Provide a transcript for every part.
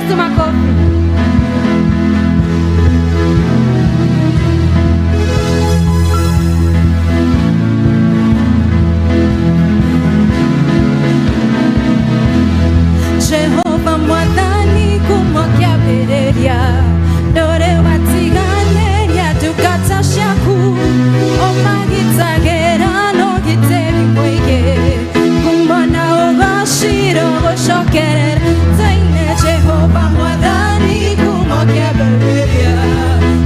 Yesu makofi. Jehova mwathani kumwakiambĩrĩria ndũrĩ watiganĩria ndungata ciaku ũmagitagĩra na ũgitĩri mũingĩ kumona ũgocirwo gũcokerera tũine Jehova mwathani kumwakiambĩrĩria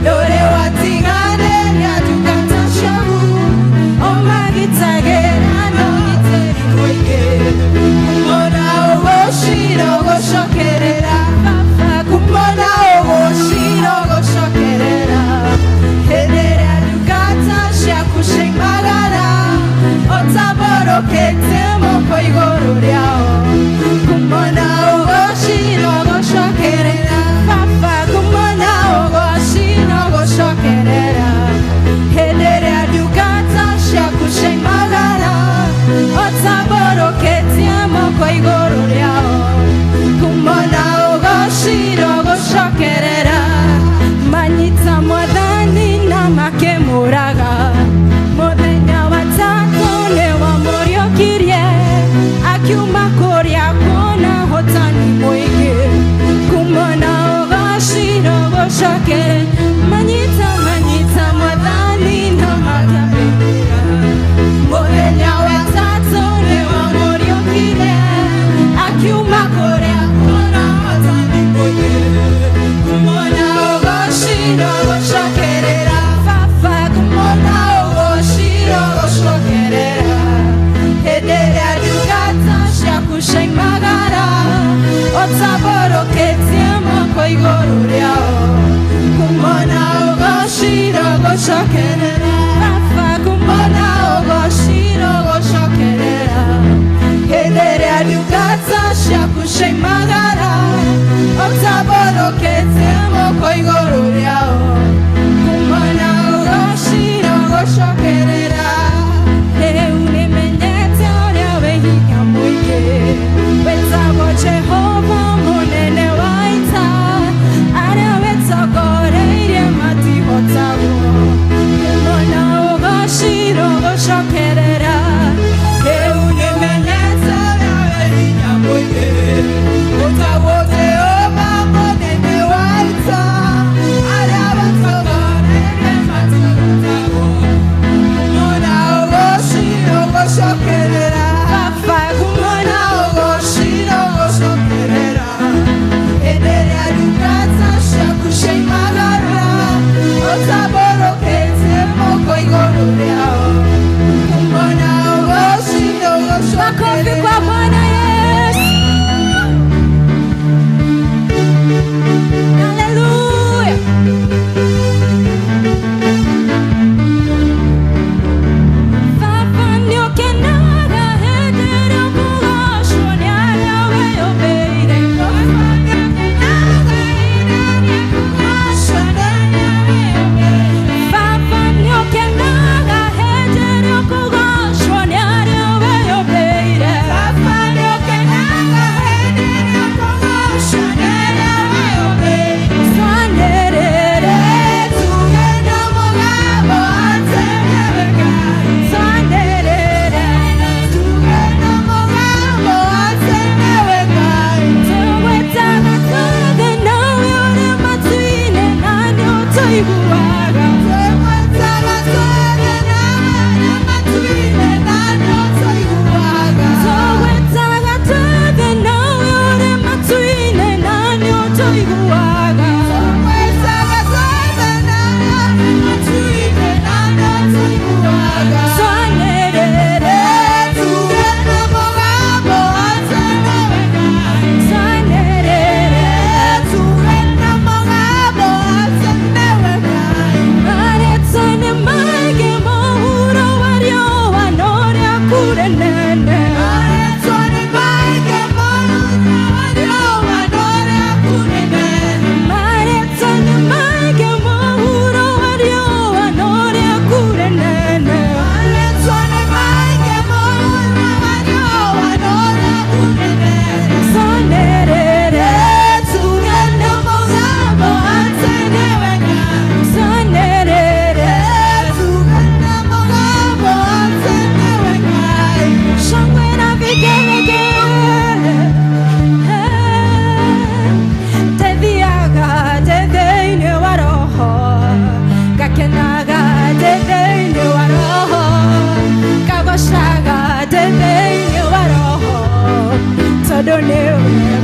ndũrĩ watiganĩria ndungata ciaku ũmagitagĩra na ũgitĩri mũingĩ kumona ũgocirwo gũcokerera baba kumona ũgocirwo gũcokerera hĩndĩ ĩrĩa ndungata ciaku ciaimagara ũtambũrũkĩtie moko igũrũ rĩao kumona ũgocirwo gũcokerera baba kumona ũgocirwo gũcokerera hĩndĩ ĩrĩa ndungata ciaku ciaimagara ũtambũrũkĩtie moko igũrũ rĩao kumona ũgocirwo gũcokerera manyita mwathani na makĩmũraga mũthenya wa tatũ nĩwamũriũkirie akiuma kũrĩa kuona hotani mũingĩ kumona ũgocirwo gũcokere manyita manyita mwathani na makĩmũraga mũthenya wa tatũ nĩwamũriũkirie akiuma kũrĩa kuona hotani mũingĩ kumona ũgocirwo gũcokerera baba kumona ũgocirwo gũcokerera hĩndĩ ĩrĩa ndungata ciaku ciaimagara ũtambũrũkĩtie moko igũrũ rĩao kumona ũgocirwo gũcokerera baba kumona ũgocirwo gũcokerera hĩndĩ ĩrĩa ndungata ciaku ciaimagara ũtambũrũkĩtie moko igũrũ rĩao kumona ũgocirwo gũcokerera rĩu nĩmenyete ũrĩa wĩ hinya mũingĩ wĩtagwo Jehova mũnene wa ita arĩa wĩtongoreirie matihotagwo kumona ũgocirwo gũcokerera rĩu nĩmenyete ũrĩa wĩ hinya mũingĩ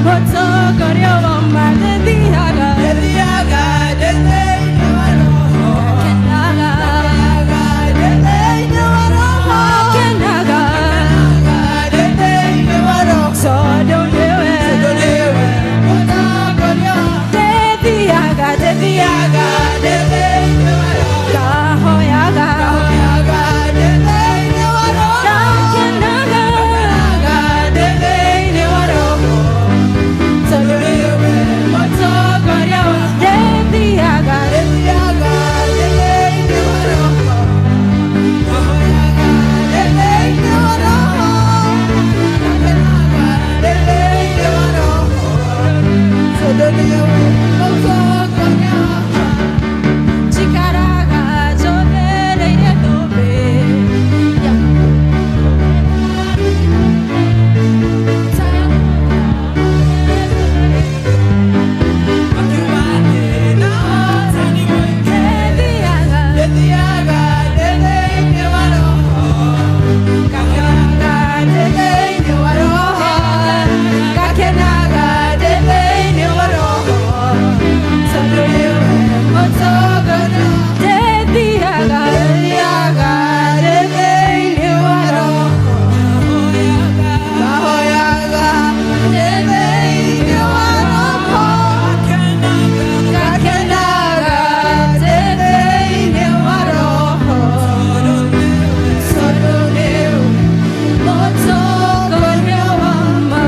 Mũtongoria wa ma ndĩthiaga, Ndĩthiaga ndĩ thĩinĩ wa Roho. Ngakenaga, Ngakenaga ndĩ thĩinĩ wa Roho. Ngakenaga, Ndĩ thĩinĩ wa Roho. Tondũ nĩwe. Tondũ nĩwe mũtongoria. Ndĩthiaga, ndĩthiaga, Ndĩ thĩinĩ wa Roho. Ngahoyaga, Ngahoyaga ndĩ thĩinĩ wa Roho. Ngakenaga, Ngakenaga ndĩ thĩinĩ wa Roho. Tondũ nĩwe mũtongoria wa. Ndĩthiaga, Ndĩthiaga ndĩ thĩinĩ wa Roho. Ngahoyaga ndĩ thĩinĩ wa Roho. Ngakenaga ndĩ thĩinĩ wa Roho. Tondũ nĩwe mũtongoria wakwa. Njikaraga njothereire thũmbĩ ya Akiuga ndĩ na ũhotani mũingĩ. Ndĩthiaga, Ndĩthiaga ndĩ thĩinĩ wa Roho. Ngakenaga ndĩ thĩinĩ wa Roho. Ngakenaga ndĩ thĩinĩ wa Roho. Tondũ nĩwe mũtongoria. Ndĩthiaga, Ndĩthiaga ndĩ thĩinĩ wa Roho. Ngahoyaga ndĩ thĩinĩ wa Roho. Ngakenaga ndĩ thĩinĩ wa Roho. Tondũ nĩwe mũtongoria wa ma.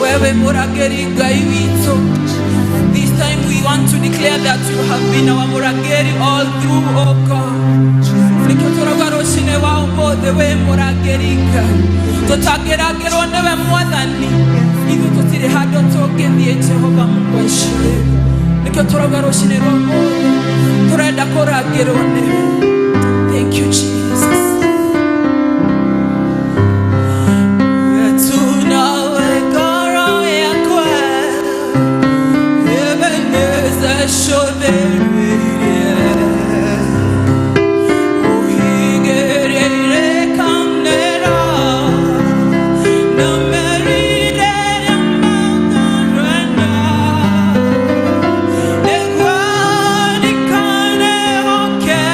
Wewe Murangĩri Ngai witũ. This time we want to declare that you have been our Murangĩri all through, oh God. Nĩkĩo tũrauga rũcinĩ wa ũmũthĩ wĩ Mũrangĩri Ngai. Tũtangĩrangĩrwo nĩwe Mwathani, ithuĩ tũtirĩ handũ tũngĩthiĩ Jehova Mungu aicire. Nĩkĩo tũrauga rũcinĩ rwa ũmũthĩ tũrenda kũrangĩrwo nĩwe. Thank you, Jesus. Tunawe ngoro yakwa Ebenezer shothereire Uhigĩrĩire kamnera Na merire magarana Nĩguo ndikanehoke.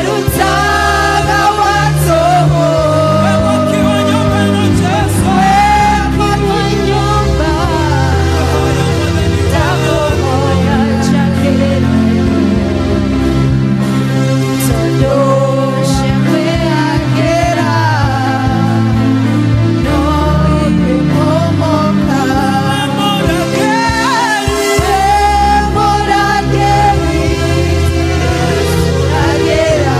Werutaga wa tũhũ. We mwaki wa nyũmba ĩno Jesũ. Wa nyũmba, Ndahoya Mwathani wa ndakũhoya njakĩra tondũ ciakwĩagĩra no ingĩmomoka. Mũrangĩri. Mũrangĩri, rangĩra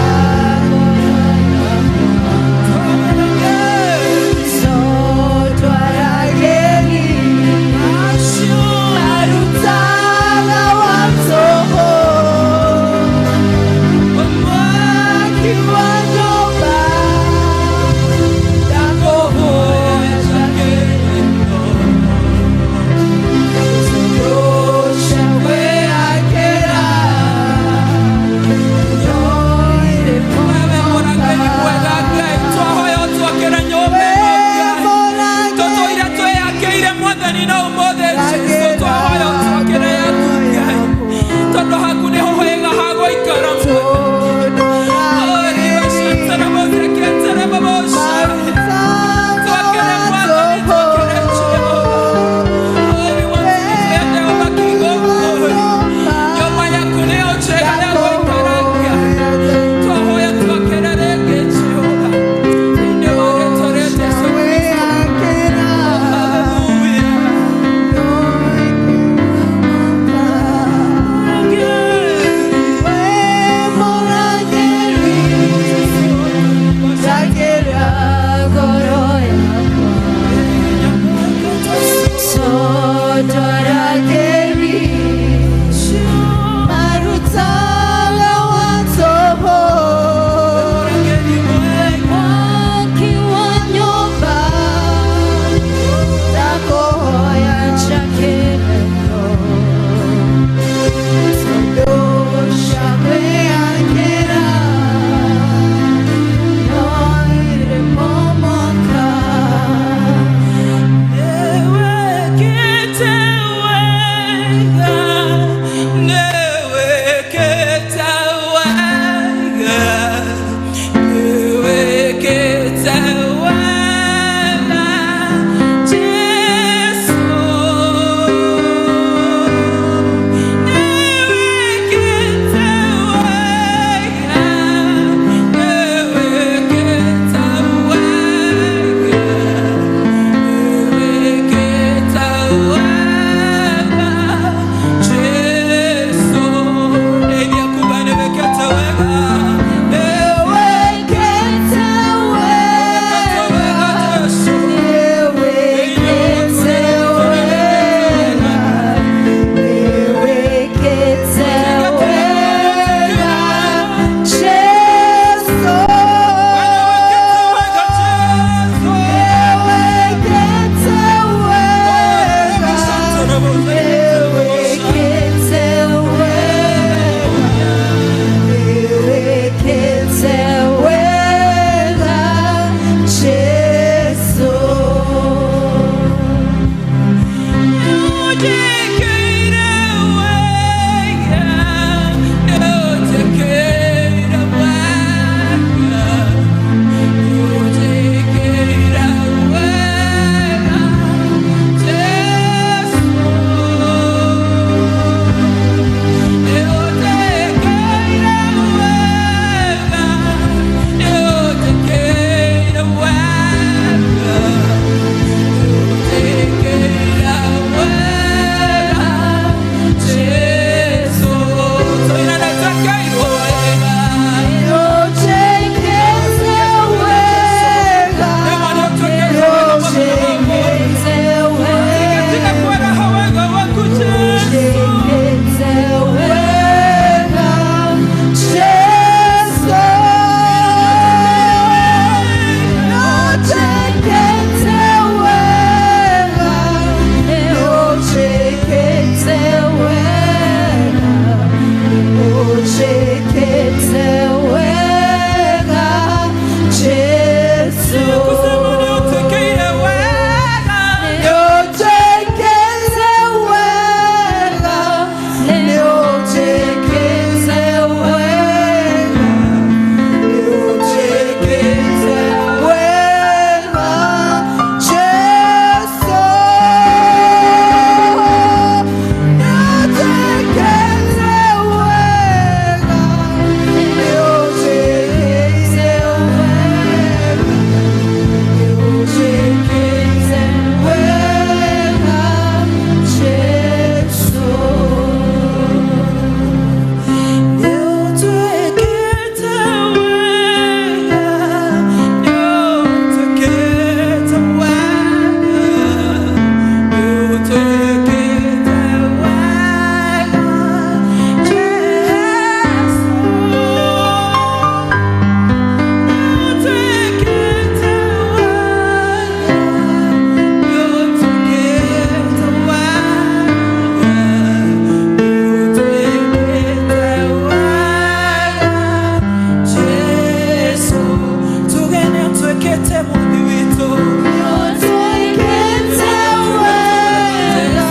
Nĩũtuĩkĩte mwathi witũ. Nĩũtuĩkĩte wega,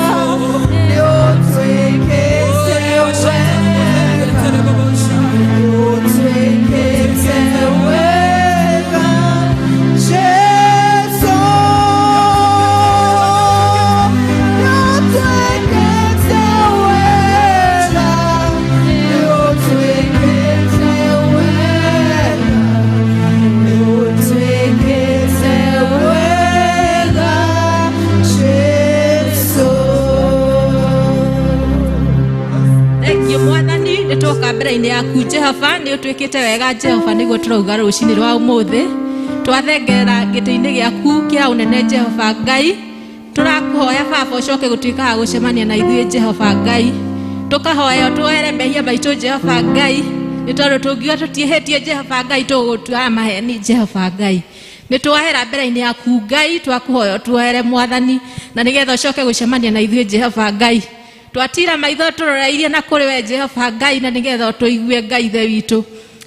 nĩũtuĩkĩte wega, nĩũtuĩkĩte wega, Jesũ. Nĩũtuĩkĩte wega, nĩũtuĩkĩte wega, nĩũtuĩkĩte wega, Jesũ. Thank you Mwathani, nĩ twoka mbere-inĩ yaku Jehova. Nĩ ũtuĩkĩte wega Jehova, nĩguo tũrauga rũcinĩ rwa ũmũthĩ. Twathengerera gĩtĩ-inĩ gĩaku kĩa ũnene Jehova Ngai, tũrakũhoya Baba ũcoke gũtuĩka wa gũcemania na ithuĩ Jehova Ngai. Tũkahoya ũtuohere mehia maitũ Jehova Ngai, nĩ tondũ tũngiuga tũtiĩhĩtie Jehova Ngai, tũgũgũtua maheni Jehova Ngai. Nĩ twahera mbere-inĩ yaku Ngai, twakũhoya ũtuohere Mwathani, na nĩgetha ũcoke gũcemania na ithuĩ Jehova Ngai. Twatira maitho tũroreirie na kũrĩ we Jehova Ngai, na nĩgetha ũtũigue Ngai ithe witũ.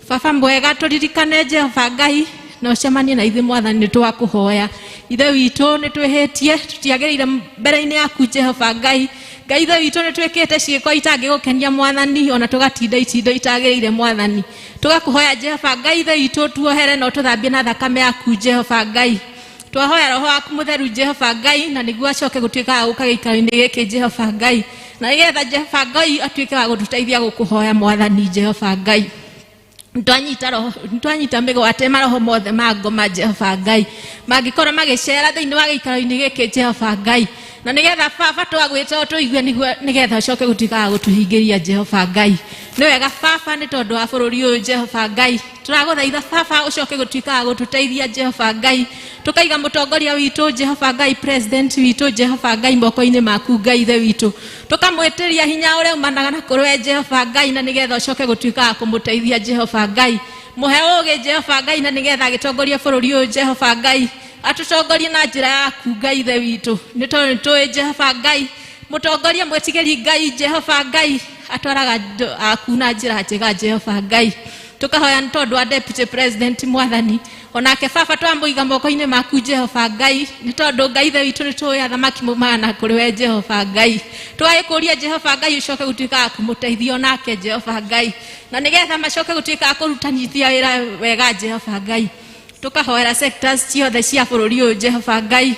Baba mwega, tũririkane Jehova Ngai na ũcemanie na ithuĩ Mwathani. Nĩ twakũhoya ithe witũ, nĩ twĩhĩtie, tũtiagĩrĩire mbere-inĩ yaku Jehova Ngai. Ngai ithe witũ, nĩ twĩkĩte ciĩko itangĩgũkenia Mwathani, ona tũgatinda itindo itagĩrĩire Mwathani. Tũgakũhoya Jehova Ngai ithe witũ, tuohere na ũtũthambie na thakame yaku Jehova Ngai. Twahoya roho waku mũtheru Jehova Ngai, na nĩguo acoke gũtuĩka wa gũka gĩikaro-inĩ gĩkĩ Jehova Ngai, na nĩgetha Jehova Ngai atuĩke wa gũtũteithia gũkũhoya Mwathani Jehova Ngai. Twanyita roho, twanyita mĩgwate maroho mothe ma ngoma Jehova Ngai mangĩkorwo magĩcera thĩinĩ wa gĩikaro-inĩ gĩkĩ Jehova Ngai, na nĩgetha Baba twagwĩta ũtũigue, nĩguo nĩgetha ũcoke gũtuĩka wa gũtũhingĩria Jehova Ngai. Nĩ wega Baba, nĩ tondũ wa bũrũri ũyũ Jehova Ngai, tũragũthaitha Baba ũcoke gũtuĩka wa gũtũteithia Jehova Ngai. Tũkaiga mũtongoria witũ Jehova Ngai, president witũ Jehova Ngai, moko-inĩ maku Ngai ithe witũ. Tũkamwĩtĩria hinya ũrĩa umanaga na kũrĩ we Jehova Ngai, na nĩgetha ũcoke gũtuĩka wa kũmũteithia Jehova Ngai. Mũhe ũũgĩ Jehova Ngai, na nĩgetha agĩtongorie bũrũri ũyũ Jehova Ngai, atũtongorie na njĩra yaku Ngai ithe witũ, nĩ tondũ nĩ tũĩ Jehova Ngai, mũtongoria mwĩtigĩri Ngai Jehova Ngai atwaraga andũ aku na njĩra njega Jehova Ngai. Tũkahoya nĩ tondũ wa deputy president Mwathani, onake Baba twamũiga moko-inĩ maku Jehova Ngai, nĩ tondũ Ngai ithe witũ, nĩ tũĩ athamaki maumanaga na kũrĩ we Jehova Ngai. Tũgagĩkũria Jehova Ngai ũcoke gũtuĩka wa kũmũteithia onake Jehova Ngai, na nĩgetha macoke gũtuĩka wa kũrutanithia wĩra wega Jehova Ngai. Tũkahoera sectors ciothe cia bũrũri ũyũ Jehova Ngai.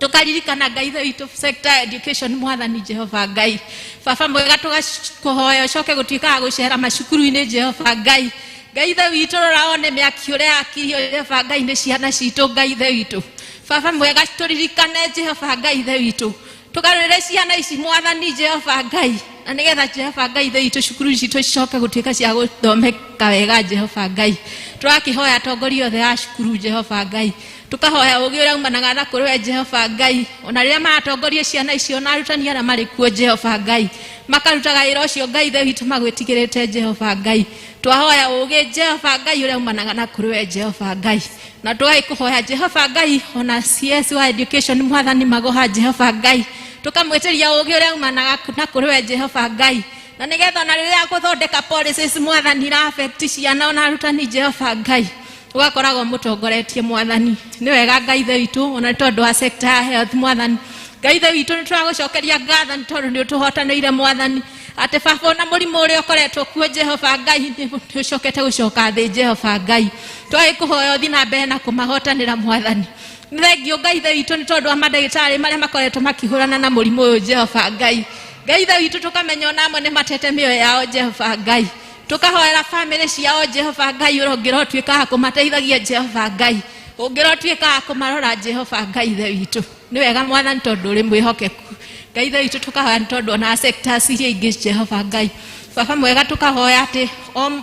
Tukaririkana Ngai ithe witũ sector ya education Mwathani Jehova Ngai. Baba mwega, tũgakũhoya ũcoke gũtuĩka wa gũcera macukuru-inĩ Jehova Ngai. Ngai ithe witũ, rora one mĩaki ũrĩa yakirio Jehova Ngai nĩ ciana citũ Ngai ithe witũ. Baba mwega, tũririkane Jehova Ngai ithe witũ, tũgarũrĩre ciana ici Mwathani Jehova Ngai, na nĩgetha Jehova Ngai ithe witũ cukuru citũ cicoke gũtuĩka cia gũthomeka wega Jehova Ngai. Tũrakĩhoya atongoria othe a cukuru Jehova Ngai, tũkahoya ũũgĩ ũrĩa umanaga na kũrĩ we Jehova Ngai, ona rĩrĩa maratongoria ciana icio, na arutani arĩa marĩ kuo Jehova Ngai, makarutaga wĩra ũcio Ngai ithe witũ magwĩtigĩrĩte Jehova Ngai. Twahoya ũũgĩ Jehova Ngai ũrĩa umanaga na kũrĩ we Jehova Ngai, na tũgagĩkũhoya Jehova Ngai ona CS wa education Mwathani Magoha Jehova Ngai, tũkamwĩtĩria ũũgĩ ũrĩa umanaga na kũrĩ we Jehova Ngai, na nĩgetha ona rĩrĩa gũthondeka policies Mwathani ra affect ciana ona arutani Jehova Ngai, ũgakoragwo mũtongoretie Mwathani. Nĩ wega Ngai ithe witũ, ona nĩ tondũ wa sector ya health Mwathani Ngai ithe witũ, nĩ tũragũcokeria ngatho nĩ tondũ nĩ ũtũhotanĩire Mwathani, atĩ Baba ona mũrimũ ũrĩa ũkoretwo kuo Jehova Ngai nĩ ũcokete gũcoka thĩ Jehova Ngai. Twagĩkũhoya ũthiĩ na mbere na kũmahotanĩra Mwathani. Nĩ thengio Ngai ithe witũ nĩ tondũ wa mandagĩtarĩ marĩa makoretwo makĩhũrana na mũrimũ ũyũ Jehova Ngai. Ngai ithe witũ, tũkamenya ona amwe nĩ matete mĩoyo yao Jehova Ngai. Tũkahoera bamĩrĩ ciao Jehova Ngai, ũrĩa ũngĩrotuĩka wa kũmateithagia Jehova Ngai, ũngĩrotuĩka wa kũmarora Jehova Ngai ithe witũ. Nĩ wega Mwathani, tondũ ũrĩ mwĩhokeku Ngai ithe witũ. Tũkahoya nĩ tondũ ona sectors iria ingĩ Jehova Ngai. Baba mwega, tũkahoya atĩ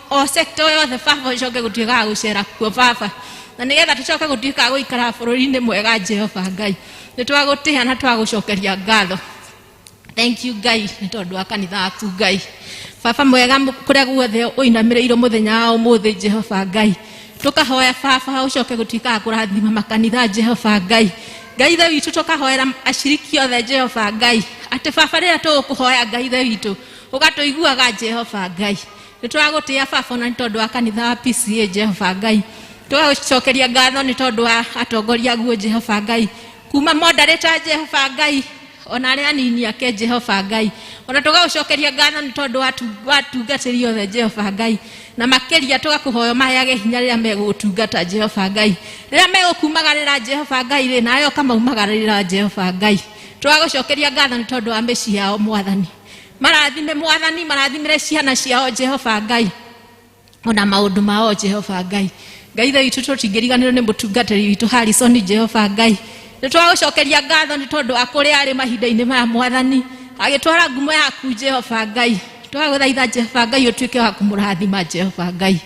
o sector yothe Baba ũcoke gũtuĩka wa gũcera kuo Baba, na nĩgetha tũcoke gũtuĩka wa gũikara bũrũri-inĩ mwega Jehova Ngai. Nĩ twagũtĩĩa na twagũcokeria ngatho. Thank you Ngai nĩ tondũ wa kanitha waku Ngai. Baba mwega, kũrĩa guothe ũinamĩrĩirwo mũthenya wa ũmũthĩ Jehova Ngai, tũkahoya Baba ũcoke gũtuĩka wa kũrathima makanitha Jehova Ngai. Ngai ithe witũ, tũkahoera aciriki othe Jehova Ngai, atĩ Baba rĩrĩa tũgũkũhoya Ngai ithe witũ, ũgatũiguaga Jehova Ngai. Nĩ tũragũtĩĩa Baba ona nĩ tondũ wa kanitha wa PCA Jehova Ngai. Tũgagũcokeria ngatho nĩ tondũ wa atongoria aguo Jehova Ngai, kuma moderator Jehova Ngai, ona arĩa anini ake Jehova Ngai. Ona tũgagũcokeria ngatho nĩ tondũ wa atungatĩri othe Jehova Ngai, na makĩria tũgakũhoya maheage hinya rĩrĩa megũgũtungata Jehova Ngai, rĩrĩa megũkumagarĩra Jehova Ngai rĩ, nawe ũkamaumagarĩra Jehova Ngai. Tũgagũcokeria ngatho nĩ tondũ wa mĩciĩ yao Mwathani, marathime Mwathani, marathimĩre ciana ciao Jehova Ngai, ona maũndũ mao Jehova Ngai. Ngai ithe witũ, tũtingĩriganĩrwo nĩ mũtungatĩri witũ Harrison Jehova Ngai. Nĩ twagũcokeria ngatho nĩ tondũ wa kũrĩa arĩ mahinda-inĩ maya Mwathani, agĩtwara ngumo yaku Jehova Ngai. Twagũthaitha Jehova Ngai ũtuĩke wa kũmũrathima Jehova Ngai,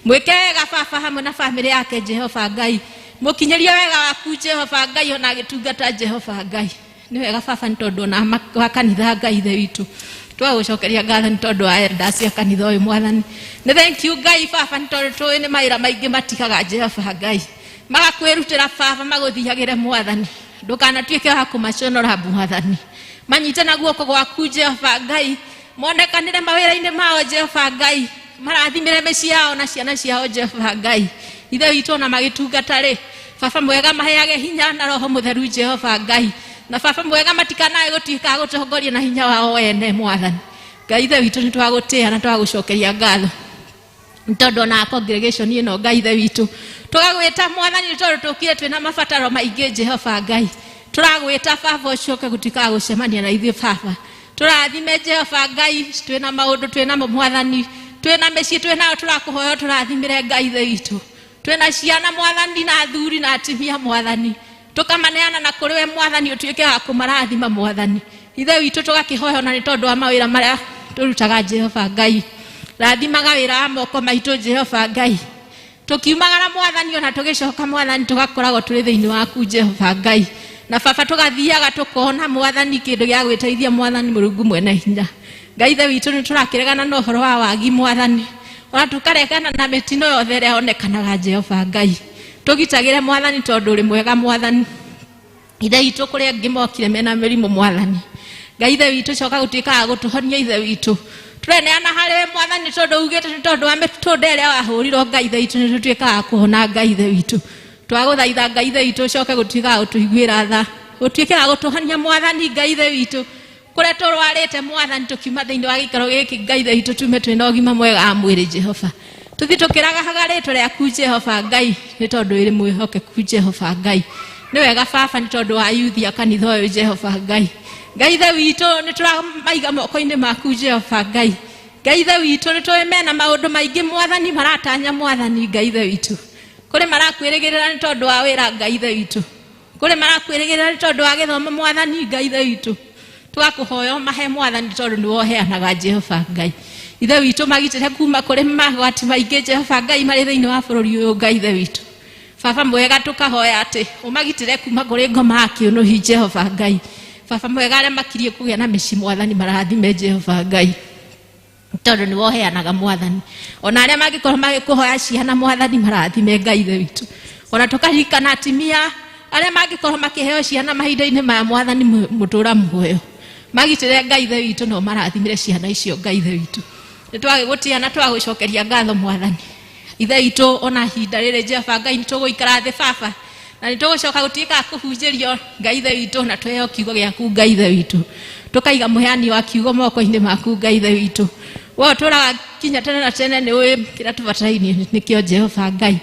mwĩke wega baba hamwe na bamĩrĩ yake Jehova Ngai, mũkinyĩrie wega waku Jehova Ngai ona agĩtungata Jehova Ngai. Nĩ wega baba nĩ tondũ ona wa kanitha Ngai ithe witũ, twagũcokeria ngatho nĩ tondũ wa elders a kanitha ũyũ Mwathani. Nĩ thank you Ngai baba nĩ tondũ tũĩ nĩ mawĩra maingĩ matigaga Jehova Ngai, magakwĩrutĩra baba magũthiagĩre Mwathani. Ndũkanatuĩke wa kũmaconora Mwathani, manyite na guoko gwaku Jehova Ngai, monekanĩre mawĩra-inĩ mao Jehova Ngai, marathimĩre mĩciĩ yao na ciana ciao Jehova Ngai. Ithe witũ, ona magĩtungata rĩ, baba mwega maheage hinya na roho mũtheru Jehova Ngai, na baba mwega matikanae gũtuĩka a gũtongoria na hinya wao ene Mwathani. Ngai ithe witũ, nĩ twagũtĩĩa na twagũcokeria ngatho nĩ tondũ ona congregation ĩno Ngai ithe witũ, tũgagwĩta Mwathani nĩ tondũ tũkire twĩna mabataro maingĩ Jehova Ngai. Tũragwĩta baba ũcoke gũtuĩka wa gũcemania na ithuĩ baba, tũrathime Jehova Ngai. Twĩna maũndũ twĩnamo Mwathani, twĩna mĩciĩ twĩnayo, tũrakũhoya tũrathimĩre Ngai ithe witũ. Twĩna ciana Mwathani, na athuri na atumia Mwathani, tũkamaneana na kũrĩ we Mwathani, ũtuĩke wa kũmarathima Mwathani ithe witũ. Tũgakĩhoya ona nĩ tondũ wa mawĩra marĩa tũrutaga Jehova Ngai, rathimaga wĩra wa moko maitũ Jehova Ngai. Tũkiumagara Mwathani ona tũgĩcoka Mwathani, tũgakoragwo tũrĩ thĩinĩ waku Jehova Ngai, na baba tũgathiaga tũkona Mwathani kĩndũ gĩa gwĩteithia Mwathani Mũrungu mwene hinya. Ngai ithe witũ, nĩ tũrakĩregana na ũhoro wa wagi Mwathani, ona tũkaregana na mĩtino yothe ĩrĩa yonekanaga Jehova Ngai. Tũgitagĩre Mwathani tondũ ũrĩ mwega Mwathani ithe witũ. Kũrĩa angĩ mokire mena mĩrimũ Mwathani Ngai ithe witũ, coka gũtuĩka wa gũtũhonia ithe witũ. Tũreneana harĩ we Mwathani tondũ ugĩte nĩ tondũ wa mĩtũnda ĩrĩa wahũrirwo Ngai ithe witũ nĩ tũtuĩkaga wa kũhona. Ngai ithe witũ, twagũthaitha Ngai ithe witũ ũcoke gũtuĩka wa gũtũiguĩra tha, ũtuĩke wa gũtũhonia Mwathani Ngai ithe witũ kũrĩa tũrwarĩte Mwathani. Tũkiuma thĩinĩ wa gĩikaro gĩkĩ Ngai ithe witũ, tume twĩna ũgima mwega wa mwĩrĩ Jehova, tũthiĩ tũkĩragahaga rĩtwa rĩaku Jehova Ngai nĩ tondũ ĩrĩ mwĩhokeku Jehova Ngai. Nĩ wega baba nĩ tondũ wa yuthi a kanitha ũyũ Jehova Ngai. Ngai ithe witũ, nĩ tũramaiga moko-inĩ maku Jehova Ngai. Ngai ithe witũ, nĩ tũĩ mena maũndũ maingĩ Mwathani maratanya Mwathani Ngai ithe witũ. Kũrĩ marakwĩrĩgĩrĩra nĩ tondũ wa wĩra Ngai ithe witũ, kũrĩ marakwĩrĩgĩrĩra nĩ tondũ wa gĩthomo Mwathani Ngai ithe witũ. Tũgakũhoya ũmahe Mwathani tondũ nĩwe ũheanaga Jehova Ngai ithe witũ. Magitĩre kuma kũrĩ magwati maingĩ Jehova Ngai marĩ thĩinĩ wa bũrũri ũyũ Ngai ithe witũ. Baba mwega, tũkahoya atĩ ũmagitĩre kuma kũrĩ ngoma ya kĩũnũhi Jehova Ngai. Baba mwega, arĩa makirie kũgĩa na mĩciĩ Mwathani marathime Jehova Ngai tondũ nĩwe ũheanaga Mwathani. Ona arĩa mangĩkorwo magĩkũhoya ciana Mwathani marathime Ngai ithe witũ. Ona tũkaririkana atimia arĩa mangĩkorwo makĩheo ciana mahinda-inĩ maya Mwathani mũtũra muoyo, magitĩre Ngai ithe witũ na ũmarathimĩre ciana icio Ngai ithe witũ. Nĩ twagĩgũtĩa na twagũcokeria ngatho Mwathani ithe witũ. Ona ihinda rĩrĩ Jehova Ngai nĩ tũgũikara thĩ baba, na nĩ tũgũcoka gũtuĩka a kũhunjĩrio Ngai ithe witũ, na tweheo kiugo gĩaku Ngai ithe witũ. Tũkaiga mũheani wa kiugo moko-inĩ maku Ngai ithe witũ. We ũtũraga kinya tene na tene, nĩ ũĩ kĩrĩa tũbatarainie nĩkĩo Jehova Ngai.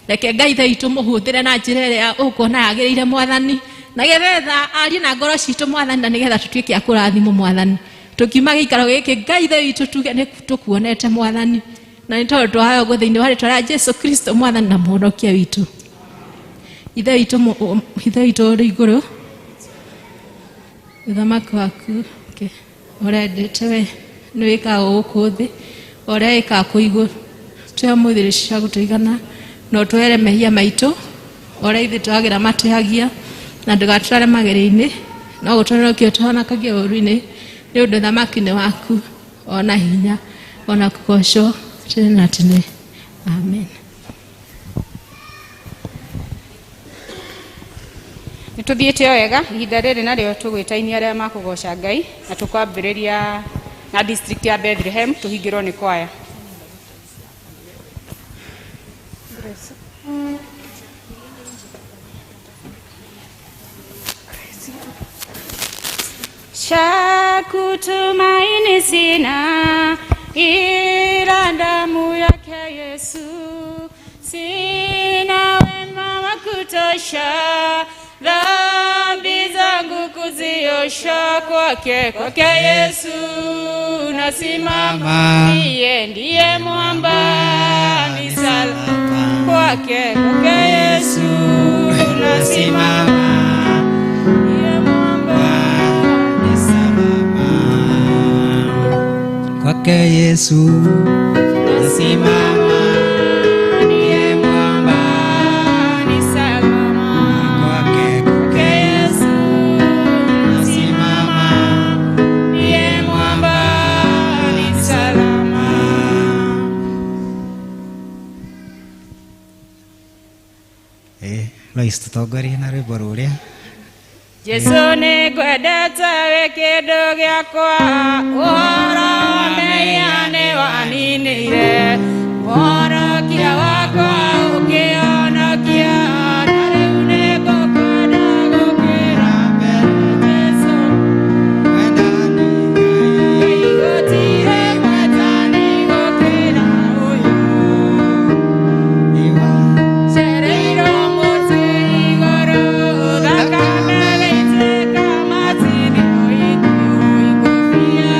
Reke Ngai ithe witũ mũhũthĩre na njĩra ĩrĩa ũkuona yagĩrĩire Mwathani, na getha arie na ngoro citũ Mwathani, na nĩgetha tũtuĩke a kũrathimwo Mwathani. Tũkiuma gĩikaro gĩkĩ Ngai ithe witũ, tuge nĩ tũkuonete Mwathani, na nĩ tondũ twahoya ũguo thĩinĩ wa rĩtwa rĩa Jesu Kristo Mwathani na Mũhonokia witũ. Ithe witũ ithe witũ ũrĩ igũrũ, ũthamaki waku okay, ũrendete we nĩ wĩkaga gũkũ thĩ o ũrĩa wĩkaga kũu igũrũ. Tũhe ũmũthĩ irio cia gũtũigana, na ũtũhere mehia maitũ o ũrĩa ithuĩ twagĩra matũhagia, na ndũgatũtware magerio-inĩ, no gũtũhonokie ũtũhonokagie ũũru-inĩ, nĩ ũndũ ũthamaki nĩ waku, ona hinya, ona kũgoocwo tene na tene. Amen. Nĩ tũthiĩte o wega. Ihinda rĩrĩ narĩo tũgwĩtainia arĩa makũgoca Ngai, na tũkwambĩrĩria na district ya Bethlehem tũhingĩrwo nĩ kwaya. Cha kutumaini sina ila damu yake Yesu. Sina wema wa kutosha, dhambi zangu kuziosha. Kwake, kwake Yesu nasimama, ndiye, ndiye mwamba ni salama. Kwake, kwake Yesu nasimama, ndiye mwamba ni salama. Kwake Yesu nasimama, ndiye mwamba ni salama. Kwake, Kwake Yesu nasimama, ndiye mwamba ni salama. Lois, tũtongorie na rwĩmbo rũrĩa. Jesu, nĩngwendete wĩ kĩndũ gĩakwa, ũhoro wa mehia nĩ waninĩire, mũhonokia wakwa ũkĩhonokia, na rĩu nĩngũkwenda gũkĩra mbere. Jesu, Ngai, gũtirĩ mwendani gũkĩra ũyũ. Cereirwo mũtĩ igũrũ, thakame ĩgaitĩka matinio ngũbia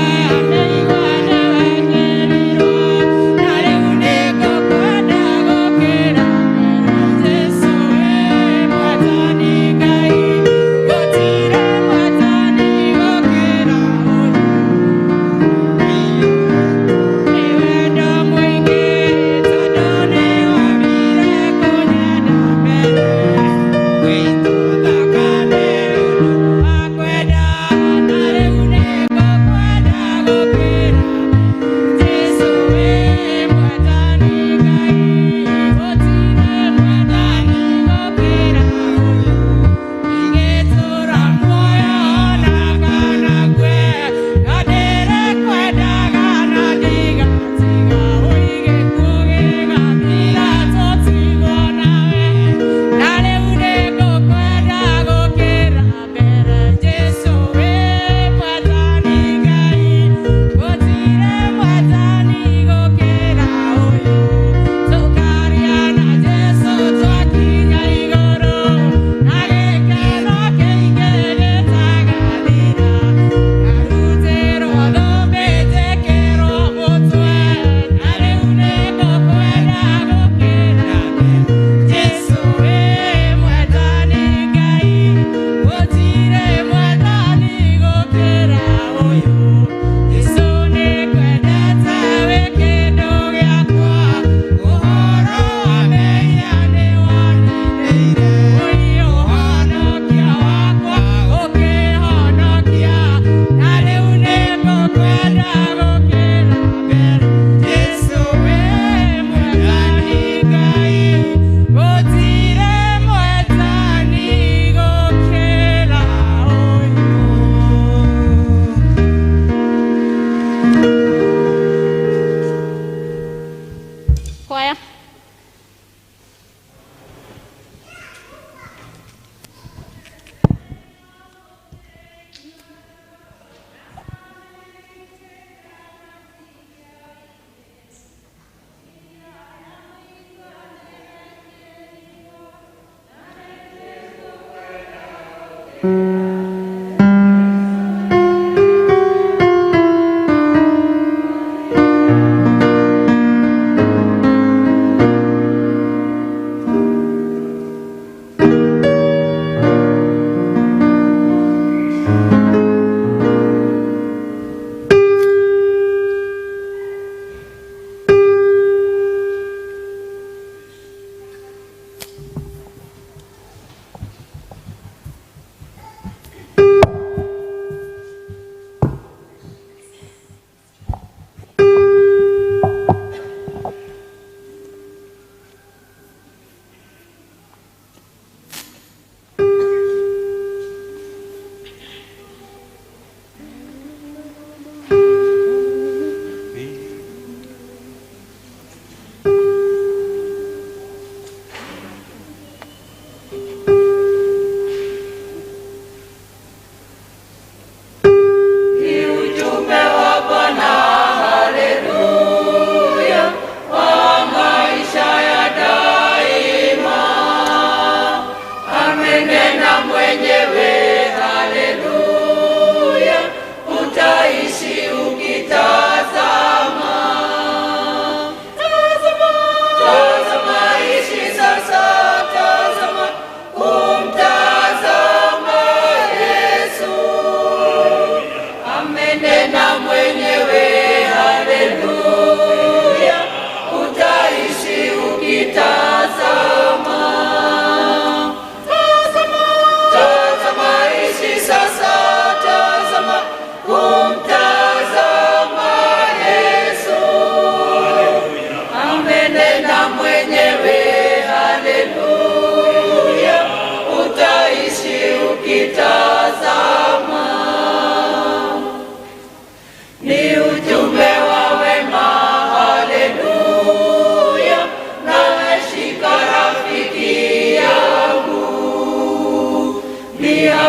mĩigua nĩwekĩrirwo, na rĩu nĩngũkwenda gũkĩra.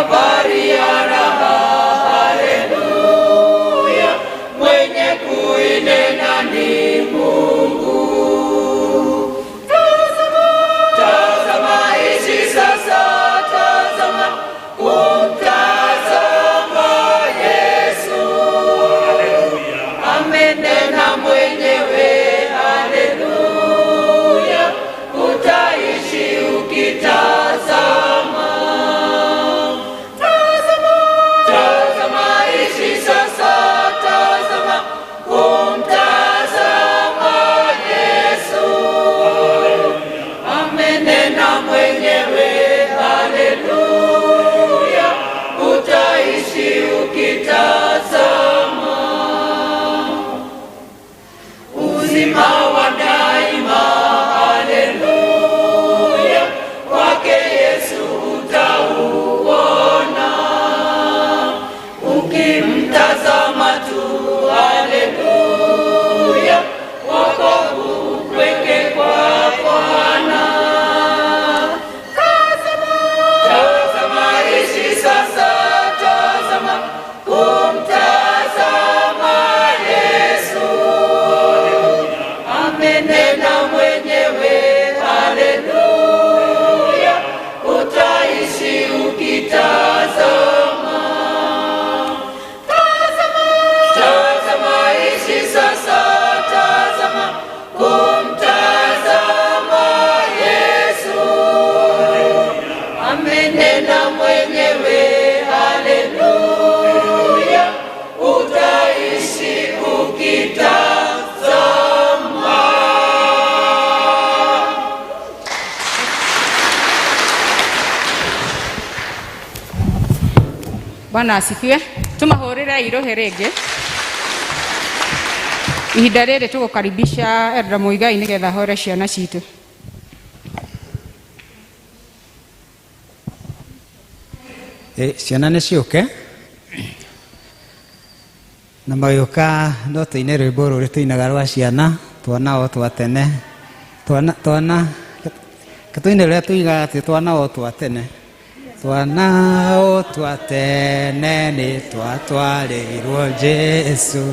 Habari ya raha, haleluya, mwenye kuinena ni Mungu. Tazama, ishi sasa, tazama, kumtazama Yesu. Amenena mwenyewe, haleluya, utaishi ukitazama. Tazama, tazama, ishi sasa, tazama, kumtazama Yesu. Amenena mwenyewe, haleluya, utaishi ukitazama. Uzima wa daima, haleluya, kwake Yesu utauona. Ukimtazama tu, haleluya, wokovu upweke kwa Bwana. Tazama, ishi sasa, tazama, kumtazama Yesu. Amenena mwenyewe, haleluya, utaishi ukitazama. Tazama, ishi sasa, tazama, kumtazama Yesu. Amenena mwenyewe, haleluya, utaishi ukitazama. Bwana asifiwe. Tumahũrĩre irohe rĩngĩ. Ihinda rĩrĩ tũgũkaribisha Elda Muigai nĩgetha ahore ciana citũ. Ciana nĩ ciũke na magĩũka no tũine rwĩmbo rũrĩ tũinaga rwa ciana, twana o twa tene, twana twana tũine rũrĩa tuigaga atĩ twana o twa tene, twana o twa tene nĩ twatwarĩirwo Jesu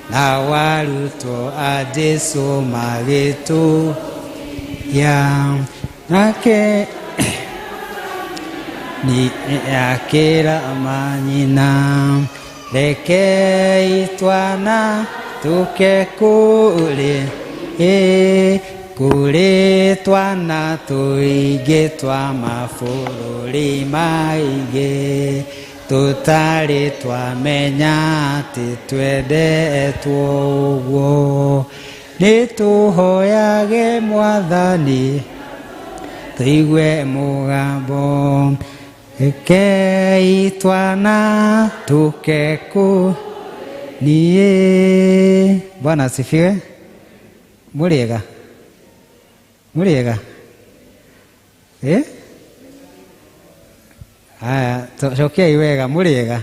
na warutwo a Jesu magĩtũ ya nake ni akĩra manyina, rekei twana tũke kũrĩ ĩ kũrĩ twana tũingĩ twa mabũrũri maingĩ tũtarĩ twamenya atĩ twendetwo ũguo, nĩ tũhoyage Mwathani tũigue mũgambo, rekei twana tũke kũ niĩ. Bwana asifiwe. Mũrĩega? Mũrĩega? Eh? Haya, cokiai wega, mũrĩega?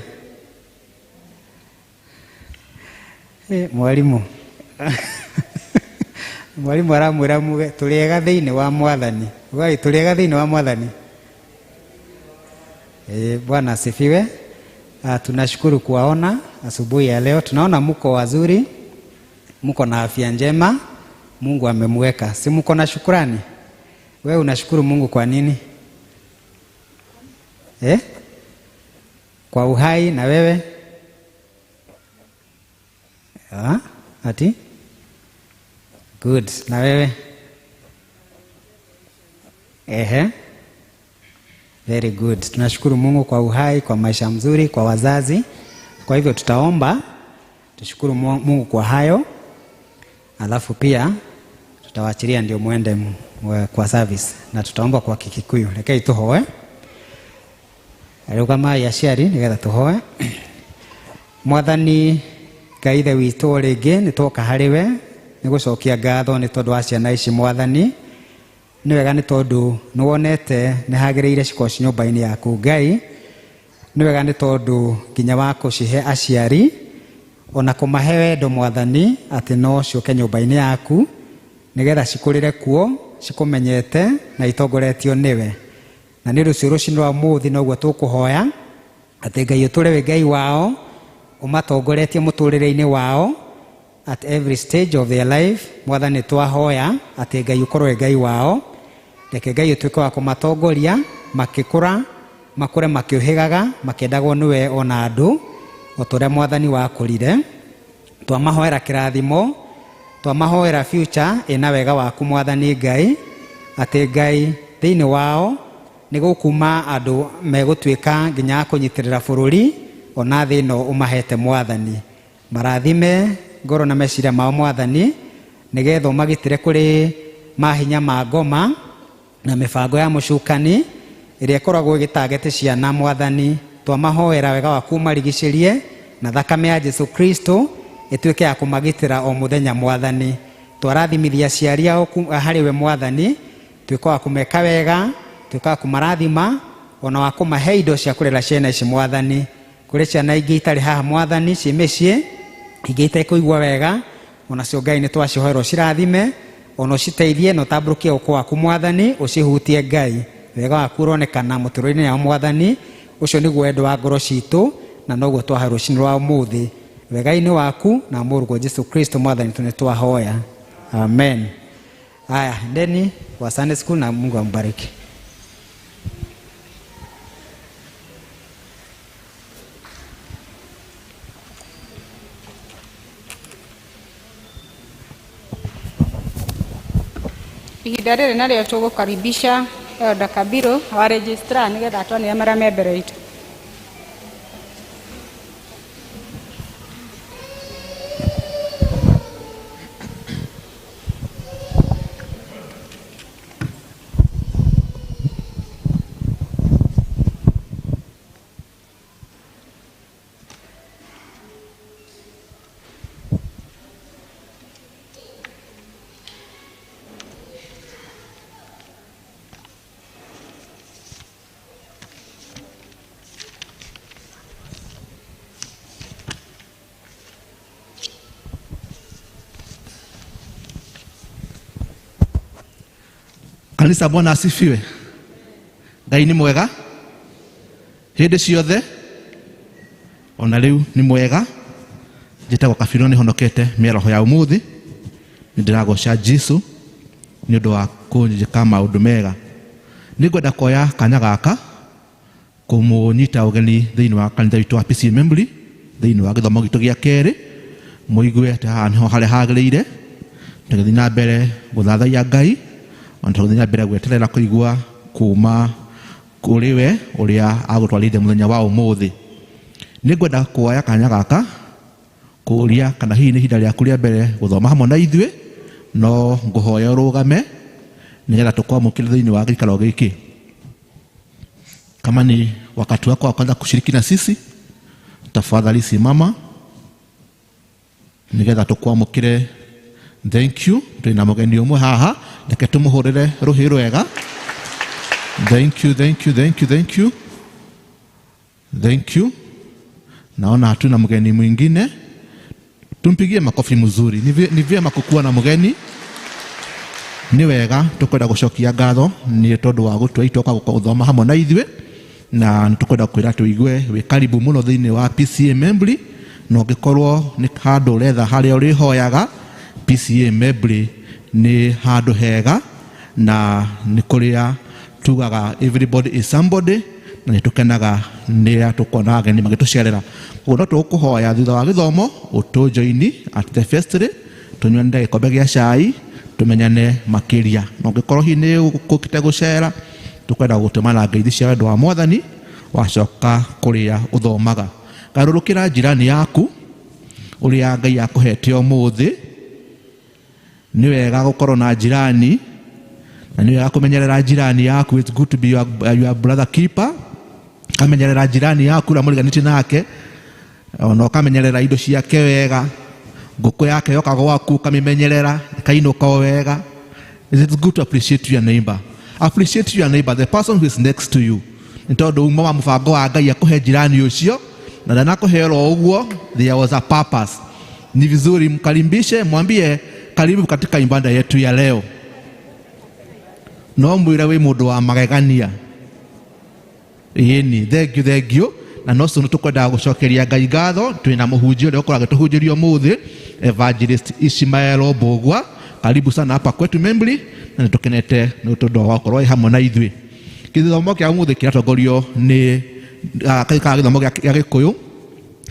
Eh, mwarimu mwarimu aramwĩra muge tũrĩega thĩinĩ wa Mwathani. Ugai tũrĩega thĩinĩ wa Mwathani. Bwana asifiwe. Tunashukuru kuwaona asubuhi ya leo. Tunaona mko wazuri, mko na afya njema, Mungu amemweka. Si mko na shukrani? Wewe unashukuru Mungu kwa nini? Eh? Kwa uhai. Na wewe? Ah? Ati? Good. Na wewe? Ehe. Very good. Tunashukuru Mungu kwa uhai, kwa maisha mzuri, kwa wazazi. Kwa hivyo tutaomba, tushukuru Mungu kwa hayo. Alafu pia tutawaachilia ndio muende kwa service, na tutaomba kwa Kikikuyu. Rekei tuhoe. Rũgamai aciari nĩgetha tũhoe. Mwathani Ngai Ithe witũ, rĩngĩ nĩ twoka harĩ we nĩ gũcokia ngatho nĩ tondũ wa ciana ici. Mwathani, nĩ wega nĩ tondũ nĩ wonete nĩ hagĩrĩire cikorwo ci nyũmba-inĩ yaku. Ngai, nĩ wega nĩ tondũ nginya wa kũcihe aciari ona kũmahe wendo, Mwathani, atĩ no ciũke nyũmba-inĩ yaku nĩgetha cikũrĩre kuo cikũmenyete na itongoretio nĩwe. Na nĩ rũciũ rũcinĩ rwa ũmũthĩ noguo tũkũhoya atĩ Ngai ũtũre wĩ Ngai wao, ũmatongoretie mũtũrĩre-inĩ wao at every stage of their life. Mwathani twahoya atĩ Ngai ũkorwo wĩ Ngai wao, reke Ngai ũtuĩke wa kũmatongoria makĩkũra, makũre makĩũhĩgaga, makĩendagwo nĩwe ona andũ, o ta ũrĩa Mwathani wakũrire. Twamahoera kĩrathimo, twamahoera future ĩna wega waku Mwathani Ngai, atĩ Ngai thĩinĩ wao nĩ gũkuma andũ megũtuĩka nginya a kũnyitĩrĩra bũrũri ona thĩ ĩno ũmahete Mwathani. Marathime ngoro na meciria mao Mwathani, nĩgetha ũmagitĩre kũrĩ mahinya ma ngoma na mĩbango ya mũcukani ĩrĩa ĩkoragwo ĩgĩtagete ciana Mwathani. Twamahoera wega waku ũmarigicĩrie na thakame ya Jesu Kristo ĩtuĩke ya kũmagitĩra o mũthenya Mwathani. Twarathimithia aciari ao harĩ we Mwathani, tuĩke wa kũmeka wega, tuĩke wa kũmarathima ona wa kũmahe indo cia kũrera ciana ici Mwathani. Kũrĩ ciana ingĩ itarĩ haha Mwathani, ciĩ mĩciĩ ingĩ itekũigua wega, onacio Ngai nĩ twacihoera ũcirathime, ona ũciteithie na ũtambũrũkie guoko gwaku Mwathani, ũcihutie Ngai. Wega waku ũronekana mũtũrĩre-inĩ yao Mwathani, ũcio nĩguo wendo wa ngoro citũ na noguo twahoya rũcinĩ rwa ũmũthĩ. Wega-inĩ waku na mũrũguo Jesu Kristo Mwathani witũ nĩ twahoya. Amen. Haya, endeni kwa Sunday school na Mungu ambariki. Ihinda rĩrĩ narĩo tũgũkaribisha Elder Kabiru wa registrar nĩgetha atwanĩre marĩa me mbere itũ. Kanisa, Bwana asifiwe. Ngai nĩ mwega hĩndĩ ciothe, ona rĩu nĩ mwega. Njĩtagwo Kabirũ, nĩ honokete mĩaraho ya ũmũthĩ. Nĩ ndĩragoca Jesu nĩ ũndũ wa kũnjĩka maũndũ mega. Nĩ ngwenda kuoya kanya gaka kũmũnyita ũgeni thĩinĩ wa kanitha witũ wa PCEA Membley, thĩinĩ wa gĩthomo gitũ gĩa kerĩ, mũigue atĩ haha nĩho harĩa hagĩrĩire tũgĩthiĩ na mbere gũthathaiya Ngai, ona tũgĩthiĩ na mbere gweterera kũigua kuma kũrĩ we ũrĩa agũtwarithia mũthenya wa ũmũthĩ. Nĩ ngwenda kuoya kanya gaka kũũria kana hihi nĩ ihinda rĩaku rĩa mbere gũthoma hamwe na ithuĩ, no ngũhoya ũrũgame nĩgetha tũkwamũkĩre thĩinĩ wa gĩikaro gĩkĩ. Kama ni wakati wako wa kwanza kushiriki na sisi, tafadhali simama nĩgetha tũkwamũkĩre. Thank you. Twĩna mũgeni ũmwe haha, reke tũmũhũrĩre rũhĩ rwega. Thank you, thank you, thank you, thank you, thank you. Naona hatuna mgeni mwingine, tumpigie makofi mzuri. Ni vyema kukuwa na mgeni. Nĩ wega tũkwenda gũcokia ngatho nĩ tondũ wa gũtua itua kwa gũthoma hamwe na ithuĩ, na nĩ tũkwenda kwĩra tũigue wĩ karibu mũno thĩinĩ wa PCEA Membley, na ũngĩkorwo nĩ handũ ũretha harĩa ũrĩhoyaga, PCEA Membley nĩ handũ hega, na nĩ kũrĩa tugaga everybody is somebody, na nĩ tũkenaga nĩ tũkuona ageni magĩtũcerera. Koguo no tũgũkũhoya thutha wa gĩthomo ũtũjoini at the first day, tũnyuanĩre gĩkombe gĩa cai, tũmenyane makĩria. Na ũngĩkorwo hihi nĩ ũkĩte gũcera, tũkwenda gũtũma na ngeithi cia wendo wa Mwathani wacoka kũrĩa ũthomaga. Garũrũkĩra njirani yaku ũrĩa Ngai akũhete ũmũthĩ. Nĩ wega gũkorwo na jirani, na nĩ wega kũmenyerera jirani yaku. It's good to be your brother keeper. Kamenyerera jirani yaku ũrĩa mũriganĩtie nake, ona ũkamenyerera indo ciake wega. Ngũkũ yake yoka gwaku ũkamĩmenyerera ĩkainũka o wega. It's good to appreciate your neighbor. Appreciate your neighbor, the person who is next to you. Nĩ tondũ uma wa mũbango wa Ngai akũhe jirani ũcio, na ndanakũhe oro ũguo, there was a purpose. Ni vizuri mkaribishe, mwambie karibu katika ibada yetu ya leo. No mwĩre wĩ mũndũ wa magegania. Ĩni, thengiũ, thengiũ. Na no nĩ tũkwendaga gũcokeria Ngai ngatho. Twĩna mũhunjia ũrĩa ũkoragwo agĩtũhunjĩria ũmũthĩ, Evangelist Ishimael Mbũgua. Karibu sana hapa kwetu Membli, na nĩ tũkenete nĩ tondũ wa gũkorwo wĩ hamwe na ithuĩ. Gĩthomo kĩa ũmũthĩ kĩratongorio nĩ kana gĩthomo gĩa Gĩkũyũ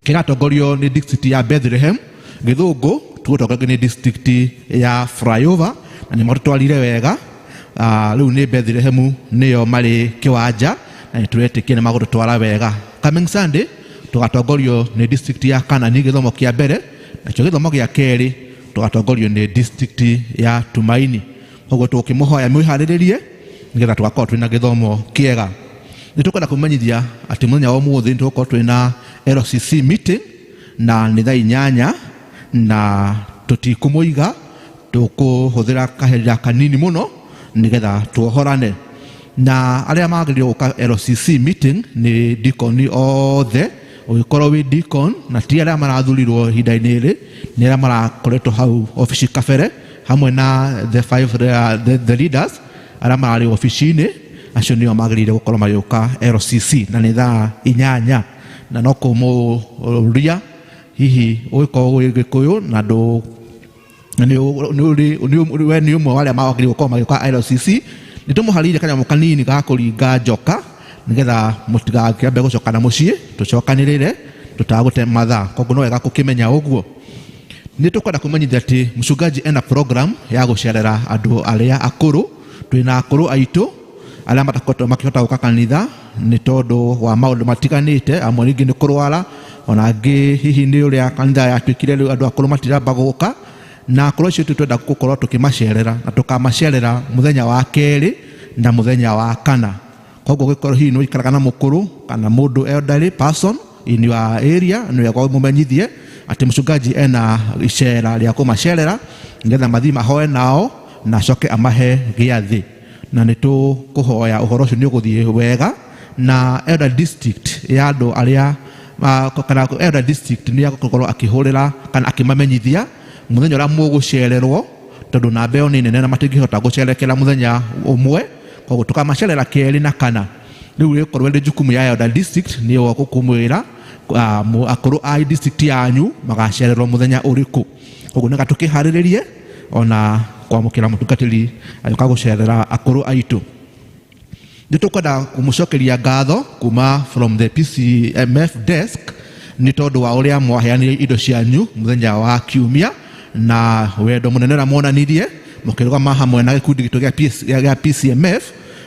kĩratongorio nĩ district ya Bethlehem, Gĩthũngũ tũgũtongorio nĩ district ya Flyover, na nĩ matũtwarire wega. Rĩu nĩ Bethlehem nĩyo marĩ kĩwanja, na nĩ tũretĩkia nĩ magũtũtwara wega. Coming Sunday tũgatongorio nĩ district ya Kanani gĩthomo kĩa mbere, nakĩo gĩthomo gĩa kerĩ tũgatongorio nĩ district ya Tumaini. Koguo tũkĩmũhoya mwĩharĩrĩrie nĩgetha tũgakorwo twĩna gĩthomo kĩega. Nĩ tũkwenda kũmenyithia atĩ mũthenya wa ũmũthĩ nĩ tũgũkorwo twĩna LCC meeting, na nĩ thaa 8, na tũtikũmũiga, tũkũhũthĩra kahinda kanini mũno nĩgetha tuohorane. Na arĩa magĩrĩirwo gũka LCC meeting nĩ deacon othe. Ũgĩkorwo wĩ deacon, na ti arĩa marathurirwo ihinda-inĩ rĩrĩ, nĩ arĩa marakoretwo hau obici kabere hamwe na the five, the leaders arĩa mararĩ obici-inĩ, acio nĩo magĩrĩire gũkorwo magĩũka LCC, na nĩ thaa 8. Na no kũmũria hihi ũgĩkorwo wĩ Gĩkũyũ na ndũ we nĩ ũmwe wa arĩa magĩrĩirwo gũkorwo magĩũka LCC, nĩ tũmũharĩirie kanyamũ kanini ga kũringa njoka nĩgetha mũtigakĩambe gũcoka na mũciĩ, tũcokanĩrĩre tũtagũte mathaa. Koguo no wega gũkĩmenya ũguo. Nĩ tũkwenda kũmenyithia atĩ mũcungaji ena program ya gũcerera andũ arĩa akũrũ. Twĩna akũrũ aitũ arĩa matakoretwo makĩhota gũka kanitha nĩ tondũ wa maũndũ matiganĩte, amwe rĩngĩ nĩ kũrwara, ona angĩ hihi nĩ ũrĩa kanitha yatuĩkire rĩu andũ akũrũ matiramba gũka. Na akũrũ acio twenda gũkorwo tũkĩmacerera, na tũkamacerera mũthenya wa kerĩ na mũthenya wa kana. Koguo ũgĩkorwo hihi nĩ ũikaraga na mũkũrũ kana mũndũ elderly person in your area, nĩ wega ũmũmenyithie atĩ mũcungaji ena icera rĩa kũmacerera nĩgetha mathiĩ mahoe nao na acoke amahe gĩathĩ. Na nĩ tũkũhoya ũhoro ũcio nĩ ũgũthiĩ wega. Na elder district ya andũ arĩa, kana elder district nĩ agũkorwo akĩhũrĩra kana akĩmamenyithia mũthenya ũrĩa mũgũcererwo, tondũ namba ĩyo nĩ nene na matingĩhota gũcerekera mũthenya ũmwe. Koguo tũkamacerera kerĩ na kana. Rĩu rĩkorwo rĩ jukumu ya elder district nĩyo gũkũmwĩra akũrũ a district yanyu magacererwo mũthenya ũrĩkũ. Koguo nĩga tũkĩharĩrĩrie ona kwamũkĩra mũtungatĩri agĩũka gũcerera akũrũ aitũ. Nĩ tũkwenda kũmũcokeria ngatho kuma from the PCMF desk nĩ tondũ wa ũrĩa mwaheanire indo cianyu mũthenya wa kiumia, na wendo mũnene ũrĩa muonanirie mũkĩrũgama hamwe na gĩkundi gitũ gĩa PCMF.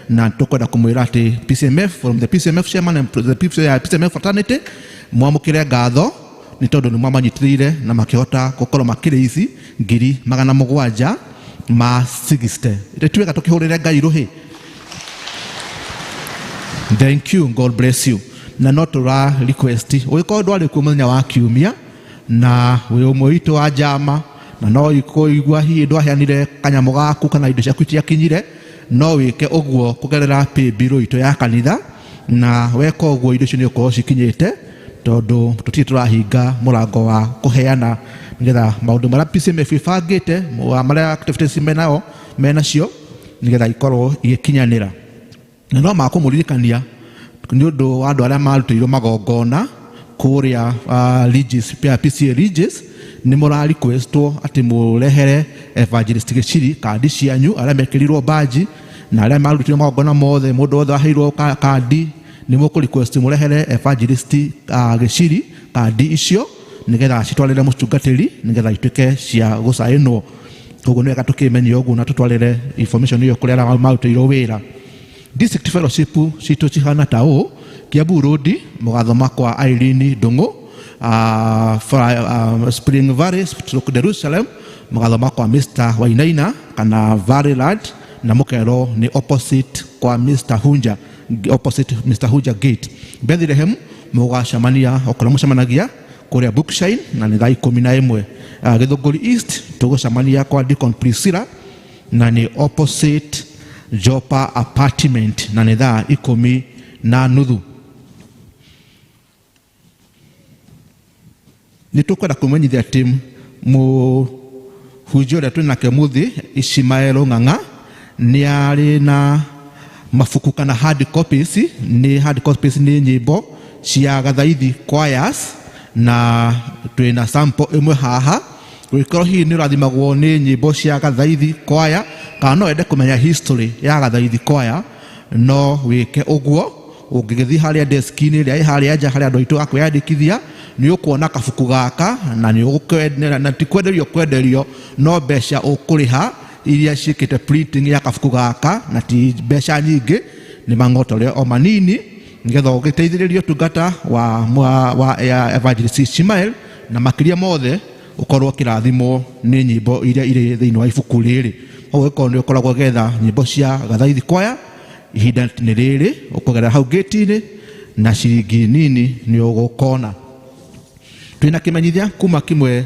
Na tũkwenda kũmwĩra atĩ PCMF, from the PCMF chairman and the PCMF fraternity, mwamũkĩre ngatho nĩ tondũ nĩ mwamanyitĩrĩire na makĩhota gũkorwo makĩrĩici 760,000. Tuwega tũkĩhũrĩre Ngai rũhĩ. Thank you, God bless you. Na no tũra request ũgĩkorwo ndwarĩ kuo mũthenya wa kiumia na wĩ ũmwe witũ wa njama, na no kũigua hihi ndwaheanire kanyamũ gaku kana indo ciaku itiakinyire, no wĩke ũguo kũgerera paybill itũ ya kanitha, na weka ũguo indo icio nĩ ũkorwo cikinyĩte, tondũ tũtirĩ tũrahinga mũrango wa kũheana nĩgetha maũndũ marĩa PCMF ĩbangĩte, marĩa activities menao menacio, nĩgetha ikorwo igĩkinyanĩra. Na no makũmũririkania nĩ ũndũ wa andũ arĩa marutĩirwo magongona kũrĩa Regis, PCA Regis, nĩ mũra requestwo atĩ mũrehere Evangelist Gĩchiri kandi cianyu, arĩa mekĩrirwo baji na arĩa marutĩirwo magongona mothe, mũndũ wothe waheirwo kandi nĩ mũkũ request mũrehere Evangelist Gĩchiri kandi icio nĩgetha citwarĩre mũtungatĩri nĩgetha ituĩke cia gũcaĩnwo. Koguo nĩ wega tũkĩmenye ũguo na tũtwarĩre information ĩyo kũrĩa arĩa marutĩirwo wĩra. District fellowship citũ cihana ta ũũ: Kiambu Road mũgathoma kwa Irene Ndung'u, Spring Valley stroke Jerusalem mũgathoma kwa Mr Wainaina kana Valley Land, na mũkerwo nĩ opposite kwa Mr Hunja, opposite Mr Hunja gate. Bethlehem mũgacemania okorwo mũcemanagia kũrĩa Bookshine na nĩ thaa 11. Gĩthũngũri East tũgũcemania kwa Deacon Priscilla na nĩ opposite Jopa apartment na nĩ thaa 10:30. Nĩ tũkwenda kũmenyithia atĩ mũhunjia ũrĩa twĩ nake mũthĩ Ishimael Ng'ang'a nĩ arĩ na Mabuku kana hard copies, nĩ hard copies nĩ nyĩmbo cia Gathaithi choirs, na twĩna sample ĩmwe haha. Ũngĩkorwo hihi nĩ ũrathimagwo nĩ nyĩmbo cia Gathaithi choir, kana no wende kũmenya history ya Gathaithi choir, no wĩke ũguo. Ũngĩgĩthiĩ harĩa deski-inĩ ĩrĩa ĩ harĩa nja, harĩa andũ aitũ a kwĩyandĩkithia, nĩ ũkuona kabuku gaka, na nĩ ũgũkwenderia, na ti kwenderio kwenderio, no mbeca ũkũrĩha iria ciĩkĩte printing ya kabuku gaka, na ti mbeca nyingĩ, nĩ mang'otore o manini, nĩgetha ũgĩteithĩrĩrie ũtungata wa ya Evangelist Ishmael, na makĩria mothe ũkorwo ũkĩrathimwo nĩ nyĩmbo iria irĩ thĩinĩ wa ibuku rĩrĩ. Koguo ũngĩkorwo nĩ ũkoragwo ũgĩetha nyĩmbo cia Gathaithi choir, ihinda nĩ rĩrĩ, ũkũgerera hau gate-inĩ na ciringi nini nĩ ũgũkona. Twĩna kĩmenyithia kuma kĩmwe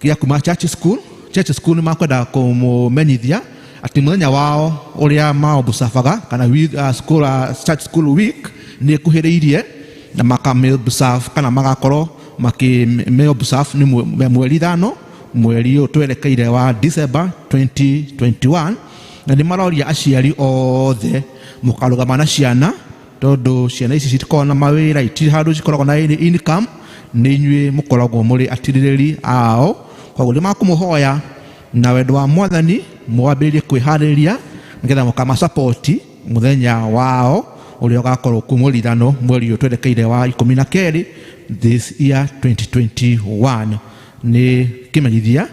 gĩa kuma Church School. Church School nĩ makwenda kũmũmenyithia atĩ mũthenya wao ũrĩa maobservaga kana school, Church School week nĩ ĩkuhĩrĩirie, na makamĩ-observe kana magakorwo makĩ-observe nĩ mweri 5, mweri ũyũ twerekeire wa December 2021, na nĩ maroria aciari othe mũkarũgama na ciana, tondũ ciana ici citikoragwo na mawĩra, itirĩ handũ cikoragwo na any income, nĩ inyuĩ mũkoragwo mũrĩ atirĩrĩri ao. Koguo nĩ makũmũhoya na wendo wa Mwathani mwambĩrĩrie kwĩharĩria nĩgetha mũkamasupport mũthenya wao ũrĩa ũgakorwo kuo mweri 5, mweri ũyũ twerekeire wa 12, this year 2021. Nĩ kĩmenyithia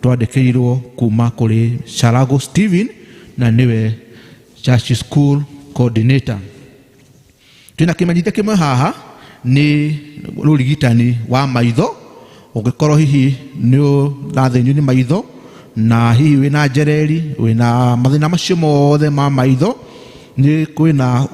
twandĩkĩirwo kuma kũrĩ Sharago Steven, na nĩwe Church School Coordinator. Twĩna kĩmenyithia kĩmwe haha, nĩ ũrigitani wa maitho. Ũngĩkorwo hihi nĩ ũrathĩnio nĩ maitho, na hihi wĩna njereri, wĩna mathĩna macio mothe ma maitho, nĩ kwĩna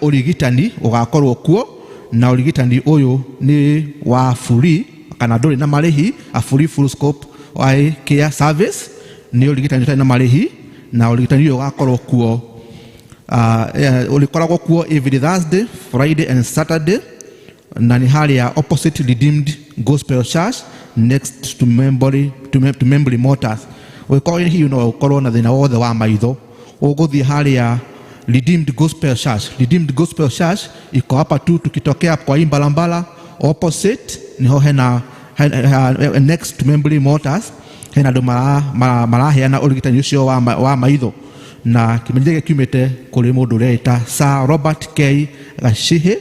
ũrigitani ũgakorwo kuo, na ũrigitani ũyũ nĩ wa free kana ndũrĩ na marĩhi, a free full scope eye care service, nĩ ũrigitani ũtarĩ na marĩhi, na ũrigitani ũyũ ũgakorwo kuo, ũrĩkoragwo kuo every Thursday, Friday and Saturday, na nĩ harĩa opposite Redeemed Gospel Church, next to Memory, to Memory Motors. Ũngĩkorwo hihi no ũkorwo na thĩna wothe wa maitho, ũgũthiĩ harĩa Redeemed Gospel Church. Redeemed Gospel Church iko hapa tu, tukitokea kwa hii barabara opposite niho hena next to Memory Motors, hena andũ maraheana ũrigitani ũcio wa maitho, na kĩmenyithia gĩkĩ kiumĩte kũrĩ mũndũ ũreĩta Sir Robert K Gacihi,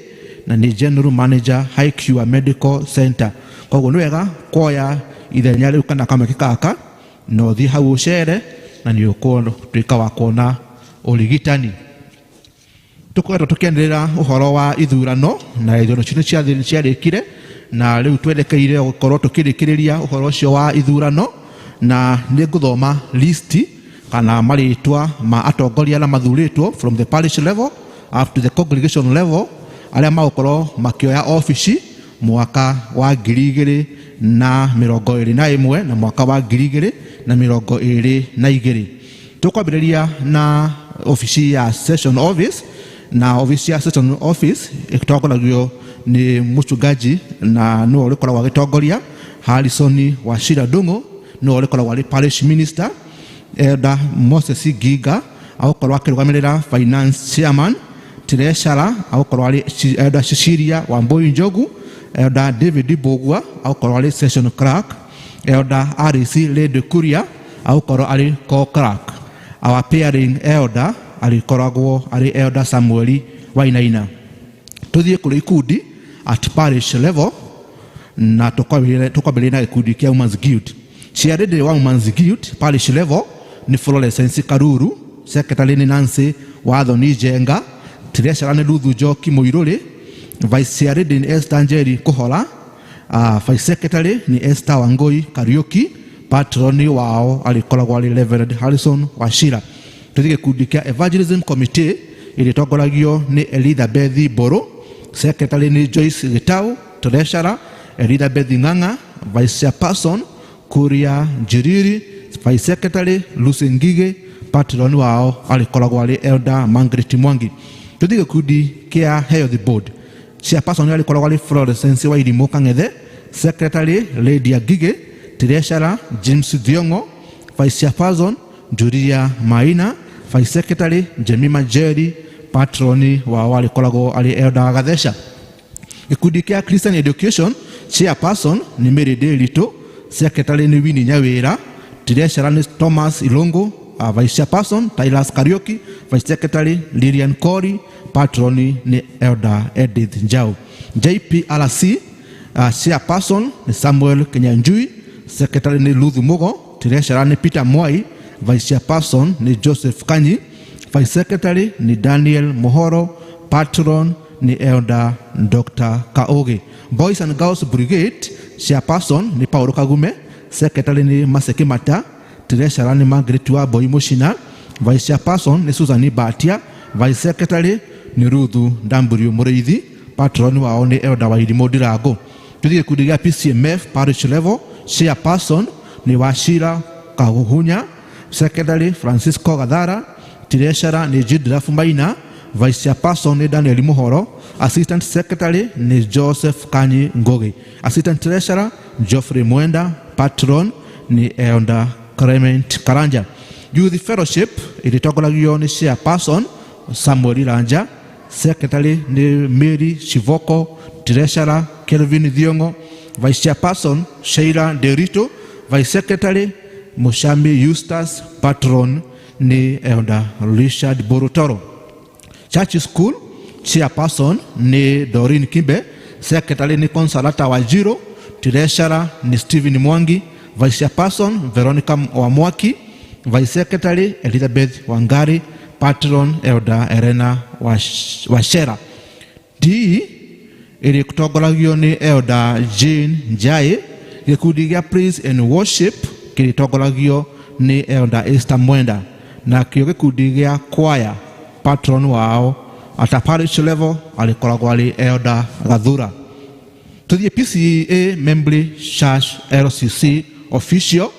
na nĩ General Manager High Cure Medical Center. Koguo nĩ wega kuoya ithenya rĩu kana kamweke gaka, na ũthiĩ hau ũcere, na nĩ ũgũtuĩka wa kuona ũrigitani. Tũkoretwo tũkĩanĩrĩra ũhoro wa ithurano, na ithurano icio nĩ ciarĩkire, na rĩu twerekeire gũkorwo tũkĩrĩkĩrĩria ũhoro ũcio wa ithurano, na nĩ ngũthoma listi kana marĩtwa ma atongoria arĩa mathurĩtwo from the parish level up to the congregation level, arĩa magũkorwo makĩoya obici mwaka wa 2021 na mwaka wa 2022. Tũkwambĩrĩria na obici ya session office, na obici ya session office ĩtongoragio nĩ mũchungaji, na nĩwe ũrĩkoragwo agĩtongoria, Harrison Wachira Ndung'u, nĩwe ũrĩkoragwo arĩ parish minister. Elder Moses Nginga agũkorwo akĩrũgamĩrĩra finance chairman. Treasurer agũkorwo arĩ Elder Cecilia Wambui Njogu. Elder David Mbugua agũkorwo arĩ session clerk. Elder Alice Lady Kuria agũkorwo arĩ co-clerk. Our pairing elder arĩkoragwo arĩ Elder Samuel Wainaina. Tũthiĩ kũrĩ ikundi at parish level, na tũkwambĩrĩria na gĩkundi kĩa Women's Guild. Chairlady wa Women's Guild parish level nĩ Florence Karuru, secretary nĩ Nancy Wathoni Njenga, treasurer nĩ Ruthu Njoki Mũirũrĩ, vice chairlady nĩ Esther Njeri Kũhora, vice secretary nĩ Esther Wangui Kariuki, patron wao arĩkoragwo arĩ Reverend Harrison Wachira. Tũthiĩ gĩkundi kĩa Evangelism Committee, ĩrĩa ĩtongoragio nĩ Elizabeth Mbũrũ, secretary nĩ Joyce Gitau, treasurer Elizabeth Ng'ang'a, vice chairperson Kuria Njiriri, vice secretary Lucy Ngige, patron wao arĩkoragwo arĩ Elder Margaret Mwangi. Tũthiĩ gĩkundi kĩa Health Board. Chairperson arĩkoragwo arĩ Florence Wairimu Kang'ethe, secretary Lydia Ngige, treasurer James Thiong'o, vice chairperson Julia Maina, Vice Secretary Jemima Jerry, patroni wao arĩkoragwo arĩ Elder Gatheca. Gĩkundi kĩa Christian Education, chairperson nĩ Mary Ndĩritũ, secretary nĩ Winnie Nyawĩra, treasurer nĩ Thomas Ilongo, vice chairperson Tylas Kariuki, vice secretary Lilian Kori, patroni nĩ Elder Edith Njau. JPRC, chairperson nĩ Samuel Kinyanjui, secretary nĩ Ruth Mugo, treasurer nĩ Peter Mwai, vice chairperson nĩ Joseph Kanyi, vice secretary nĩ Daniel Mohoro, patron nĩ Elder Dr. Kaoge. Boys and Girls Brigade, chairperson nĩ Paulo Kagume, secretary nĩ Maseke Mata, treasurer nĩ Margaret wa Boy Mushina, vice chairperson nĩ Susan Batia, vice secretary nĩ Ruth Ndamburio Mũrĩithi, patron wao nĩ Elder Wairimu Ndirango. Tuthiĩ gĩkundi gĩa PCMF parish level, chairperson nĩ Wachira Kahuhunya, secretary Francisco Gathara, treasurer nĩ Jidraf Maina, vice chairperson nĩ Daniel Muhoro, assistant secretary nĩ Joseph Kanyi Ngugi, assistant treasurer Geoffrey Mwenda, patron nĩ Elder Clement Karanja. Youth Fellowship ĩrĩtongoragio nĩ chairperson Samuel Iranja, secretary nĩ Mary Shivoko, treasurer Kelvin Thiongo, vice chairperson Sheila Derito, vice secretary Mushami Eustace, patron nĩ Elder Richard Borotoro. Church School chairperson nĩ Doreen Kimbe, secretary nĩ Consolata Wajiro, treasurer nĩ Stephen Mwangi, vice chairperson Veronica Wamwaki, vice secretary Elizabeth Wangari, patron Elder Elena Wachera. D ĩrĩtongoragio nĩ Elder Jane Njai. Gĩkundi gĩa Praise and Worship kĩrĩtongoragio nĩ Elder Esther Mwenda, nakĩo gĩkundi gĩa choir, patron wao at a parish level arĩkoragwo arĩ Elder Gathura. Tuthiĩ PCEA Membley Church LCC official.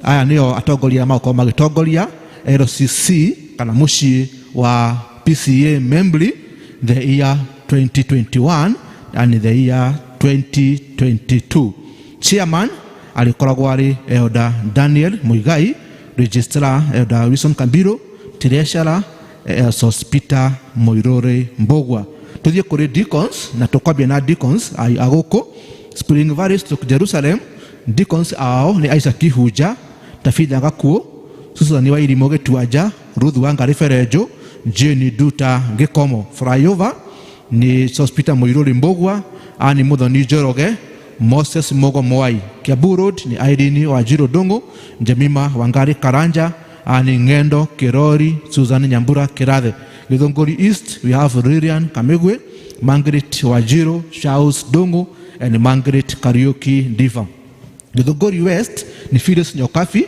Aya nĩo atongoria magũkorwo magĩtongoria LCC kana mũciĩ wa PCEA Membley the year 2021 and the year 2022. Chairman arĩkoragwo arĩ Elder Daniel Muigai, registrar Elder Wilson Kambiro, treasurer Sospeter Moirore Mbogwa. Tuthiĩ kũrĩ deacons, na tũkwambia na deacons a gũkũ Spring Valley stroke Jerusalem. Deacons ao nĩ Isaac Kihuja, Tabitha Gakuo, Susan Wairimu Gĩtuanja, Ruth Wangari Ferenjo, Jane Duta Gĩkomo. Flyover nĩ Sospeter Moirore Mbogwa, Annie Muthoni Njoroge, Moses Mogo Mwai. Kiambu Road nĩ Irene Wanjiru Ndung'u, Jemima Wangari Karanja, Annie Ng'endo Kirori, Susan Nyambura Kirathe. Githunguri East we have Lilian Kamigwe, Margaret Wanjiru, Charles Ndung'u and Margaret Kariuki Ndiva. Githunguri West ni Phyllis Nyokabi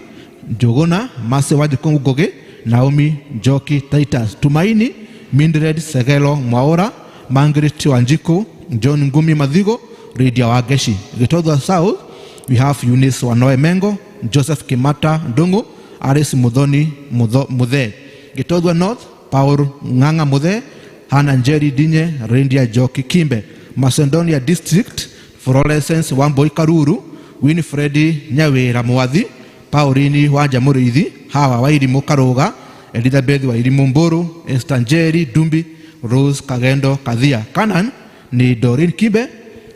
Njuguna, Mercy Wanjiku Ngugi, Naomi Njoki Titus. Tumaini Mildred Segelo Mwaura, Margaret Wanjiku, John Ngumi Mathigo, Lydia Wangeshi. Gitothwa South we have Eunice Wanoe Mengo, Joseph Kimata Ndungu, Alice Muthoni Muthe. Gitothwa North, Paul Ng'ang'a Muthe, Hannah Njeri Dinye, Rindia Njoki Kimbe. Macedonia District, Florence Wambui Karuru, Winifred Nyawira Mwathi, Pauline Wanja Mũrĩithi, Hawa Wairimu Karuga, Elizabeth Wairimu Mburu, Esther Njeri Dumbi, Rose Kagendo Kathia. Canaan ni Doreen Kibe,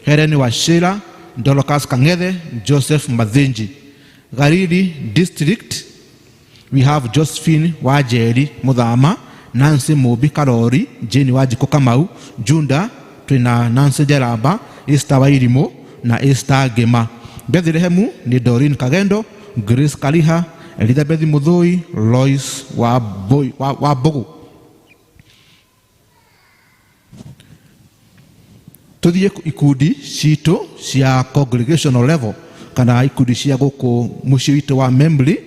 Helen Wachira, Dorcas Kang'ethe, Joseph Mathinji. Gariri District we have Josephine Wajeri Muthama, Nancy Mubi Karori, Jane Wanjiku Kamau, Junda twina Nancy Njeramba, Esther Wairimu na Esther Ngima. Bethlehem ni Doreen Kagendo, Grace Kariha, Elizabeth Muthui, Lois wa Mbogo. Tuthiĩ ikundi citũ cia congregational level kana ikundi cia gũkũ mũciĩ witũ wa Membley,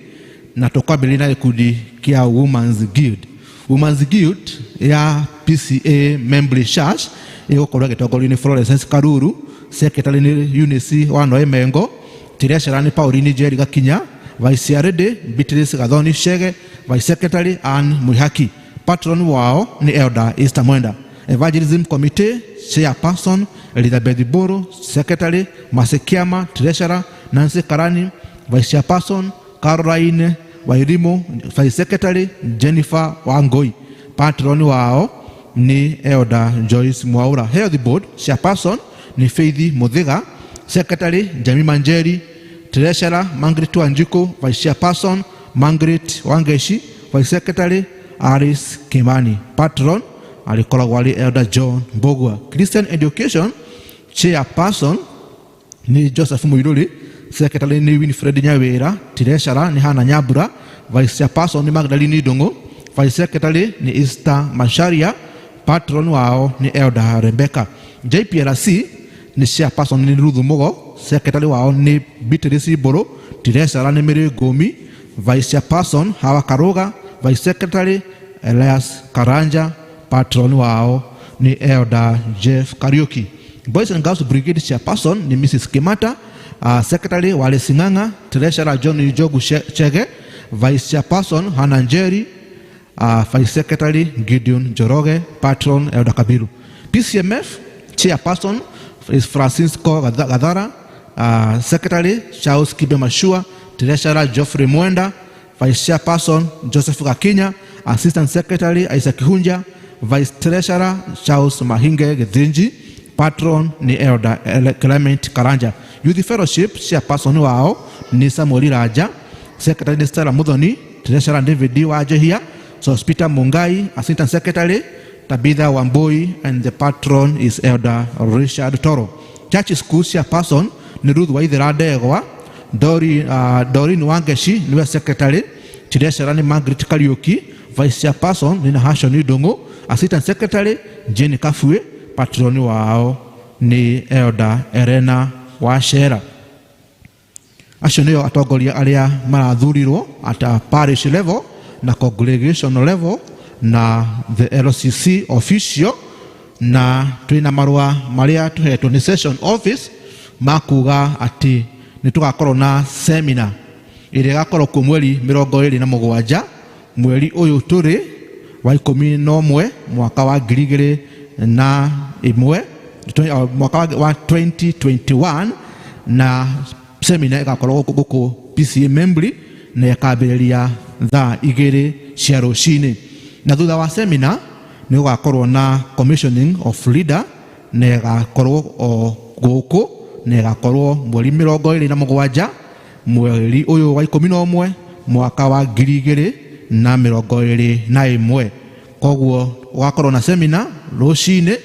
na tũkwambĩrĩria na gĩkundi kĩa Women's Guild. Women's Guild ya PCEA Membley Church ĩgũkorwo ĩgĩtongorio nĩ Florence Karuru, secretary nĩ Eunice Wanoe Mengo, treasurer nĩ Pauline Njeri Gakinya, vice chairlady Beatrice Gathoni Chege, vice secretary Ann Mwihaki. Patron wao nĩ Elder Esther Mwenda. Evangelism Committee chairperson Elizabeth Boro, secretary Mercy Kiama, treasurer Nancy Karani, vice chairperson Caroline Wairimu, vice secretary Jennifer Wangoi. Patron wao ni Elder Joyce Mwaura. Health board chairperson ni Faith Muthiga, secretary Jamima Njeri, treasurer Margaret Wanjiku, vice chairperson Margaret Wangeshi, vice secretary Alice Kimani. Patron alikoragwo arĩ Elder John Mbugua. Christian education chairperson ni Joseph Muiruri, secretary ni Winfred Nyawira, treasurer ni Hana Nyambura, vice chairperson ni Magdalene Ndung'u, vice secretary ni Esther Macharia, patron wao ni Elder Rebecca. JPRC ni chairperson ni Ruth Mugo, secretary wao ni Beatrice Mburu, treasurer ni Mary Ngumi, vice chairperson Hawa Karuga, vice secretary Elias Karanja, patron wao ni Elder Jeff Kariuki. Boys and Girls Brigade chairperson ni Mrs. Kimata, secretary Wale Sing'ang'a, treasurer John Njogu Chege, vice chairperson Hannah Njeri, vice secretary Gideon Njoroge, patron Elder Kabiru. PCMF chairperson is Francisco Gathara, secretary Charles Kibe Mashua, treasurer Geoffrey Mwenda, vice chairperson Joseph Gakinya, assistant secretary Isaac Hunja, vice treasurer Charles Mahinge Githinji, patron ni Elder Clement Karanja. Youth Fellowship chairperson wao ni Samuel Raja, secretary ni Stella Muthoni, treasurer David Wajehia, Sospita Mungai, assistant secretary Tabitha Wambui, and the patron is Elder Richard Toro. Church School chairperson ni Ruth Waithera Ndegwa, Doreen Wangeshi niwe secretary, treasurer ni Margaret Kariuki, vice chairperson ni Nahashon Ndung'u, assistant secretary Jane Kafue, patron wao ni Elder Elena Wachera. Acio nĩo atongoria arĩa marathurirwo at a parish level na congregational level na the LCC official, na twĩna marũa marĩa tũhetwo nĩ session office makuga atĩ nĩ tũgakorwo na seminar ĩrĩa ĩgakorwo kuo mweri mĩrongo ĩrĩ na mũgwanja mweri ũyũ tũrĩ wa ikũmi na ũmwe mwaka wa ngiri igĩrĩ na ĩmwe, mwaka wa 2021, na seminar ĩgakorwo gũkũ PCA Membry na ĩkambĩrĩria thaa igĩrĩ cia rũcinĩ. Na thutha wa seminar nĩ gũgakorwo na commissioning of leader na ĩgakorwo o gũkũ na ĩgakorwo mweri mĩrongo ĩrĩ na mũgwanja mweri ũyũ wa ikũmi na ũmwe mwaka wa ngiri igĩrĩ na mĩrongo ĩrĩ na ĩmwe. Koguo gũgakorwo na seminar rũcinĩ,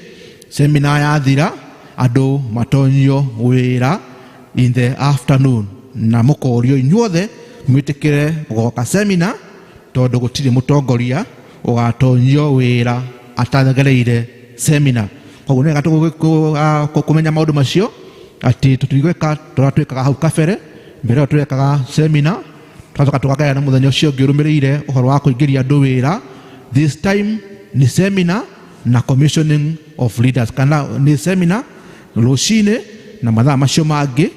seminar yathira andũ matonyio wĩra in the afternoon, na mũkorio inyuothe mwĩtĩkĩre gũgoka seminar tondũ gũtirĩ mũtongoria ũgatonyio wĩra atagereire seminar. Koguo nĩ wega kũmenya maũndũ macio atĩ tũtigwĩka tũrĩa twĩkaga hau kabere. Mbere ĩyo twekaga seminar tũgacoka tũkagaya na mũthenya ũcio ũngĩ ũrũmĩrĩire ũhoro wa kũingĩria andũ wĩra. This time ni seminar na commissioning of leaders, kana ni seminar rũcinĩ na mathaa macio mangĩ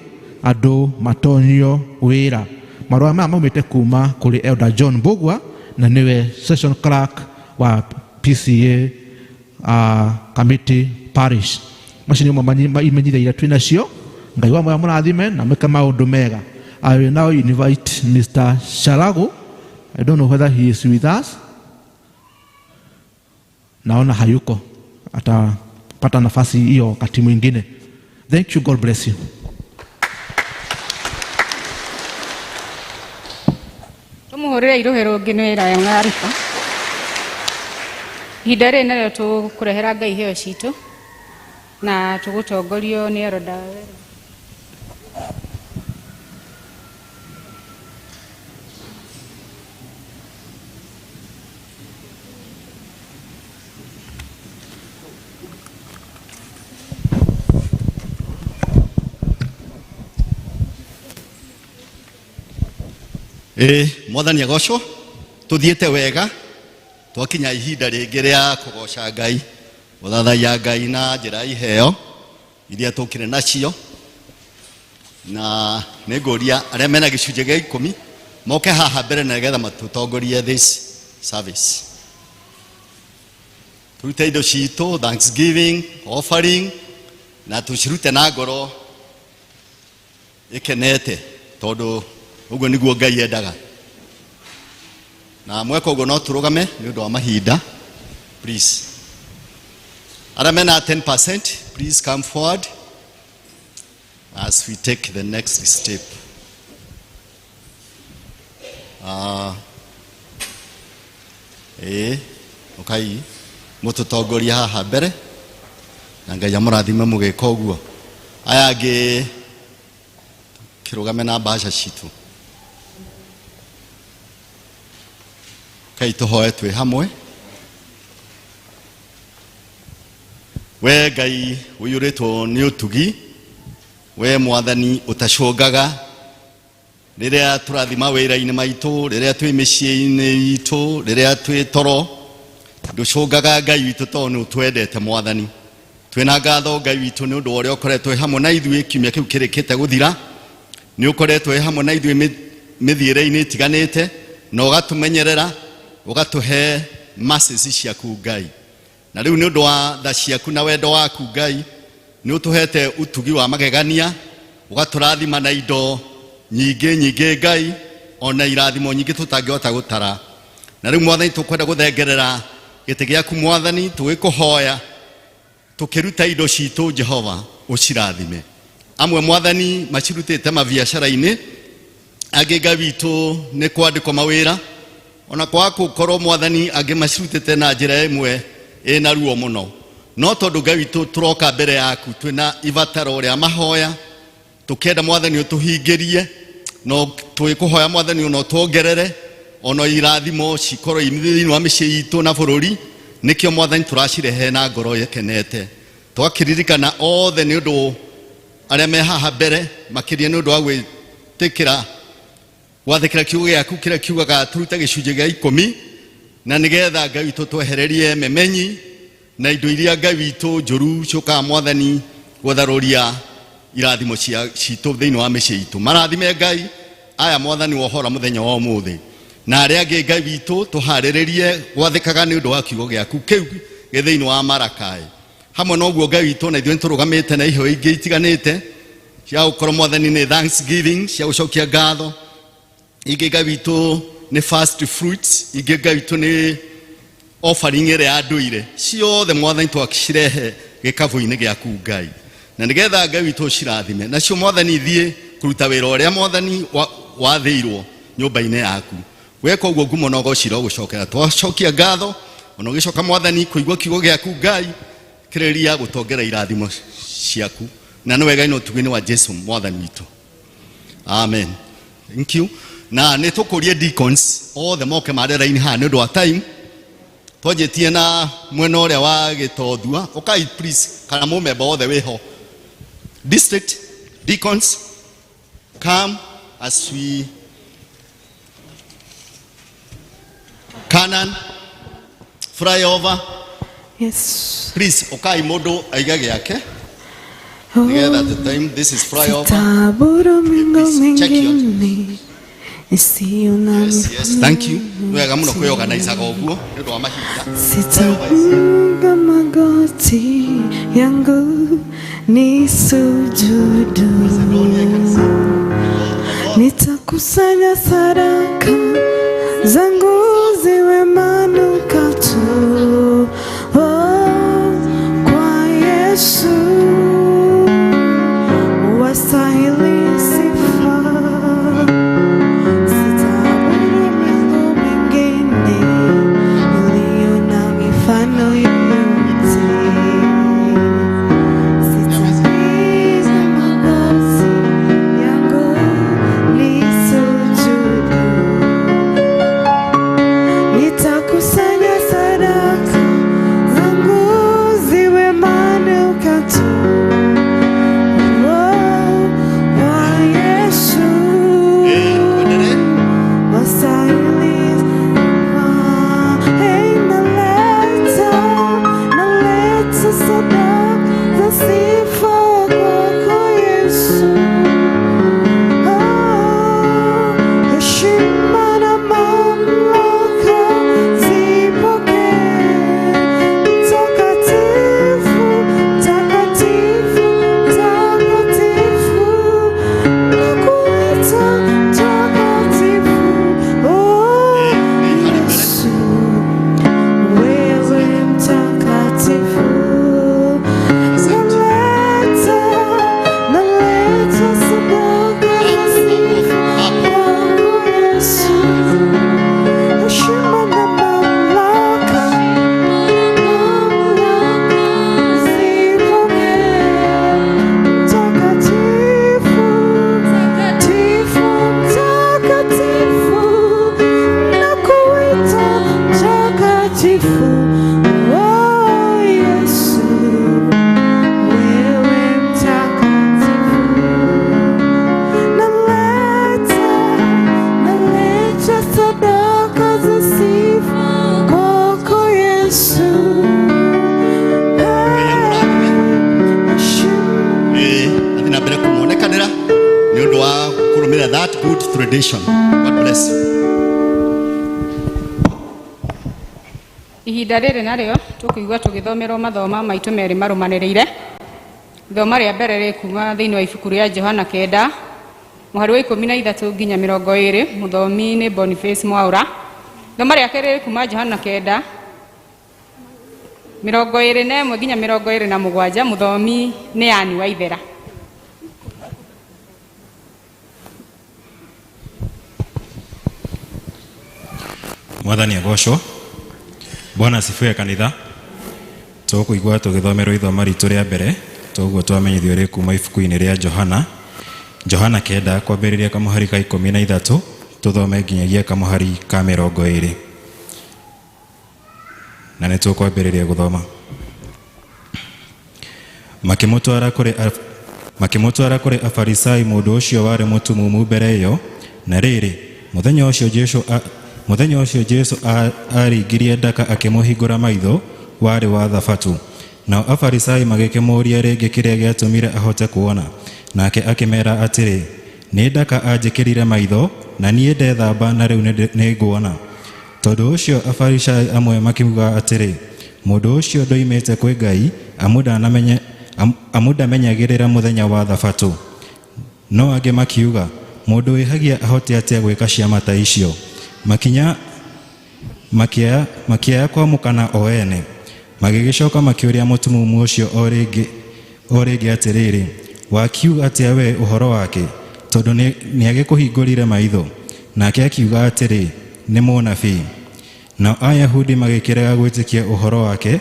andũ matonyio wĩra. Marũa maya maumĩte kuma kũrĩ Elder John Mbugua na nĩwe session clerk wa PCA Committee Parish. Macio nĩmo imenyithia iria twĩ nacio. Ngai wa moya mũrathime na mwĩke maũndũ mega. I will now invite Mr. Sharagu. I don't know whether he is with us. Naona hayuko, atapata nafasi hiyo wakati mwingine. Thank you, God bless you. Tumuhurire iruhe rũngĩ nĩ wĩra wa ngaruka. Ihinda rĩrĩ narĩo tũkũrehera Ngai iheo citũ na tũgũtongorio nĩ Elder Were. Mwathani agocwo, tuthiĩte wega twakinya ihinda rĩngĩ rĩa kũgoca Ngai, gũthathaiya Ngai na njĩra ya iheo iria tũkire nacio. Na nĩngũria arĩa mena gĩcunjĩ gĩa ikũmi moke haha mbere na nĩgetha matũtongorie this service. Tũrute indo citũ, thanksgiving, offering, na tũcirute na ngoro ĩkenete tondũ ũguo nĩguo Ngai endaga. Na mweka ũguo no tũrũgame nĩ ũndũ wa mahinda. Please. Arĩa mena 10%, please come forward as we take the next step. Ĩĩ, ũkai mũtũtongoria haha mbere na Ngai amũrathime mũgĩka ũguo. Aya angĩ kĩrũgame na mbaca citũ. Kai tũhoe twĩ hamwe. We Ngai ũiyũrĩtwo nĩ ũtugi, we Mwathani ũtacũngaga rĩrĩa tũrathi mawĩra-inĩ maitũ, rĩrĩa twĩ mĩciĩ-inĩ itũ, rĩrĩa twĩ toro, ndũcũngaga Ngai witũ tondũ nĩ ũtwendete Mwathani. Twĩna ngatho Ngai witũ nĩ ũndũ wa ũrĩa ũkoretwo wĩ hamwe na ithuĩ kiumia kĩu kĩrĩkĩte gũthira. Nĩ ũkoretwo wĩ hamwe na ithuĩ mĩthiĩre-inĩ ĩtiganĩte na ũgatũmenyerera, ũgatũhe mercies ciaku Ngai. Na rĩu nĩ ũndũ wa tha ciaku na wendo waku Ngai, nĩ ũtũhete ũtugi wa magegania, ũgatũrathima na indo nyingĩ nyingĩ Ngai, ona irathimo nyingĩ tũtangĩhota gũtara. Na rĩu Mwathani tũkwenda gũthengerera gĩtĩ gĩaku Mwathani, tũgĩkũhoya tũkĩruta indo citũ Jehova ũcirathime. Amwe Mwathani macirutĩte mabiacara-inĩ, angĩ Ngai witũ nĩ kwandĩkwo mawĩra, ona kwaga gũkorwo Mwathani angĩ macirutĩte na njĩra ĩmwe ĩna ruo mũno. No tondũ Ngai witũ tũroka mbere yaku twĩna ibataro rĩa mahoya, tũkĩenda Mwathani ũtũhingĩrie, no twĩkũhoya Mwathani ona ũtuongerere ona irathimo cikorwo thĩinĩ wa mĩciĩ itũ na bũrũri. Nĩkĩo Mwathani tũracirehe na ngoro ĩkenete. Twakĩririkana othe nĩ ũndũ arĩa me haha mbere, makĩria nĩ ũndũ wa gwĩtĩkĩra gwathĩkĩra kiugo gĩaku kĩrĩa kiugaga tũrute gĩcunjĩ gĩa 10, na nĩgetha Ngai witũ twehererie memenyi na indo iria Ngai witũ njũru ciũkaga Mwathani gũtharũria irathimo citũ thĩinĩ wa mĩciĩ itũ. Marathime Ngai aya Mwathani wohora mũthenya wa ũmũthĩ, na arĩa angĩ Ngai witũ tũharĩrĩrie gwathĩkaga nĩ ũndũ wa kiugo gĩaku kĩu gĩ thĩinĩ wa Marakai. Hamwe na ũguo Ngai witũ na ithuĩ nĩtũrũgamĩte na iheo ingĩ itiganĩte cia gũkorwo Mwathani nĩ thanksgiving, cia gũcokia ngatho, ingĩ Ngai witũ nĩ first fruits, ingĩ Ngai witũ nĩ offering ĩrĩa ya ndũire. Ciothe Mwathani twacirehe gĩkabũ-inĩ gĩaku Ngai, na nĩgetha Ngai witũ ũcirathime nacio Mwathani ithiĩ kũruta wĩra ũrĩa Mwathani wathĩirwo nyũmba-inĩ yaku. Weka ũguo ngumo na ũgoci irogũcokera. Twacokia ngatho ona ũgĩcoka Mwathani kũigua kiugo gĩaku Ngai, kĩrĩria gũtongera irathimo ciaku, na nĩ wega na ũtugi-inĩ wa Jesu Mwathani witũ. Amen. Thank you. Na nĩ tũkũrie deacons othe moke mare raini haha nĩ ũndũ wa time. Twanjĩtie na mwena ũrĩa wa Gĩtothua. Ũkai please, kana mũmemba wothe wĩho. District deacons come as we Canaan flyover. Yes. Please, ukai mundu aige giake. Nĩgetha the time this is flyover. Sitaburu mingo Please, check your mingine isiyo na Yes, yes, thank you. Nĩ wega mũno kwĩorganizaga ũguo nĩ ũndũ wa mahinda. Sitapiga magoti yangu ni sujudu, nitakusanya sadaka zangu ziwe manukato. Oh, kwa Yesu wastahili sifa. Sitaabudu miungu mingine iliyo na mifano yoyote. Sitapiga magoti yangu nisujudu. that good tradition. God bless you. Ihinda rĩrĩ narĩo tũkũigua tũgĩthomerwo mathoma maitũ merĩ marũmanĩrĩire. Ithoma rĩa mbere rĩ kuma thĩinĩ wa ibuku rĩa Johana 9 mũhari wa 13 nginya 20, mũthomi nĩ Boniface Mwaura. Ithoma rĩa kerĩ rĩ kuma Johana 9 21 nginya 27, mũthomi nĩ Ann Waithera. Mwathani agocwo. Bwana asifiwe kanitha. Tũkũigua tũgĩthomerwo ithoma ritũ rĩa mbere, toguo twamenyithio rĩ kuma ibuku-inĩ rĩa Johana. Johana 9 kwambĩrĩria kamũhari ka 13 tũthome nginyagia kamũhari ka 20. Na nĩ tũkwambĩrĩria gũthoma. Makĩmũtwara kũrĩ Afarisai mũndũ ũcio warĩ mũtumumu mbere ĩyo, na rĩrĩ, mũthenya ũcio Jesũ aringirie ndaka akĩmũhingũra maitho, warĩ wa Thabatũ. Nao Afarisai magĩkĩmũũria rĩngĩ kĩrĩa gĩatũmire ahote kuona. Nake akĩmeera atĩrĩ, nĩ ndaka anjĩkĩrire maitho, na niĩ ndethamba na rĩu nĩnguona. Tondũ ũcio Afarisai amwe makiuga atĩrĩ, mũndũ ũcio ndoimĩte kwĩ Ngai, amu ndamenyagĩrĩra mũthenya wa Thabatũ. No angĩ makiuga, mũndũ wĩhagia ahote atĩa gwĩka ciama ta icio? Makĩaya kwamũkana o ene. Magĩgĩcoka makĩũria mũtumumu ũcio o rĩngĩ atĩrĩrĩ, wakiuga atĩa we ũhoro wake, tondũ nĩagĩkũhingũrire maitho? Nake akiuga atĩrĩ, nĩ mũnabii. Nao Ayahudi magĩkĩrega gwĩtĩkia ũhoro wake.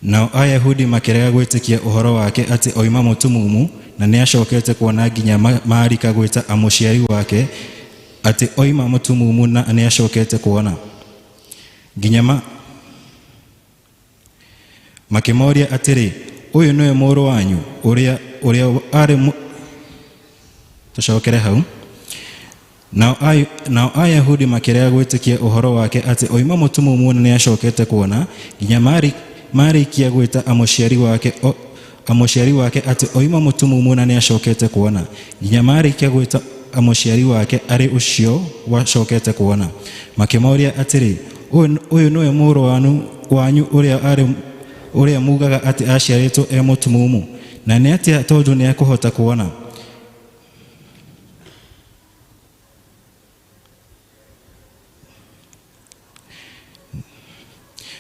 Nao Ayahudi makĩrega gwĩtĩkia ũhoro wake atĩ oima mũtumumu na nĩacokete kuona nginya marika gwĩta amũciari wake atĩ oima mũtumumu na nĩacokete kuona. Nginya makĩmoria atĩrĩ, ũyũ nĩwe mũrũ wanyu ũrĩa arĩ tũcokere hau. Nao Ayahudi makĩrega gwĩtĩkia ũhoro wake atĩ oima mũtumumu na nĩacokete kuona nginya marĩkia gwĩta amũciari wake atĩ oima mũtumumu na nĩacokete kuona nginya marĩkia gwĩta amũciari wake arĩ ũcio wacokete kuona. Makĩmoria atĩrĩ, ũyũ nĩwe mũrũ wanyu ũrĩa mugaga atĩ aciarĩtwo e mũtumumu, na nĩ atĩa tondũ nĩekũhota kuona?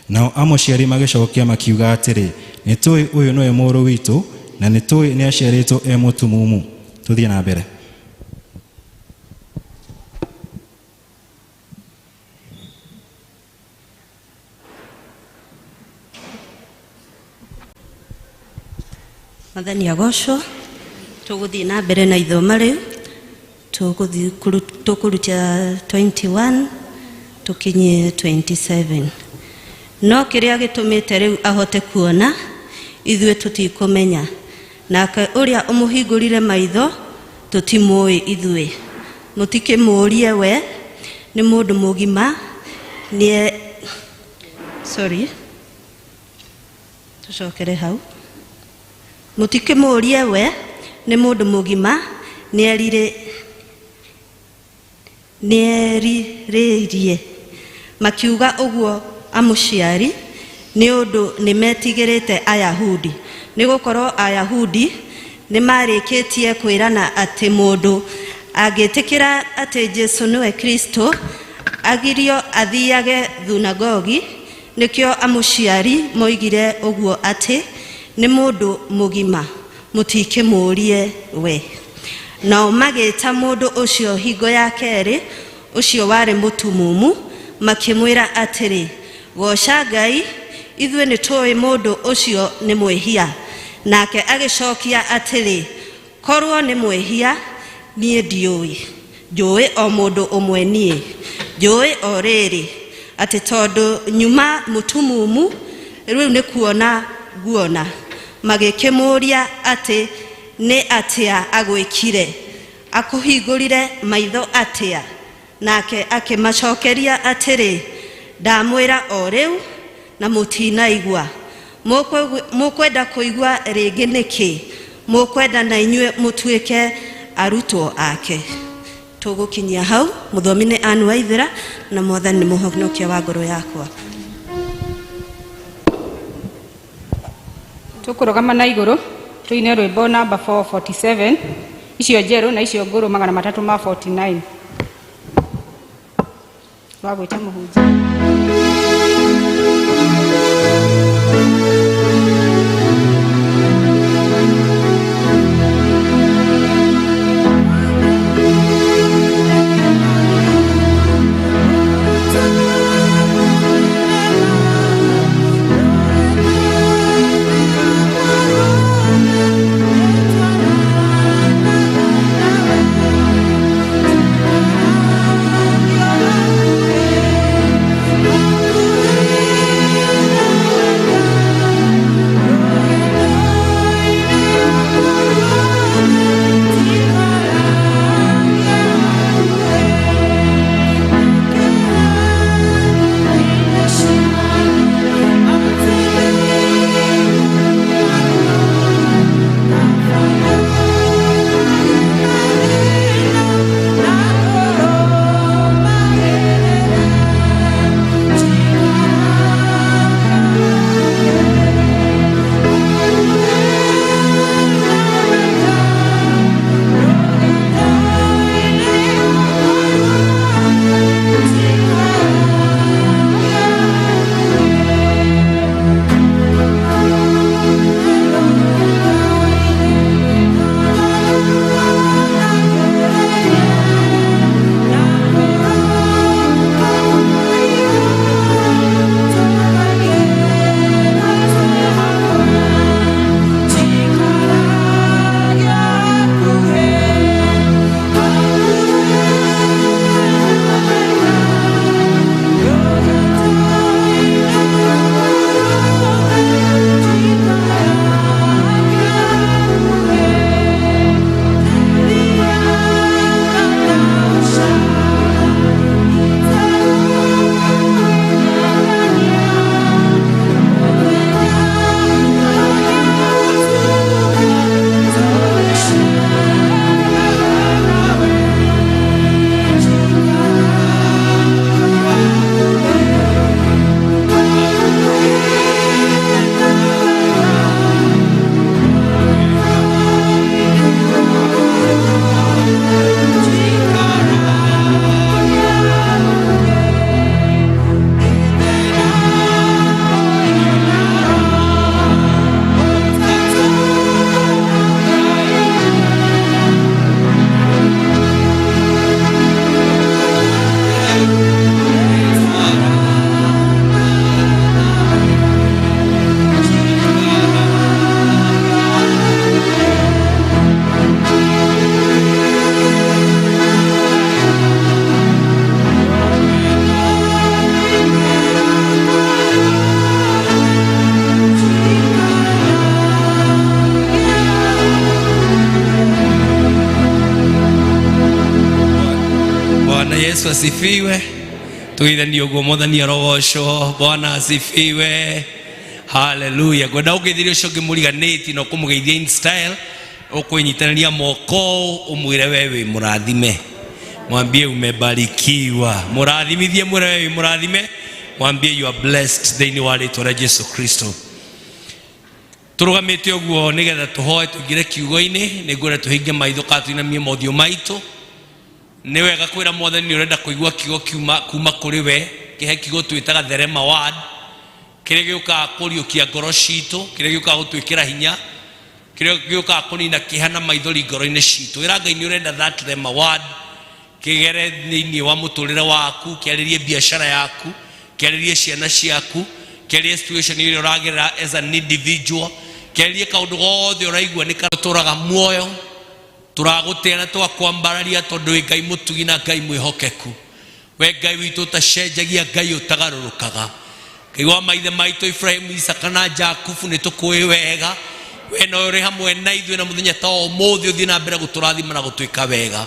Nao amũciari magĩcokia makiuga atĩrĩ, nĩtũĩ ũyũ nĩwe mũrũ witũ na nĩtũĩ nĩaciarĩtwo e mũtumumu. Tũthiĩ na mbere. Mwathani agocwo. Tũgũthiĩ na mbere na ithoma rĩu. Tũkũruta 21 tũkinye 27. No kĩrĩa gĩtũmĩte rĩu ahote kuona ithuĩ tũtikũmenya, nake ũrĩa ũmũhingũrire maitho tũtimũĩ ithuĩ. Mũtikĩmũũrie we, nĩ mũndũ mũgima, nĩ sorry, tũcokere hau. Mũtikĩmũũrie we, nĩ mũndũ mũgima, nĩerirĩirie. Makiuga ũguo amũciari nĩ ũndũ nĩmetigĩrĩte Ayahudi, nĩgũkorwo Ayahudi nĩmarĩkĩtie kwĩrana atĩ mũndũ angĩtĩkĩra atĩ Jesũ nĩwe Kristo agirio athiage thunagogi. Nĩkĩo amũciari moigire ũguo atĩ nĩ mũndũ mũgima, mũtikĩmũũrie we. Nao magĩĩta mũndũ ũcio hingo ya kerĩ, ũcio warĩ mũtumumu, makĩmwĩra atĩrĩ, goca Ngai, ithuĩ nĩtũĩ mũndũ ũcio nĩ mwĩhia. Nake agĩcokia atĩrĩ, korwo nĩ mwĩhia, niĩ ndiũĩ, njũĩ o mũndũ ũmwe niĩ, njũĩ o rĩrĩ, atĩ tondũ nyuma mũtumumu, rĩu nĩ kuona nguona. Magĩkĩmũũria atĩ nĩ atĩa agwĩkire, akũhingũrire maitho atĩa? Nake akĩmacokeria atĩrĩ, ndamwĩra o rĩu na mũtinaigua. Mũkwenda kũigua rĩngĩ nĩkĩ? Mũkwenda na inyuĩ mũtuĩke arutwo ake. Tũgũkinyia hau. Mũthomi nĩ Ann Waithera na Mwathani nĩ mũhonokia wa ngoro yakwa. Tũkũrũgama na igũrũ tũine rwĩmbo namba 447, icio njerũ na icio ngũrũ 349. Twagwĩta mũhunjia. Bwana Yesu asifiwe. Tugeithanie ũguo, Mwathani arogocwo. Bwana asifiwe. Haleluya. Ngwenda ũgeithirie ũcio ũngĩ mũriganĩtie na ũkũmũgeithia in style, ũkwĩnyitanĩria moko, ũmwĩre we wĩ mũrathime. Mwambie umebarikiwa. Mũrathimithie, mwĩre we wĩ mũrathime. Mwambie you are blessed thĩinĩ wa rĩtwa rĩa Jesu Kristo. Tũrũgamĩte ũguo nĩgetha tũhoe tũingĩre kiugo-inĩ. Nĩngwenda tũhinge maitho kana tũinamie mothiũ maitũ. Nĩ wega kwĩra Mwathani nĩ ũrenda kũigua kiugo kiuma kuma kũrĩ we, kĩhe kiugo twĩtaga the Rhema word, kĩrĩa gĩũkaga kũriũkia ngoro citũ, kĩrĩa gĩũkaga gũtwĩkĩra hinya, kĩrĩa gĩũkaga kũnina kĩeha na maithori ngoro-inĩ citũ. Ĩra Ngai nĩ ũrenda that Rhema word kĩgere thĩinĩ wa mũtũrĩre waku, kĩarĩrie biacara yaku, kĩarĩrie ciana ciaku, kĩarĩrie situation ĩrĩa ũragerera as an individual, kĩarĩrie kaũndũ gothe ũraigua nĩ katũraga muoyo. Tũragũtĩa na twakwambararia tondũ wĩ Ngai mũtugi na Ngai mwĩhokeku. We Ngai witũ ũtacenjagia, Ngai ũtagarũrũkaga, Ngai wa maithe maitũ Ibrahimu, Isaka na Jakubu, nĩ tũkũĩ wega we no ũrĩ hamwe na ithuĩ na mũthenya ta ũmũthĩ ũthiĩ na mbere gũtũrathima na gũtwĩka wega.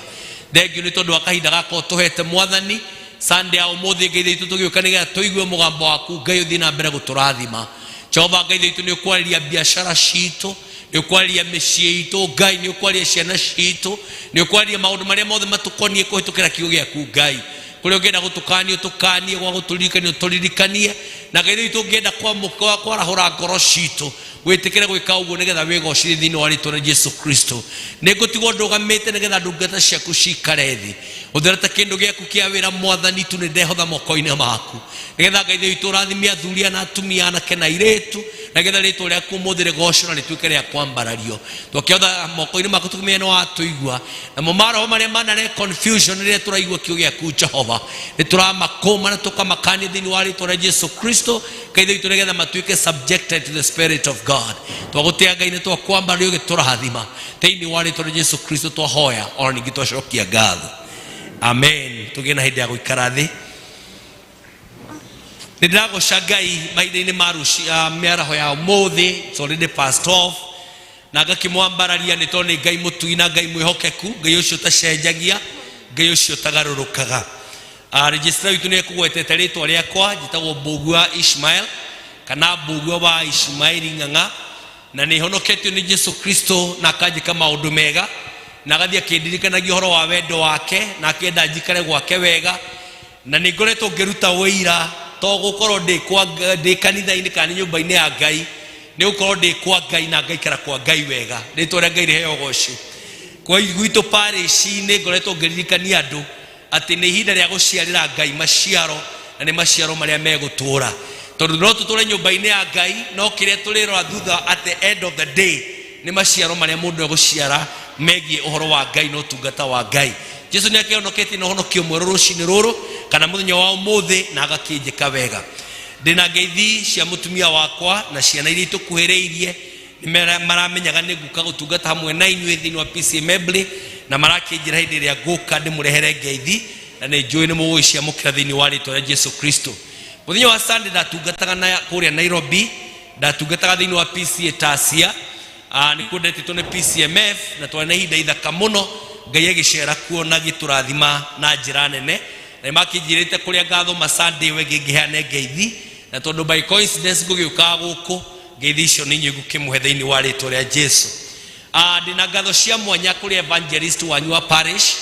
Thengiũ nĩ tondũ wa kahinda gaka ũtũhete, Mwathani. Sunday ya ũmũthĩ, Ngai witũ, tũgĩũka nĩgetha tũigue mũgambo waku. Ngai, ũthiĩ na mbere gũtũrathima. Jehova Ngai witũ, nĩ ũkwarĩria biacara citũ, Nĩ ũkwarĩria mĩciĩ itũ Ngai, nĩ ũkwarĩria ciana citũ, nĩ ũkwarĩria maũndũ marĩa mothe matũkoniĩ kũhĩtũkĩra kiugo gĩaku Ngai. Kũrĩa ũngĩenda gũtũkania ũtũkanie, gwa gũtũririkania ũtũririkanie, na Ngai witũ ũngĩenda kwarahũra ngoro citũ wĩtĩkĩre gwĩka ũguo nĩgetha wĩgocithie thĩinĩ wa rĩtwa rĩa Jesu Kristo. Nĩ ngũtigwo ndũgamĩte nĩgetha ndungata ciaku cikare thĩ. Ũthera ta kĩndũ gĩaku kĩa wĩra Mwathani tu, nĩ ndehotha moko-inĩ maku nĩgetha Ngai witũ ũrathime athuri na atumia, anake na airĩtu, na nĩgetha rĩtwa rĩaku ũmũthĩ rĩgocwo na rĩtuĩke rĩa kwambarario. Twakĩotha moko-inĩ maku tũkĩmenya nĩ watũigua, namo maroho marĩa manare confusion rĩrĩa tũraigua kiugo gĩaku Jehova nĩ tũramakũma na tũkamakania thĩinĩ wa rĩtwa rĩa Jesu Kristo Ngai witũ, nĩgetha matuĩke subjected to the spirit of God. Twagũtĩa Ngai nĩ twakwambararia ũgĩtũrathima thĩinĩ wa rĩtwa rĩa Jesu Kristo twahoya ona ningĩ twacokia ngatho, amen. Tũgĩe na hĩndĩ ya gũikara thĩ. Nĩ ndĩragoca Ngai mahinda-inĩ ma mĩaraho ya ũmũthĩ. It's already past 12 na ngakĩmwambararia nĩ tondũ nĩ Ngai mũtugi na Ngai mwĩhokeku, Ngai ũcio ũtacenjagia, Ngai ũcio ũtagarũrũkaga. Registrar witũ nĩ ekũgwetete rĩtwa rĩakwa, njĩtagwo Mbũgua Ishmael kana Mbũgua wa Ishmaeli Ng'ang'a, na nĩ honoketio nĩ Jesu Kristo na akanjĩka maũndũ mega na agathiĩ akĩndirikanagia ũhoro wa wendo wake na akĩenda njikare gwake wega, na nĩ ngoretwo ngĩruta ũira to gũkorwo ndĩ kanitha-inĩ kana nĩ nyũmba-inĩ ya Ngai, nĩ gũkorwo ndĩ kwa Ngai na ngaikara kwa Ngai wega. Rĩtwa rĩa Ngai rĩheo ũgoci. Kwa gwitũ parish-inĩ ngoretwo ngĩririkania andũ atĩ nĩ ihinda rĩa gũciarĩra Ngai maciaro, na nĩ maciaro marĩa megũtũra, tondũ no tũtũre nyũmba-inĩ ya Ngai, no kĩrĩa tũrĩrora thutha at the end of the day nĩ maciaro marĩa mũndũ egũciara megiĩ ũhoro wa Ngai na ũtungata wa Ngai. Jesu nĩ akĩhonoketie na ũhonokio mwerũ rũcinĩ rũrũ kana mũthenya wa ũmũthĩ na agakĩnjĩka wega. Ndĩna ngeithi cia mũtumia wakwa na ciana iria itũkuhĩrĩirie, nĩ maramenyaga nĩ ngũka gũtungata hamwe na inyuĩ thĩinĩ wa PCEA Embley, na marakĩnjĩra hĩndĩ ĩrĩa ngũka ndĩmũrehere ngeithi, na nĩ njũĩ nĩ mũgũgĩciamũkĩra thĩinĩ wa rĩtwa rĩa Jesu Kristo. Mũthenya wa Sunday ndatungataga na kũrĩa Nairobi, ndatungataga thĩinĩ wa PCEA Tasia, nĩkuo ndetĩtwo nĩ PCMF, na twarĩ na ihinda ithaka mũno. Ngai agĩcera kuo na agĩtũrathima na njĩra nene, na nĩmakĩnjĩrĩte kũrĩa ngathoma Sunday ĩyo ĩngĩ ngĩheane ngeithi, na tondũ by coincidence ngũgĩũkaga gũkũ, ngeithi icio nĩ inyuĩ ngũkĩmũhe thĩinĩ wa rĩtwa rĩa Jesu. Ndĩna ngatho cia mwanya kũrĩ evangelist wanyu wa parish,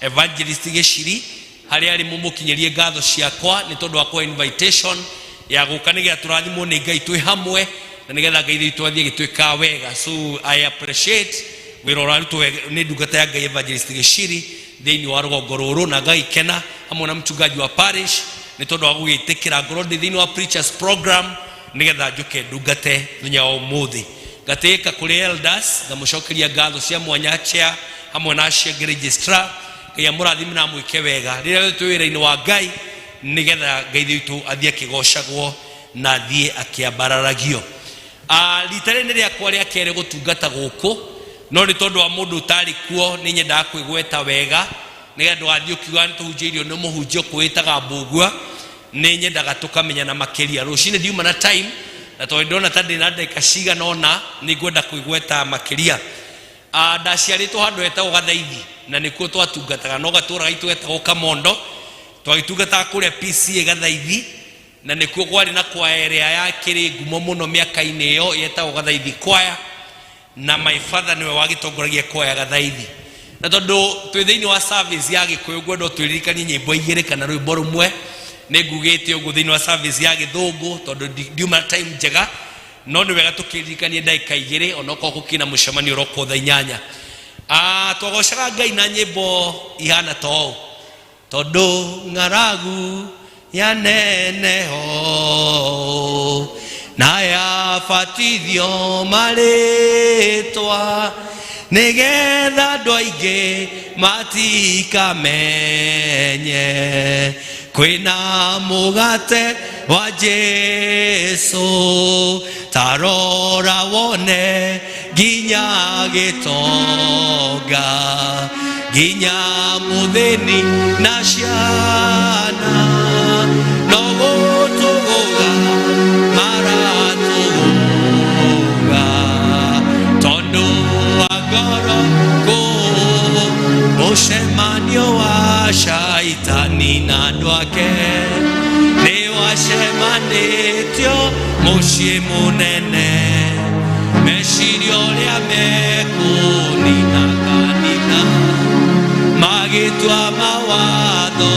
evangelist Gĩciri, harĩa arĩ mũmũkinyĩrie ngatho ciakwa nĩ tondũ wa kũhe invitation ya gũka nĩgetha tũrathimwo nĩ Ngai twĩ hamwe na nĩgetha Ngai witũ athiĩ agĩtwĩkaga wega. So I appreciate wĩra ũrarutwo nĩ ndungata ya Ngai evangelist Gĩciri thĩinĩ wa rũgongo rũrũ, na ngagĩkena hamwe na mchungaji wa parish nĩ tondũ wa gũgĩtĩkĩra ngorwo ndĩ thĩinĩ wa preachers program nĩgetha njũke ndungate mũthenya wa ũmũthĩ. Ngatĩĩka kũrĩ elders, ngamũcokeria ngatho cia mwanya chair hamwe na acio angĩ registrar. Ngai amũrathime na amwĩke wega rĩrĩa twĩ wĩra-inĩ wa Ngai, nĩgetha Ngai witũ athiĩ akĩgocagwo na athiĩ akĩambararagio. Rita rĩrĩ nĩ rĩakwa rĩa kerĩ gũtungata gũkũ, no nĩ tondũ wa mũndũ ũtarĩ kuo nĩ nyendaga kwĩgweta wega nĩgetha ndũgathiĩ ũkiuga nĩ tũhunjĩirio nĩ mũhunjia ũkwĩĩtaga Mbũgua. Nĩ nyendaga tũkamenyana makĩria. Rũcinĩ ndiuma na time, na tondũ ndĩrona ta ndĩna ndagĩka cigana ũna, nĩ ngwenda kwĩgweta makĩria. Ndaciarĩtwo handũ hetagwo Gathaithi na nĩkuo twatungataga, no gatũra gaitũ getagwo Kamondo. Twagĩtungataga kũrĩa PCEA Gathaithi, na nĩkuo kwarĩ na kwaya ĩrĩa yakĩrĩ ngumo mũno mĩaka-inĩ ĩyo yetagwo Gathaithi Kwaya, na my father nĩwe wagĩtongoragia kwaya Gathaithi. Na tondũ twĩ thĩinĩ wa service ya Gĩkũyũ, ngwenda ũtwĩririkanie nyĩmbo igĩrĩ kana rwĩmbo rũmwe. Nĩ ngugĩte ũguo thĩinĩ wa service ya Gĩthũngũ tondũ ndiuma time njega, no nĩ wega tũkĩririkanie ndagĩka igĩrĩ onokorwo gũkĩna mũcemanio ũrokwo thaa inyanya. Twagocaga Ngai na nyĩmbo ihana ta ũũ: tondũ ng'aragu yaneneho na yabatithio marĩtwa, nĩgetha andũ aingĩ matikamenye kwĩna mũgate wa Jesu. Tarora wone nginya gĩtonga, nginya mũthĩni na ciana, no gũtũgũga maratũgũga, tondũ wa ngoro kũ mũcemanio wa shaitani na andũ ake nĩ wacemanĩtio mũciĩ mũnene. Meciria ũrĩa mekũnina kanitha magĩtua mawatho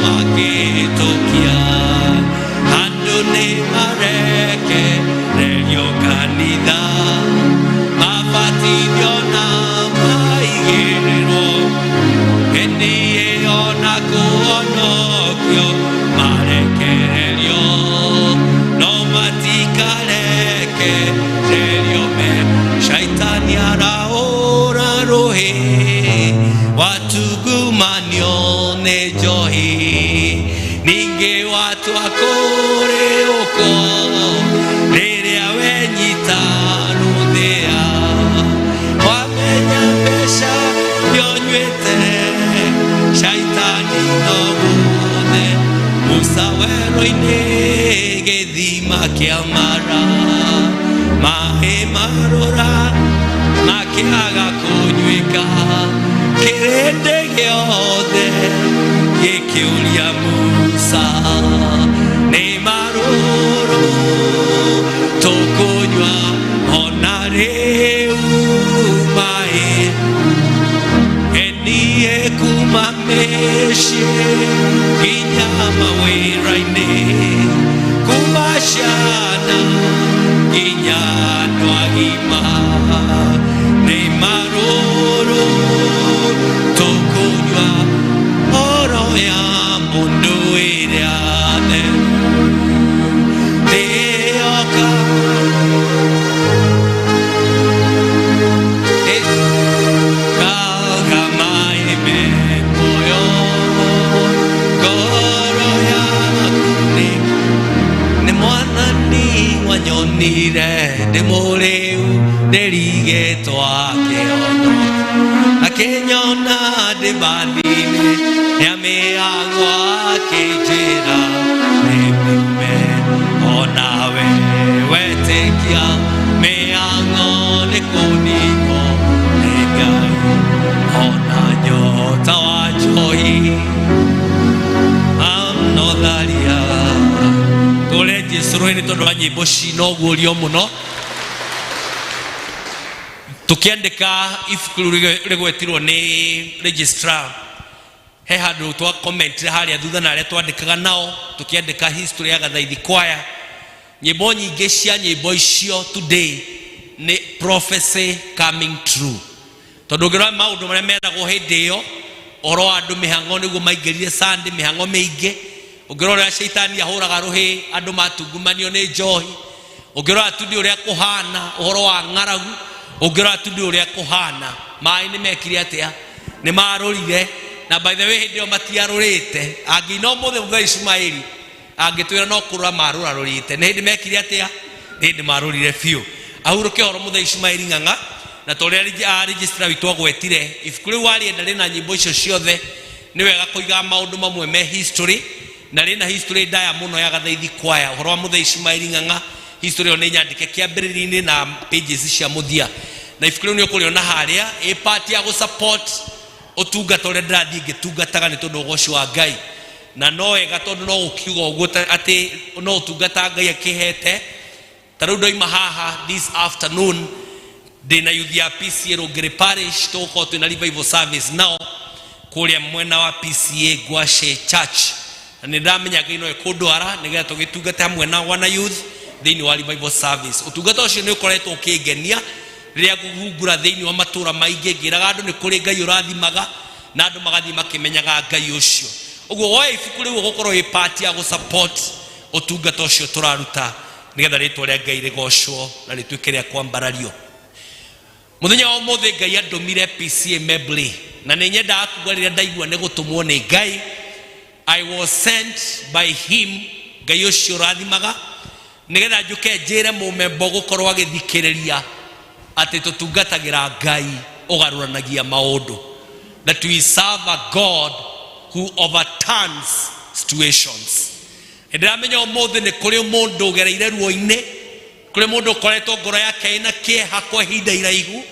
makĩtũkia andũ nĩ marekererio kanitha mabatithio na maigĩrĩrwo hĩndĩ ĩyo na kũhonokio marekererio no matikarekererio me shaitani arahũra rũhĩ watugumanio nĩ njohi ningĩ watua kũrĩũkwo rĩrĩa wenyita rũthĩa wamenya mbeca yonywĩte shaitani no gũthe Musa werũ-inĩ gĩthima kĩa Mara maĩ marũra makĩaga kũnyuĩka kĩrĩndĩ gĩothe gĩkĩũria Musa nĩ marũrũ tũkũnyua ona rĩu maĩ enie kuma mĩciĩ nginya mawĩra-inĩ kuma ciana nginya andũ agima nĩ marũrũ tũkũnyua oro ya mũndũ ĩrĩa theru nĩyoka wanyonire ndĩ mũrĩu ndĩrigĩtwo akĩhono akĩnyona ndĩ mbathi-inĩ nĩamĩagwo akĩnjĩra nĩmĩume onawe wetĩkia mĩang'o nĩ kũninwo nĩ Ngai ona nyota wa njohi amnotharia tũre Jesũ rũĩ nĩ tondũ wa nyĩmbo cina ũguũrio mũno tũkĩandĩka ibuku rĩu rĩgwetirwo nĩ registrar he handũ twa commentire harĩa thutha na arĩa twandĩkaga nao tũkĩandĩka history ya Gathaithi Choir nyĩmbo nyingĩ cia nyĩmbo icio today nĩ prophecy coming true tondũ ũngĩrora maũndũ marĩa meragwo hĩndĩ ĩyo ũhoro wa andũ mĩhang'o nĩguo maingĩrire Sunday mĩhang'o mĩingĩ ũngĩrora ũrĩa caitani ahũraga rũhĩ andũ matungumanio nĩ njohi ũngĩrora tundi ũrĩa kũhana ũhoro wa ng'aragu ũngĩrora tundi ũrĩa kũhana maĩ nĩ mekire atĩa nĩ marũrire na by the way hĩndĩ ĩyo matiarũrĩte angĩina ũmũthĩ mũthenya Ismaili angĩtwĩra no kũrũra marũrarũrĩte nĩ hĩndĩ mekire atĩa nĩ hĩndĩ marũrire biũ ahurũke ũhoro mũthenya Ismaili ng'ang'a na ta ũrĩa registrar witũ agwetire ibuku rĩu warĩenda rĩna nyĩmbo icio ciothe nĩ wega kũiga maũndũ mamwe me history na rĩna history ndaya mũno ya Gathaithi Choir ũhoro wa mũthenya Ismaili ng'ang'a history ĩyo nĩ nyandĩke kĩambĩrĩria-inĩ na pages cia mũthia na ibuku rĩu nĩ ũkũrĩona harĩa ĩ part ya gũ support ũtungata ũrĩa ndĩrathiĩ ngĩtungataga nĩ tondũ ũgoci wa Ngai na no wega tondũ no gũkiuga ũguo atĩ no ũtungata Ngai akĩhete ta rĩu ndoima haha this afternoon ndĩna youth ya PCA Rũngĩrĩ Parish tũgũkorwo twĩna revival service nao kũrĩa mwena wa PCA Ngwacĩ Church na nĩ ndamenya Ngai no ekũndwara nĩgetha tũgĩtungate hamwe na wana youth thĩinĩ wa revival service ũtungata ũcio nĩ ũkoretwo ũkĩngenia rĩrĩa ngũhungura thĩinĩ wa matũra maingĩ ngĩraga andũ nĩ kũrĩ Ngai ũrathimaga na andũ magathiĩ makĩmenyaga Ngai ũcio ũguo woe ibuku rĩu ũgũkorwo wĩ part ya gũ support ũtungata ũcio tũraruta nĩgetha rĩtwa rĩa Ngai rĩgocwo na rĩtuĩke rĩa kwambarario mũthenya wa ũmũthĩ Ngai andũmire PCA Mebley na nĩ nyendaga kuga rĩrĩa ndaigua nĩ gũtũmwo nĩ Ngai I was sent by him Ngai ũcio ũrathimaga nĩgetha njũke njĩre mũmemba ũgũkorwo agĩthikĩrĩria atĩ tũtungatagĩra Ngai ũgarũranagia maũndũ that we serve a God who overturns situations ndĩramenya ũmũthĩ nĩ kũrĩ mũndũ ũgereire ruo-inĩ kũrĩ mũndũ ũkoretwo ngoro yake ĩna kĩeha kwa ihinda iraihu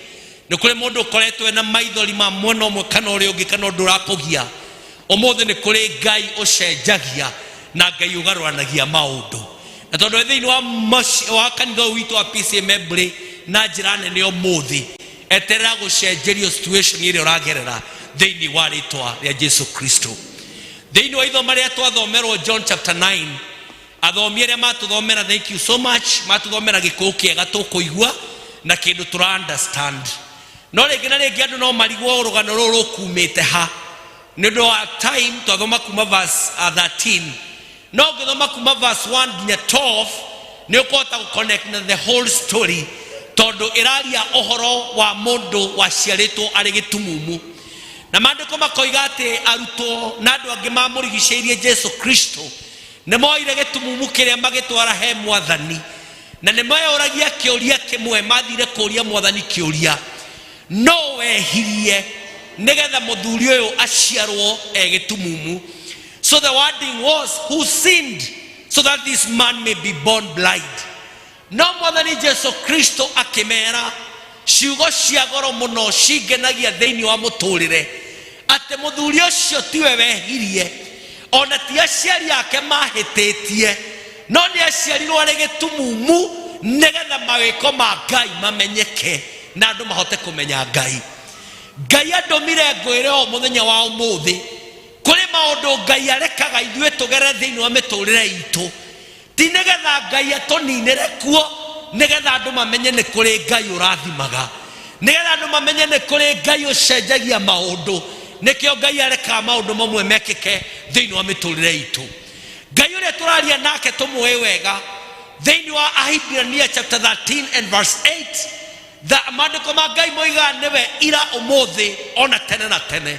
nĩ kũrĩ mũndũ ũkoretwo ena maithori ma mwena ũmwe kana ũrĩa ũngĩ kana ũndũ ũrakũgia ũmũthĩ nĩ kũrĩ Ngai ũcenjagia na Ngai ũgarũranagia maũndũ na tondũ thĩinĩ wa wa kanitha ũyũ witũ wa PCA Mebley Na njĩra nene ũmũthĩ, eterera gũcenjerio situation ĩrĩa ũragerera thĩinĩ wa rĩtwa rĩa Jesu Kristo. Thĩinĩ wa ithoma rĩrĩa twathomerwo John chapter 9, athomi arĩa matũthomera, thank you so much, matũthomera gĩkũyũ kĩega tũkũigua na kĩndũ tũra understand. No rĩngĩ na rĩngĩ andũ no marigwo rũgano rũrũ rũkumĩte ha. Nĩ ũndũ wa time twathoma kuma verse 13, no ũngĩthoma kuma verse 1 nginya 12 nĩ ũkũhota gũconnect na the whole story, tondũ ĩraria ũhoro wa mũndũ waciarĩtwo arĩ gĩtumumu. Na maandĩko makoiga atĩ arutwo na andũ angĩ mamũrigicĩirie Jesu Kristo nĩ moire gĩtumumu kĩrĩa magĩtwara he Mwathani, na nĩ meyũragia kĩũria kĩmwe. Mathire kũũria Mwathani kĩũria, no wehirie nĩgetha mũthuri ũyũ aciarwo e gĩtumumu? So the wording was, "Who sinned so that this man may be born blind?" No Mwathani Jesu Kristo akĩmera ciugo cia goro mũno cingenagia thĩinĩ wa mũtũrĩre, atĩ mũthuri ũcio tiwe wehirie, ona ti aciari ake mahĩtĩtie, no nĩ aciarirwo arĩ gĩtumumu nĩgetha mawĩko ma Ngai mamenyeke na andũ mahote kũmenya Ngai. Ngai andũmire ngwĩre o mũthenya wa ũmũthĩ, kũrĩ maũndũ Ngai arekaga ithuĩ tũgere thĩinĩ wa mĩtũrĩre itũ, ti nĩgetha Ngai atũninĩre kuo, nĩgetha andũ mamenye nĩ kũrĩ Ngai ũrathimaga, nĩgetha andũ mamenye nĩ kũrĩ Ngai ũcenjagia maũndũ. Nĩkĩo Ngai arekaga maũndũ mamwe mekĩke thĩinĩ wa mĩtũrĩre itũ. Ngai ũrĩa tũraria nake tũmũĩ wega. Thĩinĩ wa Ahibirania chapter 13 and verse 8, maandĩko ma Ngai moigaga nĩwe ira, ũmũthĩ, ona tene na tene.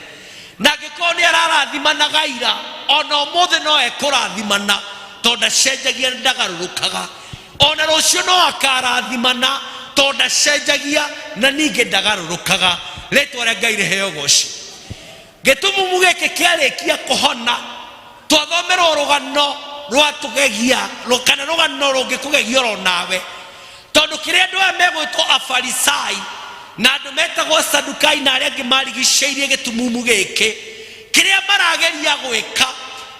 Na angĩkorwo nĩ ararathimanaga ira, ona ũmũthĩ no ekũrathimana, tondũ ndacenjagia, ndagarũrũkaga. Ona rũciũ no akarathimana, tondũ ndacenjagia na ningĩ ndagarũrũkaga. Rĩtwa rĩa Ngai rĩheo goci. Gĩtumumu gĩkĩ kĩarĩkia kũhona, twathomerwo rũgano rwatũgegia kana rũgano rũngĩkũgegia oro nawe, tondũ kĩrĩa andũ aya megwĩtwo Afarisai na andũ metagwo Sadukai na arĩa angĩ marigicĩirie gĩtumumu gĩkĩ, kĩrĩa marageria gwĩka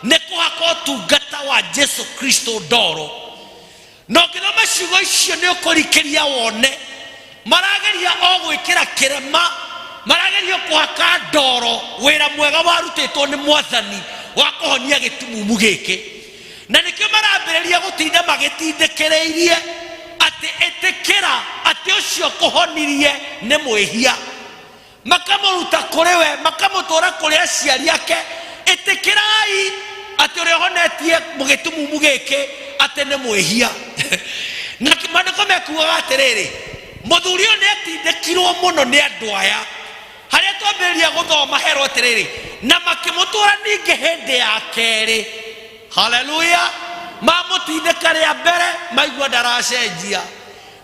nĩ kũhaka ũtungata wa Jesu Kristo ndoro. Na ũngĩthoma ciugo icio nĩ ũkũrikĩria wone marageria o gwĩkĩra kĩrema, marageria kũhaka ndoro wĩra mwega warutĩtwo nĩ Mwathani wa kũhonia gĩtumumu gĩkĩ. Na nĩkĩo marambĩrĩria gũtinda magĩtindĩkĩrĩirie atĩ ĩtĩkĩra atĩ ũcio kũhonirie nĩ mwĩhia. Makamũruta kũrĩ we, makamũtwara kũrĩ aciari ake, ĩtĩkĩrai atĩ ũrĩa ũhonetie gĩtumumu gĩkĩ atĩ nĩ mwĩhia. Na maandĩko mekugaga atĩrĩrĩ, mũthuri ũyũ nĩ atindĩkirwo mũno nĩ andũ aya. Harĩa twambĩrĩria gũthoma herwo atĩrĩrĩ, na makĩmũtwara ningĩ hĩndĩ ya kerĩ. Haleluya! Mamũtindĩka rĩa mbere, maigua ndaracenjia,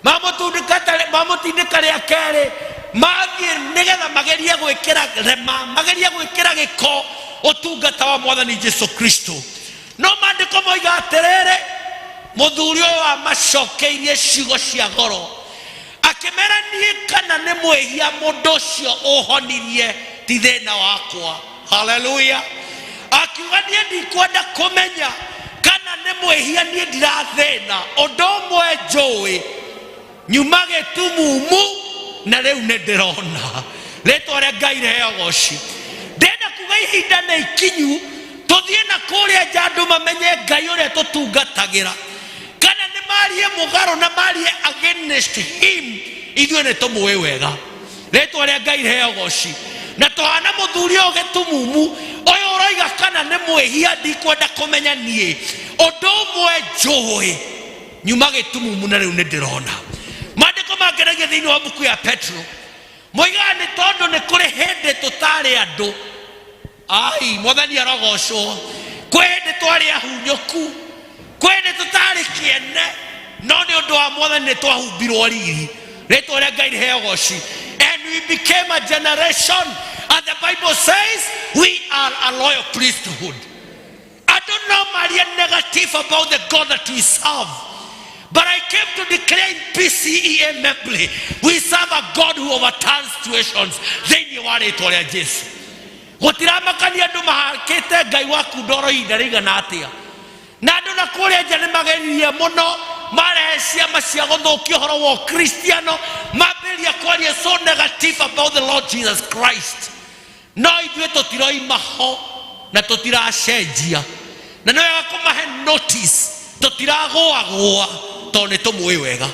mamũtindĩka rĩa kerĩ, mathiĩ nĩgetha magerie gwĩkĩra rema, magerie gwĩkĩra gĩko ũtungata wa Mwathani Jesu Kristo. No maandĩko moiga atĩrĩrĩ, mũthuri ũyũ amacokeirie ciugo cia goro, akĩmera, niĩ kana nĩ mwĩhia mũndũ ũcio ũhonirie ti thĩna wakwa. Haleluya! Akiuga, niĩ ndikwenda kũmenya kana nĩ mwĩhia, niĩ ndirathĩna. Ũndũ ũmwe njũĩ, nyuma gĩtumumu na rĩu nĩ ndĩrona. Rĩtwa rĩa Ngai rĩheo goci. Ndĩrenda kuga ihinda nĩ ikinyu tũthiĩ na kũrĩa nja, andũ mamenye Ngai ũrĩa tũtungatagĩra. Kana nĩ marie mũgarũ na marie against him, ithuĩ nĩ tũmũĩ wega. Rĩtwa rĩa Ngai rĩheo goci. Na tũhana mũthuri ũyũ gĩtumumu ũyũ ũroiga kana nĩ mwĩhia ndikwenda kũmenya, niĩ ũndũ ũmwe njũĩ, nyuma gĩtumumu na rĩu nĩ ndĩrona. Maandĩko mangenagia thĩinĩ wa mbuku ya Petro moigaga nĩ tondũ nĩ kũrĩ hĩndĩ tũtarĩ andũ. Ai, Mwathani arogocwo! Kwĩ hĩndĩ twarĩ ahunyũku, kwĩ hĩndĩ tũtarĩ kĩene, no nĩ ũndũ wa Mwathani nĩ twahumbirwo riri. Rĩtwa rĩa Ngai rĩheo goci. And we became a generation, and the Bible says we are a royal priesthood. Andũ no marie negative about the God that we serve, but I came to declare in PCEA Membley, we serve a God who overturns situations. Thĩinĩ wa rĩtwa rĩa Jesu, gũtiramakania andũ mahakĩte Ngai waku ndoro ihinda rĩigana atĩa. Na andũ na kũrĩa nja nĩ mageririe mũno Marehe ciama cia gũthũkia ũhoro wa ũkristiano, mambĩrĩria kwaria so negative about the Lord Jesus Christ. No ithuĩ tũtiroima ho na tũtiracenjia, na nĩ wega kũmahe notice, tũtiragũagũa tondũ nĩ tũmũĩ wega.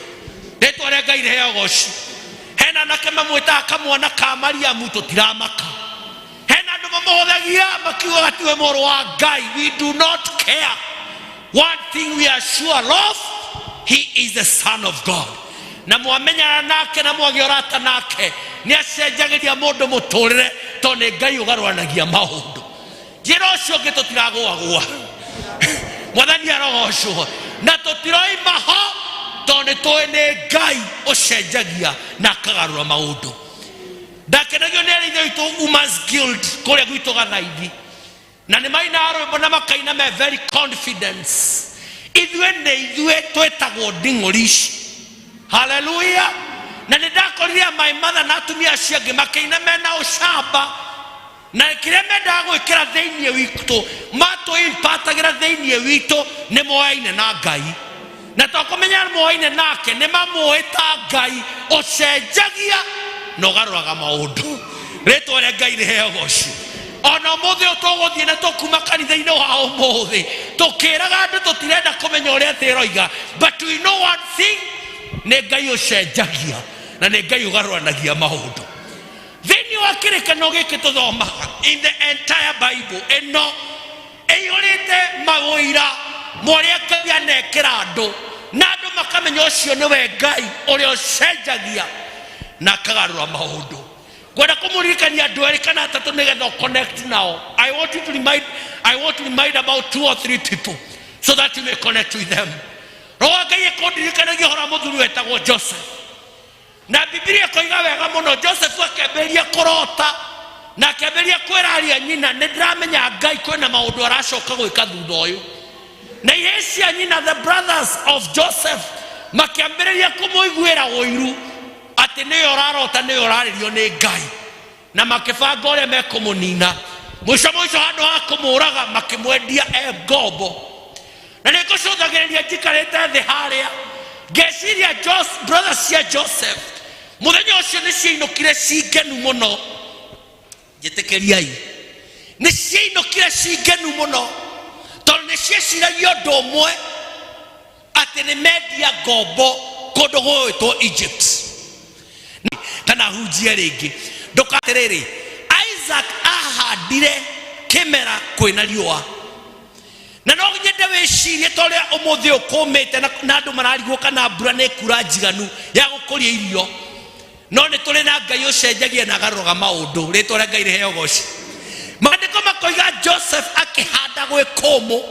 Rĩtwa rĩa Ngai rĩheo goci. Hena anake mamwĩtaga kamwana ka Mariamu, tũtiramaka. Hena andũ mamũhũthagia makiugaga tiwe mũrũ wa Ngai. We do not care. One thing we are sure of, he is the Son of God. Na mwamenyana nake na mwagĩa ũrata nake, nĩ acenjagĩria mũndũ mũtũrĩre, tondũ nĩ Ngai ũgarũranagia maũndũ. Njĩra ũcio ũngĩ tũtiragũagũa, Mwathani arogocwo. Na tũtiroima ho tondũ nĩ tũĩ nĩ Ngai ũcenjagia na akagarũra maũndũ. Ndakenagio nĩ arĩa ithe witũ Women's Guild kũrĩa gwitũ Gathaithi, na nĩ mainaga rwĩmbo na makaina me very confidence. Ithuĩ nĩ ithuĩ twĩtagwo nding'ũri ici. Haleluya. Na nĩ ndakorire my mother na atumia acio angĩ makĩina mena ũcamba, na kĩrĩa mendaga gwĩkĩra thĩinĩ witũ, matũimpatagĩra thĩinĩ witũ nĩ moyaine na Ngai, na to kũmenya moyaine nake, nĩ mamũĩ ta Ngai ũcenjagia na ũgarũraga maũndũ. Rĩtwa rĩa Ngai rĩheo goci. Ona ũmũthĩ ũyũ tũgũthiĩ na tũkuma kanitha-inĩ wa ũmũthĩ tũkĩraga andũ tũtirenda kũmenya ũrĩa thĩ ĩroiga, but we know one thing, nĩ Ngai ũcenjagia na nĩ Ngai ũgarũranagia maũndũ. Thĩinĩ wa kĩrĩkanĩro gĩkĩ tũthomaga, in the entire Bible ĩno ĩiyũrĩte mawũira morĩa Ngai anekĩra andũ, na andũ makamenya ũcio nĩwe Ngai ũrĩa ũcenjagia na akagarũra maũndũ. Ngwenda kũmũririkania andũ erĩ kana atatũ nĩgetha connect nao. I want you to remind, I want to remind about two or three people so that you may connect with them. Roho wa Ngai ĩkũndirikanagia ũhoro wa mũthuri wetagwo Joseph, na Bibilia ĩkoiga wega mũno, Joseph akĩambĩrĩria kũrota na akĩambĩrĩria kwĩra aria nyina, nĩ ndĩramenya Ngai kwĩna maũndũ aracoka gwĩka thutha ũyũ. Na ihĩĩ cia nyina, the brothers of Joseph, makĩambĩrĩria kũmũiguĩra ũiru atĩ nĩwe ũrarota, nĩwe ũrarĩrio nĩ Ngai, na makĩbanga ũrĩa mekũmũnina. Mũico mũico, handũ ha kũmũraga, makĩmwendia e ngombo. Na nĩ ngũcũthagĩrĩria njikarĩte thĩ harĩa ngeciria brothers cia Joseph mũthenya ũcio nĩ ciainũkire cingenu mũno. Njĩtĩkĩriai, nĩ ciainũkire cingenu mũno tondũ nĩ cieciragia ũndũ ũmwe, atĩ nĩ mendia ngombo kũndũ gũgwĩtwo Egypt. Kana hunjie rĩngĩ, ndũkatĩrĩrĩ, Isaac ahandire kĩmera kwĩna riũa. Na no nyende wĩcirie ta ũrĩa ũmũthĩ ũkũmĩte na andũ mararigwo kana mbura nĩ kura njiganu ya gũkũria irio, no nĩ tũrĩ na Ngai ũcenjagia na agarũraga maũndũ. Rĩtwa rĩa Ngai rĩheo goci. Maandĩko makoiga Joseph akĩhanda gwĩ kũmũ,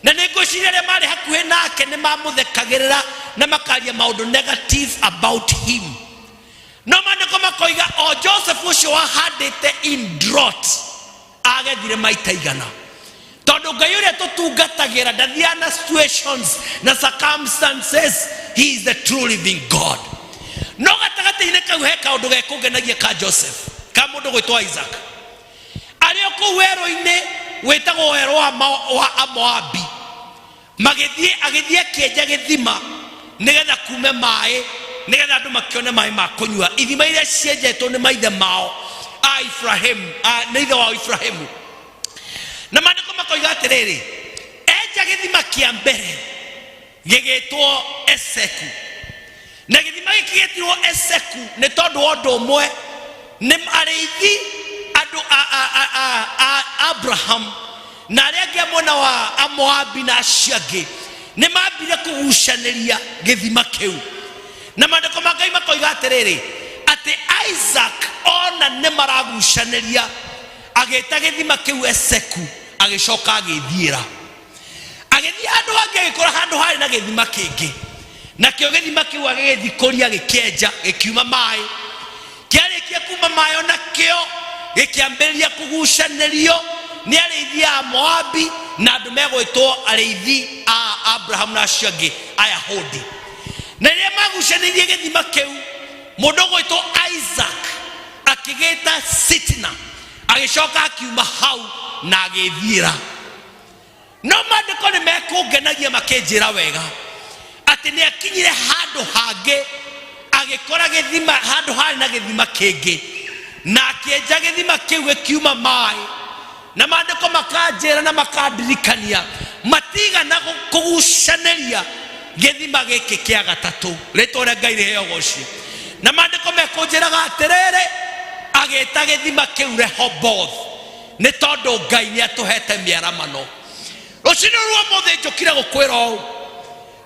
na nĩ ngwĩciria arĩa marĩ hakuhĩ nake nĩ mamũthekagĩrĩra na makaria maũndũ negative about him. No maandĩko makoiga o Joseph ũcio wahandĩte in drought agethire maita igana, tondũ Ngai ũrĩa tũtungatagĩra ndathiaga na situations na circumstances. He is the true living God. No gatagatĩ-inĩ kau he kaũndũ gekũngenagia ka Joseph, ka mũndũ gwĩtwo Isaac, arĩ o kũu werũ-inĩ wĩtagwo werũ wa Amoabi. Magĩthiĩ, agĩthiĩ akĩenja gĩthima nĩgetha kume maĩ, nĩgetha andũ makĩone maĩ ma kũnyua, ithima iria cienjetwo nĩ maithe mao a Ibrahimu, nĩ ithe wao Ibrahimu. Na maandĩko makoiga atĩrĩrĩ, enja gĩthima kĩa mbere gĩgĩtwo Eseku. Na gĩthima gĩkĩ gĩetirwo Eseku nĩ tondũ wa ũndũ ũmwe, nĩ arĩithi andũ a Abraham na arĩa angĩ a mwena wa Amoabi na acio angĩ nĩ mambire kũgucanĩria gĩthima kĩu. Na maandĩko ma Ngai makoiga atĩrĩrĩ, atĩ Isaac ona nĩ maragucanĩria, agĩta gĩthima kĩu Eseku, agĩcoka agĩthiĩra, agĩthiĩ handũ hangĩ, agĩkora handũ harĩ na gĩthima kĩngĩ. Nakĩo gĩthima kĩu agĩgĩthikũria, gĩkĩenja, gĩkiuma maĩ. Kĩarĩkia kuma maĩ, onakĩo gĩkĩambĩrĩria kũgucanĩrio nĩ arĩithi a Moabi na andũ megwĩtwo arĩithi a Abrahamu na acio angĩ Ayahudi. Na rĩrĩa magucanĩirie gĩthima kĩu, mũndũ ũgwĩtwo Isaac akĩgĩta Sitna, agĩcoka akiuma hau na agĩthiĩra. No maandĩko nĩ mekũngenagia makĩnjĩra wega Atĩ nĩ akinyire handũ hangĩ agĩkora gĩthima, handũ harĩ na gĩthima kĩngĩ, na akĩenja gĩthima kĩu gĩkiuma maĩ. Na maandĩko makanjĩra na makandirikania matigana kũgucanĩria gĩthima gĩkĩ kĩa gatatũ. Rĩtwa rĩa Ngai rĩheo ũgoci. Na maandĩko mekũnjĩraga atĩrĩrĩ, agĩta gĩthima kĩu Rehoboth, nĩ tondũ Ngai nĩ atũhete mĩaramano. Rũcinĩ rwa ũmũthĩ njũkire gũkwĩra ũũ,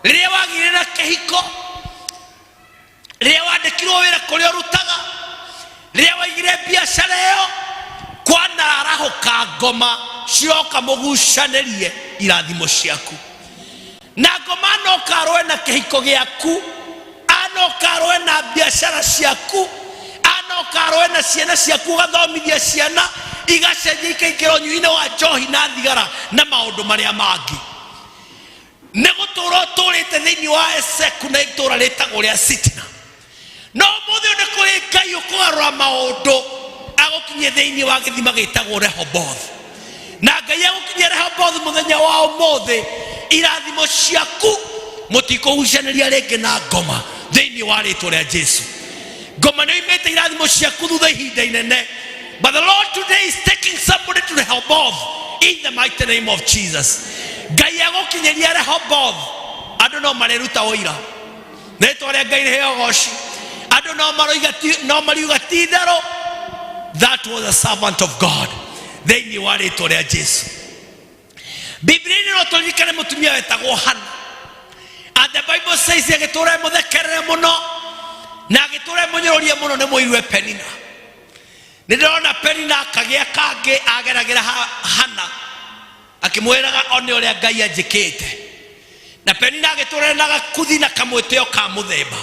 rĩrĩa wagĩire na kĩhiko, rĩrĩa wandĩkirwo wĩra kũrĩa ũrutaga, rĩrĩa waigire biacara ĩyo, kwanarahũka ngoma cioka mũgucanĩrie irathimo ciaku. Na ngoma no karũe na kĩhiko gĩaku, ano karũe na biacara ciaku, ano karũe na ciana ciaku, ũgathomithia ciana igacenjia ikaingĩra ũnyui-inĩ wa njohi na thigara na maũndũ marĩa mangĩ. Nĩ gũtũra ũtũrĩte thĩinĩ wa Eseku na itũra rĩtagwo rĩa Sitina. No ũmũthĩ ũyũ nĩ kũrĩ Ngai ũkũgarũra maũndũ agũkinyie thĩinĩ wa gĩthima gĩtagwo Rehoboth. Na Ngai agũkinyia Rehoboth mũthenya wa ũmũthĩ, irathimo ciaku mũtikũgucanĩria rĩngĩ na ngoma thĩinĩ wa rĩtwa rĩa Jesu. Ngoma nĩ oimĩte irathimo ciaku thutha ihinda inene, but the Lord today is taking somebody to Rehoboth in the mighty name of Jesus. Ngai agũkinyĩria Rehoboth, andũ no marĩruta ũira. Rĩtwa rĩa Ngai rĩheo ũgoci. Andũ no maroiga ti, no mariuga ti itherũ, that was a servant of God thĩinĩ wa rĩtwa rĩa Jesu. Biblia-inĩ no tũririkane mũtumia wetagwo Hana. And the Bible says agĩtũra ĩmũthekerere mũno na agĩtũra ĩmũnyũrũrie mũno nĩ mũirue Penina. Nĩ ndĩrona Penina akagĩa kangĩ ageragĩra Hana akĩmwĩraga one ũrĩa Ngai anjĩkĩte. Na Penina agĩtũra na gakuthi na kamwĩtĩo ka mũthemba.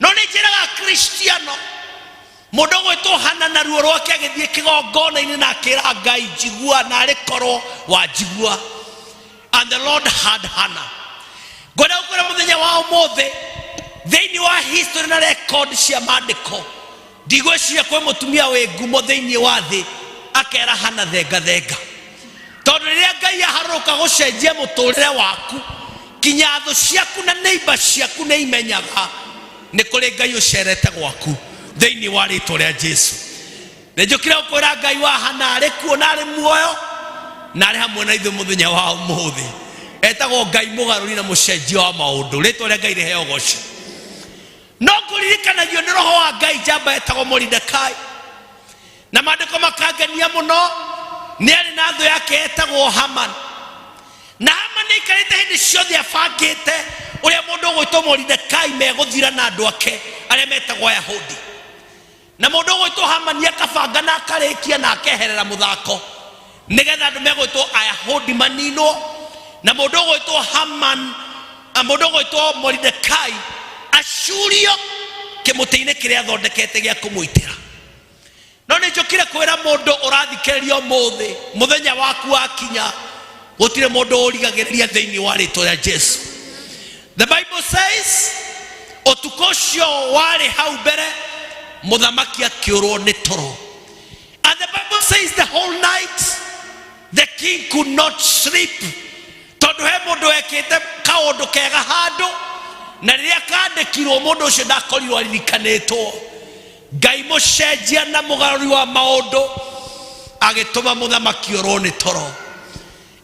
No nĩ njĩraga Kristiano, mũndũ ũgwĩtwo Hana na ruo rwake agĩthiĩ kĩgongona-inĩ na akĩra Ngai, njigua na arĩ korwo wanjigua. And the Lord heard Hannah. Ngwenda gũkwĩra mũthenya wa ũmũthĩ, thĩinĩ wa history na record cia maandĩko, ndigwĩciria kwĩ mũtumia wĩ ngumo thĩinĩ wa thĩ akera Hana thenga thenga. Tondũ rĩrĩa Ngai aharũrũka gũcenjia mũtũrĩre waku, kinya thũ ciaku na neighbor ciaku nĩ imenyaga nĩ kũrĩ Ngai ũcerete gwaku thĩinĩ wa rĩtwa rĩa Jesu. Nĩ njũkire gũkwĩra Ngai wa Hana arĩ kuo na arĩ muoyo na arĩ hamwe na ithuĩ mũthenya wa ũmũthĩ. Etagwo Ngai mũgarũri na mũcenjia wa maũndũ. Rĩtwa rĩa Ngai rĩheo ũgoci. No ngũririkanagio nĩ roho wa Ngai njamba etagwo Moridekai, na maandĩko makangenia mũno. Nĩ arĩ na thũ yake etagwo Haman, na Haman aikarĩte hĩndĩ ciothe abangĩte ũrĩa mũndũ ũgwĩtwo Moridekai megũthira na andũ ake arĩa metagwo Ayahudi. Na mũndũ ũgwĩtwo Hamani akabanga na akarĩkia na akeherera mũthako nĩgetha andũ megwĩtwo Ayahudi maninwo. Na mũndũ ũgwĩtwo Haman, mũndũ ũgwĩtwo Moridekai acurio kĩmũtĩ-inĩ kĩrĩa athondekete gĩa kũmũitĩra. No nĩ njũkire kwĩra mũndũ ũrathikĩrĩria ũmũthĩ, mũthenya waku wakinya, gũtirĩ mũndũ ũrigagĩrĩria thĩinĩ wa rĩtwa rĩa Jesu. The Bible says ũtukũ ũcio warĩ hau mbere mũthamaki akĩũrwo nĩ toro. And the Bible says the whole night the king could not sleep, tondũ he mũndũ wekĩte kaũndũ kega handũ, na rĩrĩa kandĩkirwo mũndũ ũcio ndakorirwo aririkanĩtwo. Ngai mũcenjia na mũgarũri wa maũndũ agĩtũma mũthamaki ũrwo nĩ toro.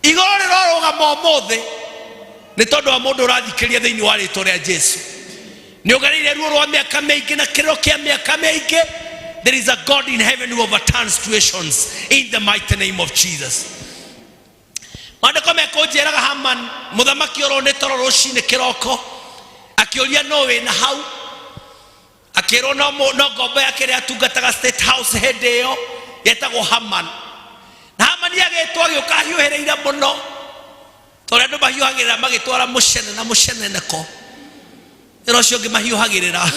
Igũrũ rĩrorũgama ũmũthĩ nĩ tondũ wa mũndũ ũrathikĩrĩria thĩinĩ wa rĩtwa rĩa Jesu. Nĩ ũgereire ruo rwa mĩaka mĩingĩ na kĩrĩro kĩa mĩaka mĩingĩ. There is a God in heaven who overturns situations in the mighty name of Jesus. Maandĩko mekũnjĩraga Haman mũthamaki ũrwo nĩ toro rũcinĩ kĩroko, akĩũria no wĩna hau, akĩrwo no ngombo yake ĩrĩa atungataga State House hĩndĩ ĩyo yetagwo Haman. Na Haman agĩtwo agĩũka ahiũhĩrĩire mũno, tondũ andũ mahiũhagĩrĩra magĩtwara mũcene na mũceneneko, ĩra ũcio ũngĩ mahiũhagĩrĩra.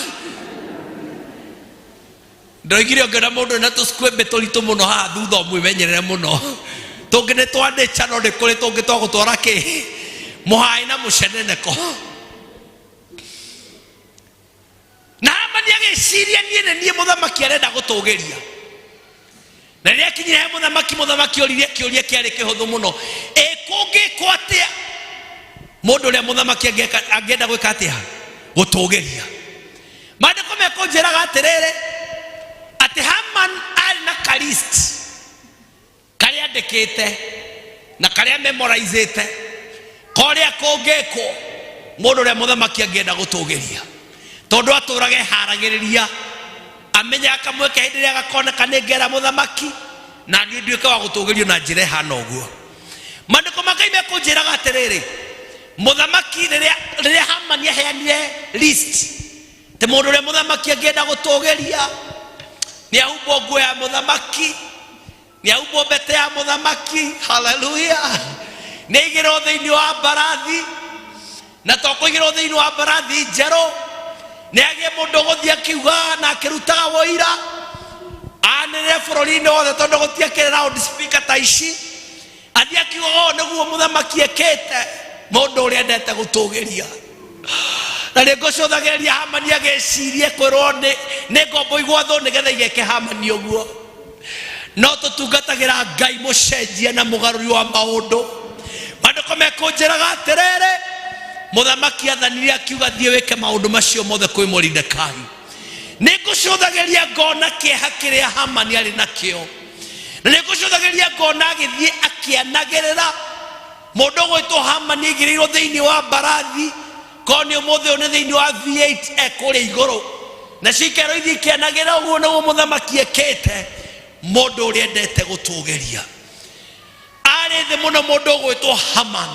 Ndoigire ũngĩona mũndũ wĩna tũsquembe tũritũ mũno haha thutha ũmwĩmenyerere mũno, tũngĩ nĩ twa nature, no nĩ kũrĩ tũngĩ twa gũtwara kĩ mũhaĩ na mũceneneko. Na Hamani agĩciria, niĩ nĩ niĩ mũthamaki arenda gũtũgĩria. Na rĩrĩa akinyire he mũthamaki, mũthamaki oririe kĩũria kĩarĩ kĩhũthũ mũno, ĩ kũngĩkwo atĩa? Mũndũ ũrĩa mũthamaki angĩenda gwĩka atĩa? Gũtũgĩria. Maandĩko mekũnjĩraga atĩrĩrĩ, atĩ Haman arĩ na kalist karĩa andĩkĩte na karĩa memoraizĩte korĩa kũngĩkwo mũndũ ũrĩa mũthamaki angĩenda gũtũgĩria, tondũ atũraga eharagĩrĩria amenyaga kamweke hĩndĩ ĩrĩa gakoneka nĩ ngera mũthamaki na niĩ nduĩke wa gũtũgĩrio na njĩra ĩhana ũguo. Maandĩko ma Ngai mekũnjĩraga atĩrĩrĩ, mũthamaki rĩrĩa Hamani aheanire list atĩ mũndũ ũrĩa mũthamaki angĩenda gũtũgĩria nĩ ahumbwo nguo ya mũthamaki, nĩ ahumbwo mbete ya mũthamaki, haleluya, nĩ aigĩrwo thĩinĩ wa mbarathi, na to kũigĩrwo thĩinĩ wa mbarathi njerũ, nĩ agĩe mũndũ ũgũthiĩ akiuga na akĩrutaga wũira anĩrĩre bũrũri-inĩ wothe, tondũ gũtiakĩrĩ loud speaker ta ici, athiĩ akiugaga ũũ nĩguo mũthamaki ekĩte mũndũ ũrĩa endete gũtũgĩria. Na nĩ ngũcũthagĩrĩria Hamani agĩcirie kwĩrwo nĩ ngombo igwathwo nĩgetha igeke Hamani ũguo. No tũtungatagĩra Ngai mũcenjia na mũgarũri wa maũndũ. Maandĩko mekũnjĩraga atĩrĩrĩ, mũthamaki athanire akiuga thiĩ wĩke maũndũ macio mothe kwĩ Moridekai. Nĩ ngũcũthagĩria ngona kĩeha kĩrĩa Hamani arĩ nakĩo, na nĩ ngũcũthagĩria ngona agĩthiĩ akĩanagĩrĩra mũndũ ũgwĩtwo Hamani aigĩrĩirwo thĩinĩ wa mbarathi, korwo nĩ ũmũthĩ ũyũ nĩ thĩinĩ wa V8 ekũrĩa igũrũ, na cikerwo ithiĩ ikĩanagĩrĩra ũguo nĩguo mũthamaki ekĩte mũndũ ũrĩa endete gũtũgĩria. Arĩ thĩ mũno mũndũ ũgwĩtwo Haman,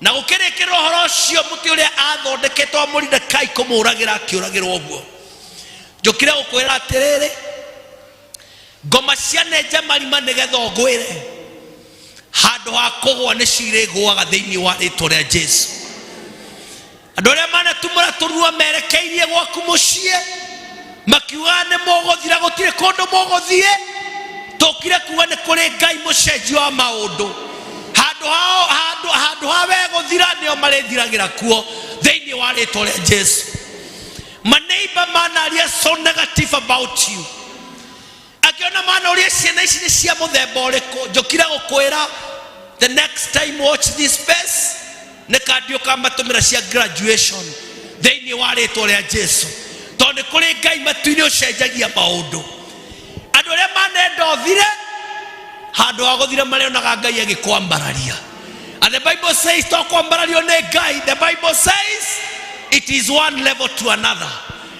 na gũkĩrĩkĩrĩra ũhoro ũcio mũtĩ ũrĩa athondekete wa Moridekai kũmũragĩra akĩũragĩrwo ũguo. Njũkire gũkwĩra atĩrĩrĩ, ngoma cianenja marima nĩgetha ũngwĩre handũ ha kũgwa nĩ cirĩgũaga thĩinĩ wa rĩtwa rĩa Jesu. Andũ arĩa manatumũra tũnua merekeirie gwaku mũciĩ makiugaga nĩ mũgũthira, gũtirĩ kũndũ mũgũthiĩ, tũkire kuga nĩ kũrĩ Ngai mũcenjia wa maũndũ. Handũ ha we gũthira nĩo marĩthiragĩra kuo thĩinĩ wa rĩtwa rĩa Jesu. Maneiba manaria so negative about you, akiona mana ũrĩa ciana ici nĩ cia mũthemba ũrĩkũ. Njũkire gũkwĩra the next time watch this space, nĩ kandi ũkamatũmĩra cia graduation thĩinĩ wa rĩtwa rĩa Jesu, tondũ nĩ kũrĩ Ngai matu-inĩ ũcenjagia maũndũ. Andũ arĩa manenda ũthire, handũ ha gũthira marĩonaga Ngai agĩkwambararia. And the Bible says to kwambarario nĩ Ngai. The Bible says it is one level to another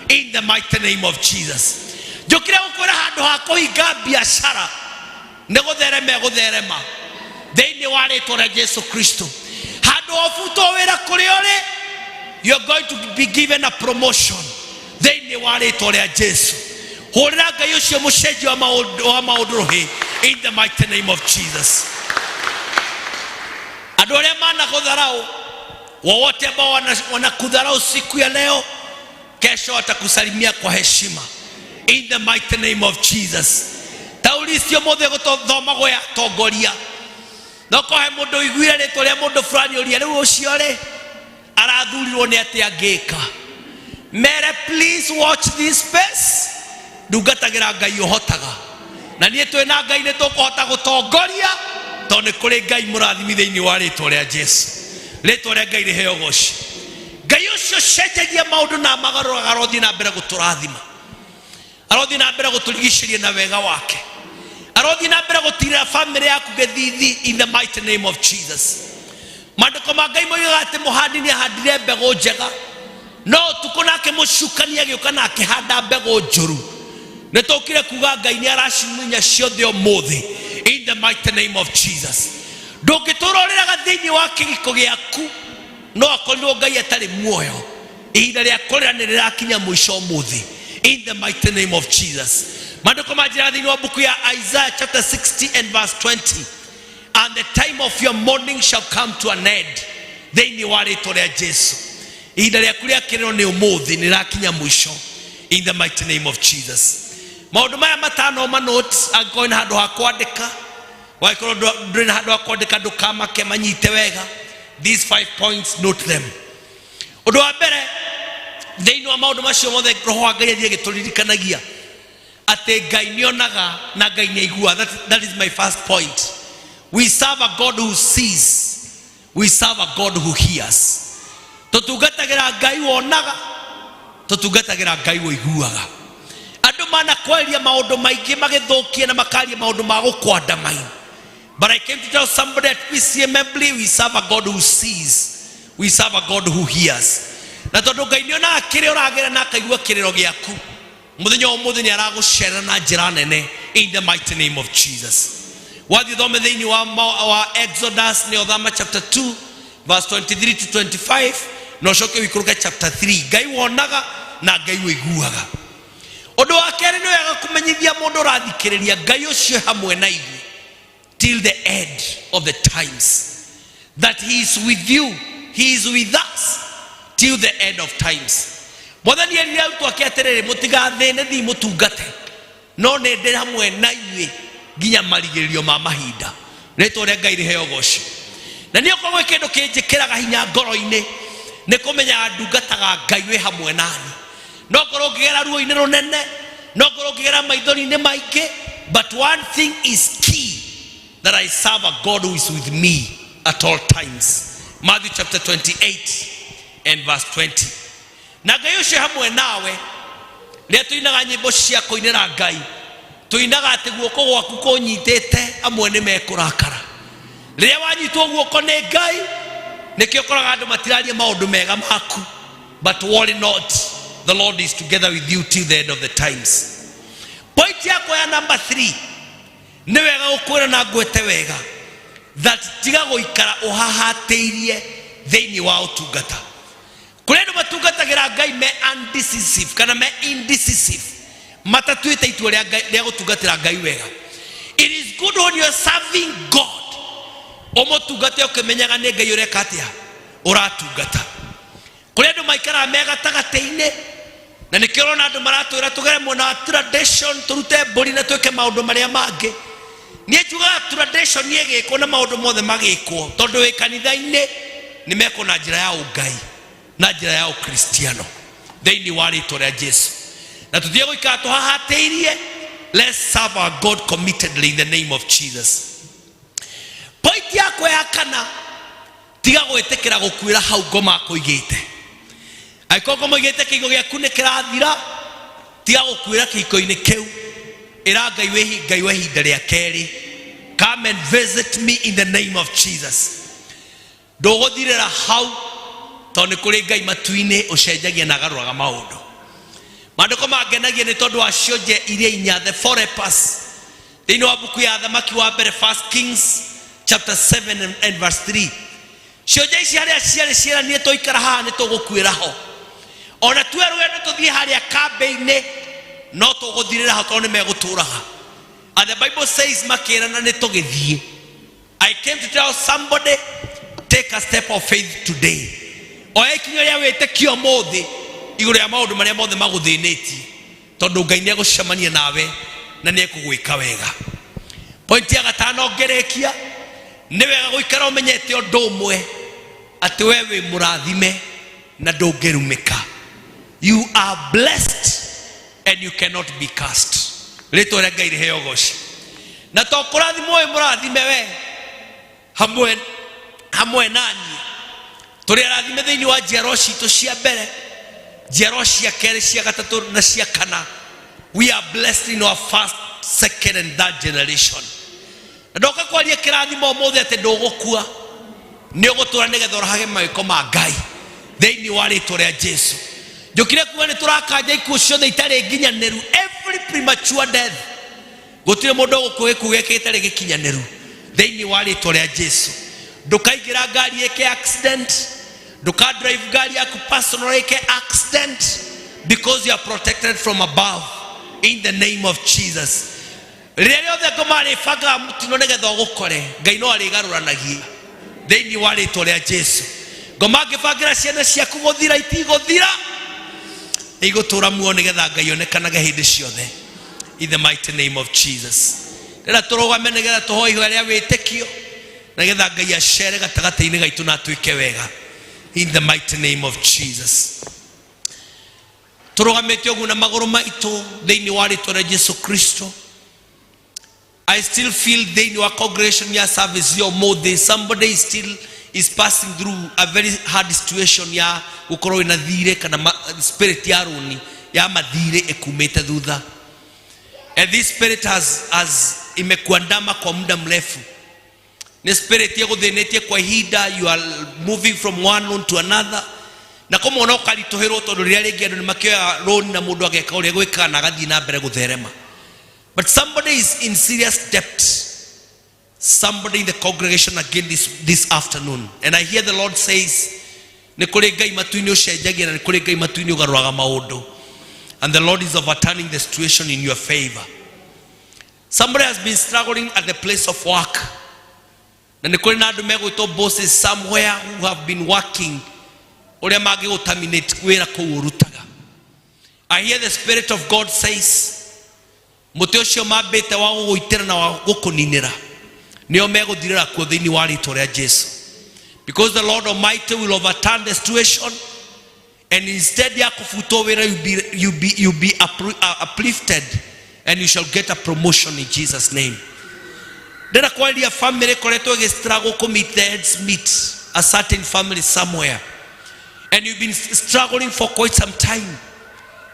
in the mighty name of Jesus. Njũkire gũkwĩra handũ ha kũhinga biacara nĩ gũtherema gũtherema thĩinĩ wa rĩtwa rĩa Jesu Kristo. Handũ ũbutwo wĩra kũrĩa ũrĩ, you are going to be given a promotion thĩinĩ wa rĩtwa rĩa Jesu. Hũrĩra Ngai ũcio mũcenjia wa maũndũ rũhĩ in the mighty name of Jesus. Andũ arĩa managũtharau, wowote ambao wanakudharau siku ya leo, kesho watakusalimia kwa heshima in the mighty name of Jesus. Tauri icio mũthĩ gũthomagwo ya atongoria, no kohe mũndũ ũiguire rĩtwa rĩa mũndũ fulani ũria rĩu ũcio rĩ arathurirwo nĩ atĩa angĩka. Mere please watch this space. Ndungatagĩra Ngai ũhotaga, na niĩ twĩ na Ngai nĩ tũkũhota gũtongoria, tondũ nĩ kũrĩ Ngai mũrathimi thĩinĩ wa rĩtwa rĩa Jesu. Rĩtwa rĩa Ngai rĩheo goci. Ngai ũcio ũcenjagia maũndũ na amagarũraga arothiĩ na mbere gũtũrathima, arothiĩ na mbere gũtũrigicĩria na wega wake, arothiĩ na mbere gũtirĩra famĩlĩ yaku gĩthithi in the mighty name of Jesus. Maandĩko ma Ngai moigaga atĩ mũhandi nĩ ahandire mbegũ njega, no ũtukũ nake mũcukani agĩũka na akĩhanda mbegũ njũru. Nĩ tũkire kuga Ngai nĩ aracimunya ciothe ũmũthĩ in the mighty name of Jesus. Ndũngĩtũra ũrĩraga thĩinĩ wa kĩgiko gĩaku no akorirwo Ngai atarĩ muoyo. Ihinda rĩa kũrĩra nĩ rĩrakinya mũico ũmũthĩ in the mighty name of Jesus. Maandĩko manjĩra thĩinĩ wa mbuku ya Isaiah chapter 60 and verse 20, and the time of your mourning shall come to an end thĩinĩ wa rĩtwa rĩa Jesu. Ihinda rĩaku rĩa kĩrĩro nĩ ũmũthĩ, nĩ rĩrakinya mũico in the mighty name of Jesus. Maũndũ maya matano ma notes, angĩkorwo wĩna handũ ha kwandĩka, wangĩkorwo ndũrĩ na handũ ha kwandĩka ndũkamake, manyite wega. These 5 points, note them. Ũndũ wa mbere thĩinĩ wa maũndũ macio mothe, roho wa Ngai athiĩ agĩtũririkanagia atĩ Ngai nĩonaga na Ngai nĩaiguaga. That is my first point. We serve a God who sees. We serve a God who hears. Tũtungatagĩra Ngai wonaga, tũtungatagĩra Ngai ũiguaga. Andũ manakwaria maũndũ maingĩ magĩthũkie na makaria maũndũ ma gũkwandamaina. But I came to tell somebody at PCMMB, we serve a God who sees. We serve a God who hears. Na tondũ Ngai nĩ onaga kĩrĩa ũragera na akaigua kĩrĩro gĩaku, mũthenya wa ũmũthĩ nĩ aragũcera na njĩra nene in the mighty name of Jesus. Wathiĩ thome thĩinĩ wa, wa Exodus nĩ Othama chapter 2 verse 23 to 25 na ũcoke ũikũrũke chapter 3. Ngai wonaga na Ngai ũiguaga. Ũndũ wa kerĩ, nĩ wega kũmenyithia mũndũ ũrathikĩrĩria Ngai ũcio hamwe na ithuĩ till the end of the times, that he is with you, he is with us till the end of times. Mwathani erire arutwo ake atĩrĩrĩ, mũtigathĩne, thiĩ mũtungate, no nĩ ndĩ hamwe na inyuĩ nginya marigĩrĩrio ma mahinda. Rĩtwa rĩa Ngai rĩheo ũgoci. Na niĩ okorwo gwĩ kĩndũ kĩnjĩkĩraga hinya ngoro-inĩ nĩ kũmenya ndungataga Ngai wĩ hamwe nani. No ngorwo ngĩgera ruo-inĩ rũnene, no ngorwo ngĩgera maithori-inĩ maingĩ, but one thing is key, that I serve a God who is with me at all times. Matthew chapter 28 and verse 20. Na Ngai ũcio hamwe nawe, rĩrĩa tũinaga nyĩmbo cia kũinĩra Ngai, tũinaga atĩ guoko gwaku kũnyitĩte, amwe nĩ mekũrakara. Rĩrĩa wanyitwo guoko nĩ Ngai, nĩkĩo ũkoraga andũ matiraria maũndũ mega maku. But worry not, the Lord is together with you till the end of the times. Point yakwa ya number 3, nĩ wega gũkwĩra na ngwete wega that tiga gũikara ũhahatĩirie thĩinĩ wa ũtungata. Kũrĩ andũ matungatagĩra Ngai me undecisive kana me indecisive, matatuĩte itua rĩa rĩa gũtungatĩra Ngai wega. It is good when you are serving God, ũmũtungate ũkĩmenyaga nĩ Ngai ũreka atĩa ũratungata. Kũrĩ andũ maikaraga me gatagatĩ-inĩ, na nĩkĩo ũrona andũ maratwĩra tũgere mwena wa tradition, tũrute mbũri na twĩke maũndũ marĩa mangĩ. Niĩ njugaga tradition ĩgĩkwo na maũndũ mothe magĩkwo, tondũ wĩ kanitha-inĩ nĩ mekwo na njĩra ya ũngai na njĩra ya ũkristiano thĩinĩ wa rĩtwa rĩa Jesu. Na tũtige gũikara tũhahatĩirie. Let's serve our God committedly in the name of Jesus. Point yakwa ya kana, tiga gwĩtĩkĩra gũkuĩra hau ngoma kũigĩte. Angĩkorwo ngoma igĩte kĩigo gĩaku nĩ kĩrathira, tiga gũkuĩra kĩhiko-inĩ kĩu. Ĩra Ngai wĩ Ngai wa ihinda rĩa kerĩ, come and visit me in the name of Jesus. Ndũgũthirĩra hau, tondũ nĩ kũrĩ Ngai matu-inĩ ũcenjagia na agarũraga maũndũ. Maandĩko mangenagia nĩ tondũ wa cionje iria inya, the four lepers, thĩinĩ wa mbuku ya Athamaki wa mbere, First Kings chapter 7 and verse 3. Cionje ici harĩa ciarĩ ciĩranire twaikara haha nĩ tũgũkuĩra ho, ona tuwe rũgendo tũthiĩ harĩa kambĩ-inĩ no tũgũthirĩra ho tondũ nĩ megũtũraga. And the Bible says makĩrana nĩ tũgĩthiĩ. I came to tell somebody, take a step of faith today. Oya ikinya rĩa wĩtĩkio ũmũthĩ igũrũ rĩa maũndũ marĩa mothe magũthĩnĩtie, tondũ Ngai nĩ egũcemania nawe na nĩ ekũgwĩka wega. Point ya gatano ngĩrĩkia, nĩ wega gũikara ũmenyete ũndũ ũmwe, atĩ we wĩ mũrathime na ndũngĩrumĩka. You are blessed and you cannot be cursed. Rĩtwa rĩa Ngai rĩheo ũgoci. Na to kũrathimwo wĩ mũrathime we hamwe hamwe naniĩ, tũrĩ arathime thĩinĩ wa njiarwa citũ cia mbere, njiarwa cia kerĩ, cia gatatũ na cia kana. We are blessed in our first, second and third generation. Na ndoka kwaria kĩrathimo ũmũthĩ atĩ ndũgũkua, nĩ ũgũtũra nĩgetha ũrahage mawĩko ma Ngai thĩinĩ wa rĩtwa rĩa Jesu. Njũkire kuga nĩ tũrakanja ikuũ ciothe itarĩ nginyanĩru, every premature death. Gũtirĩ mũndũ ũgũkua gĩkuũ gĩake gĩtarĩ gĩkinyanĩru thĩinĩ wa rĩtwa rĩa Jesu. Ndũkaingĩra ngari ĩke accident, ndũka drive ngari yaku personal ĩke accident, because you are protected from above in the name of Jesus. Rĩrĩa rĩothe ngoma arĩbangaga mũtino nĩgetha ũgũkore, Ngai no arĩgarũranagia thĩinĩ wa rĩtwa rĩa Jesu. Ngoma angĩbangĩra ciana ciaku gũthira, itigũthira, igũtũra muoyo nĩgetha Ngai onekanage hĩndĩ ciothe in the mighty name of Jesus. Rĩrĩa tũrũgame nĩgetha tũhoe ihoya rĩa wĩtĩkio, nĩgetha Ngai acere gatagatĩ-inĩ gaitũ na atuĩke wega in the mighty name of Jesus. Tũrũgamĩte ũguo na magũrũ maitũ thĩinĩ wa rĩtwa rĩa Jesu Kristo. I still feel thĩinĩ wa congregation ya service ya ũmũthĩ, somebody is still is passing through a very hard situation ya gukorwo ina thire kana spirit ya runi ya mathire ikumite thutha. And this spirit has imekuandama kwa muda mrefu. Ni spirit ĩgũthĩnĩtie kwa ihinda. You are moving from one loan to another, na kũmwe ona ũkaritũhĩrwo tondũ rĩrĩa rĩngĩ andũ nĩ makĩoya loan na mũndũ ageka ũrĩa gwĩkaga na agathiĩ na mbere gũtherema. But somebody is in serious debt, somebody in the congregation again this afternoon, and I hear the Lord says nĩ kũrĩ Ngai matu-inĩ ũcenjagia na nĩ kũrĩ Ngai matu-inĩ ũgarũraga maũndũ, and the Lord is overturning the situation in your favor. Somebody has been struggling at the place of work, na nĩ kũrĩ na andũ megwĩtwo bosses somewhere who have been working ũrĩa mangĩgũterminate wĩra kũu ũrutaga. I hear the Spirit of God says mũtĩ ũcio mambĩte wa gũgũitĩra na wa gũkũninĩra nĩo megũthirĩra kuo thĩinĩ wa rĩtwa rĩa Jesu, because the Lord Almighty will overturn the situation, and instead ya kũbutwo wĩra, you be uplifted and you shall get a promotion in Jesus' name. Ndĩrenda kwarĩria family ĩkoretwo ĩgĩ struggle kũ meet the ends meet, a certain family somewhere, and you've been struggling for quite some time.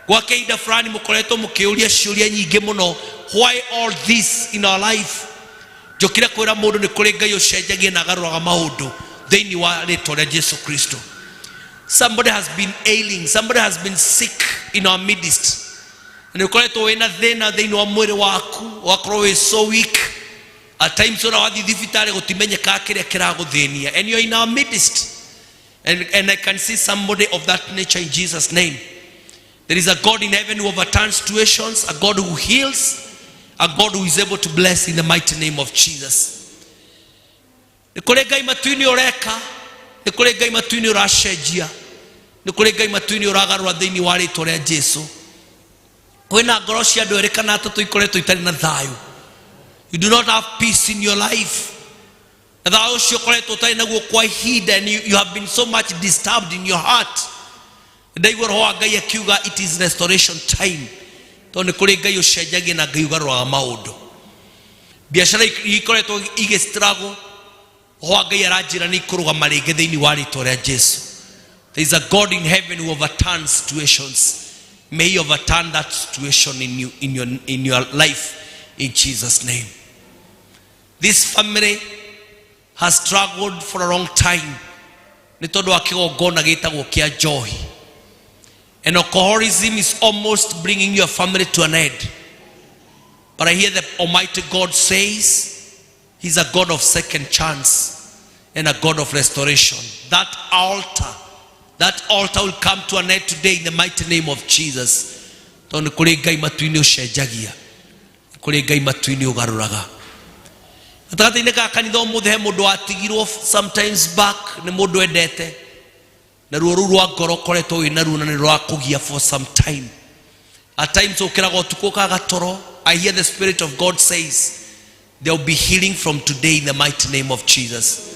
Gwa kĩhinda fulani mũkoretwo mũkĩũria ciũria nyingĩ mũno, why all this in our life? Njũkire kwĩra mũndũ nĩ kũrĩ Ngai ũcenjagia na agarũraga maũndũ thĩinĩ wa rĩtwa rĩa Jesu Kristo. Somebody has been ailing, somebody has been sick in our midst, na nĩ ũkoretwo wĩna thĩna thĩinĩ wa mwĩrĩ waku, ũgakorwo wĩ so weak at times, ona wathiĩ thibitarĩ gũtimenyekaga kĩrĩa kĩragũthĩnia, and you're in our midst, and I can see somebody of that nature in Jesus' name. There is a God in heaven who overturns situations, a God who heals, a God who is able to bless in the mighty name of Jesus. Nĩ kũrĩ Ngai matu-inĩ ũreka, nĩ kũrĩ Ngai matu-inĩ ũracenjia, nĩ kũrĩ Ngai matu-inĩ ũragarũra thĩinĩ wa rĩtwa rĩa Jesu. Kwĩna ngoro cia andũ erĩ kana atatũ ikoretwo itarĩ na thayũ. You do not have peace in your life. Na thayũ ũcio ũkoretwo ũtarĩ naguo kwa ihinda, and you have been so much disturbed in your heart. Ndaigua roho wa Ngai akiuga it is restoration time, tondũ nĩ kũrĩ Ngai ũcenjagia na Ngai ũgarũraga maũndũ. Biacara ikoretwo igĩ struggle, roho wa Ngai aranjĩra nĩ ikũrũgama rĩngĩ thĩinĩ wa rĩtwa rĩa Jesu. There is a God in heaven who overturns situations. May he overturn that situation in you, in your life in Jesus' name. This family has struggled for a long time nĩ tondũ wa kĩgongona gĩtagwo kĩa njohi, and alcoholism is almost bringing your family to an end. But I hear the Almighty God says he's a God of second chance and a God of restoration. That altar will come to an end today in the mighty name of Jesus, tondũ nĩ kũrĩ Ngai matu-inĩ ũcenjagia, nĩ kũrĩ Ngai matu-inĩ ũgarũraga. Gatagatĩ-inĩ ka kanitha ũmũthĩ he mũndũ watigirwo sometimes back nĩ mũndũ endete, na ruo rũu rwa ngoro ũkoretwo wĩ naruo na nĩ rwakũgia for some time. At times ũkĩraga ũtukũ ũkaga toro. I hear the Spirit of God says there will be healing from today in the mighty name of Jesus.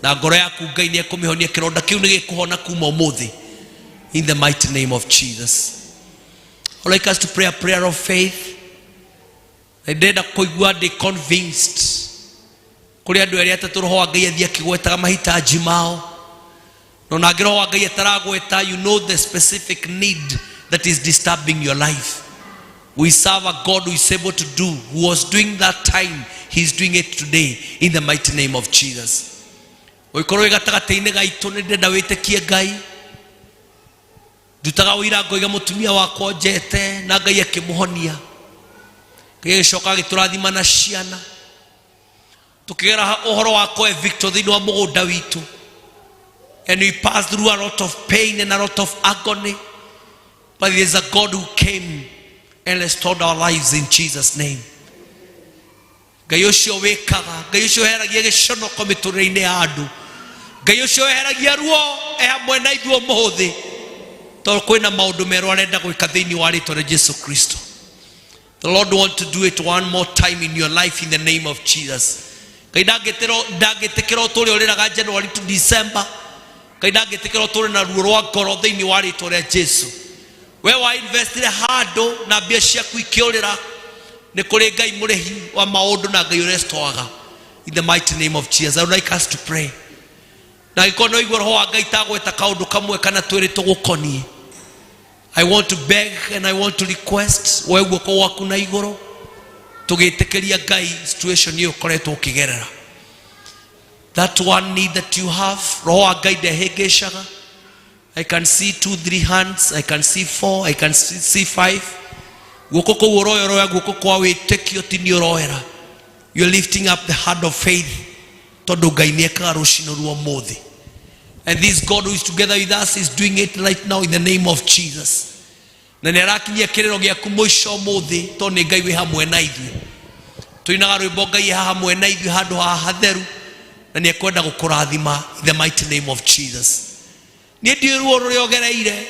Na ngoro yaku Ngai nĩ ekũmĩhonia, kĩronda kĩu nĩ gĩkũhona kuma ũmũthĩ in the mighty name of Jesus. I'd like us to pray a prayer of faith. Na ndĩrenda kũigua ndĩ convinced kũrĩ andũ erĩ atatũ roho wa Ngai athiĩ akĩgwetaga mahitaji mao, na ona angĩ roho wa Ngai ataragweta, you know the specific need that is disturbing your life. We serve a God who is able to do, who was doing that time, he is doing it today in the mighty name of Jesus. Ũngĩkorwo wĩ gatagatĩ-inĩ gaitũ, nĩ ndĩrenda wĩtĩkie Ngai. Ndutaga ũira ngoiga mũtumia wakwa njete na Ngai akĩmũhonia, Ngai agĩcoka agĩtũrathima na ciana, tukĩgera ũhoro wa kwe Victor thĩinĩ wa mũgũnda witũ, and we passed through a lot of pain and a lot of agony, but there is a God who came and restored our lives in Jesus' name. Ngai ũcio wĩkaga, Ngai ũcio weheragia gĩconoko mĩtũrĩre-inĩ ya andũ, Ngai ũcio weheragia ruo e hamwe na ithuĩ ũmũthĩ, tondũ kwĩna maũndũ merũ arenda gwĩka thĩinĩ wa rĩtwa rĩa Jesu Kristo. The Lord want to do it one more time in your life in the name of Jesus. Ngai ndangĩtĩkĩra ũtũũre ũrĩraga January to December. Ngai ndangĩtĩkĩra ũtũũre na ruo rwa ngoro thĩinĩ wa rĩtwa rĩa Jesu. We wa investire handũ na mbia ciaku ikĩũrĩra, nĩ kũrĩ Ngai mũrĩhi wa maũndũ na Ngai ũrestoaga in the mighty name of Jesus. I would like us to pray. Na angĩkorwo no igua roho wa Ngai tagweta kaũndũ kamwe kana twĩrĩ tũgũkoniĩ, I want to beg and I want to request woe guoko gwaku na igũrũ tũgĩtĩkĩria Ngai situation ĩyo ũkoretwo ũkĩgerera, that one need that you have. Roho wa Ngai ndehĩngĩcaga. I can see two, three hands. I can see four. I can see five. Guoko kũu ũroya, ũroya guoko kwa wĩtĩkio, ti nĩ ũroera. You're lifting up the hand of faith tondũ Ngai nĩ ekaga rũcinĩ rwa ũmũthĩ. And this God who is together with us is doing it right now in the name of Jesus. Na nĩ arakinyia kĩrĩro gĩaku mũico ũmũthĩ tondũ nĩ Ngai wĩ hamwe na ithuĩ. Tũinaga rwĩmbo Ngai haha hamwe na ithuĩ handũ haha hatheru na nĩ ekwenda gũkũrathima in the mighty name of Jesus. Niĩ ndiũĩ ruo rũrĩa ũgereire,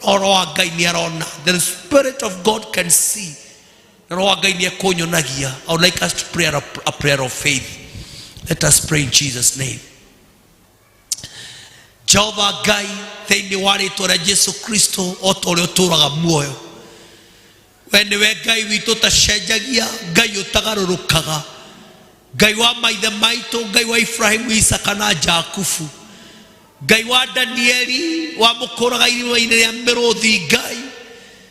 no roho wa Ngai nĩ arona. The spirit of God can see na roho wa Ngai nĩ ekũnyonagia. I would like us to pray a prayer of faith. Let us pray in Jesus' name. Jehova Ngai, thĩinĩ wa rĩtwa rĩa Jesu Kristo, o ta ũrĩa ũtũũraga muoyo, we nĩwe Ngai witũ ũtacenjagia, Ngai ũtagarũrũkaga, Ngai wa maithe maitũ, Ngai wa Ibrahimu, Isaka na Jakubu, Ngai wa Danieli wamũkũraga irima-inĩ rĩa mĩrũthi, Ngai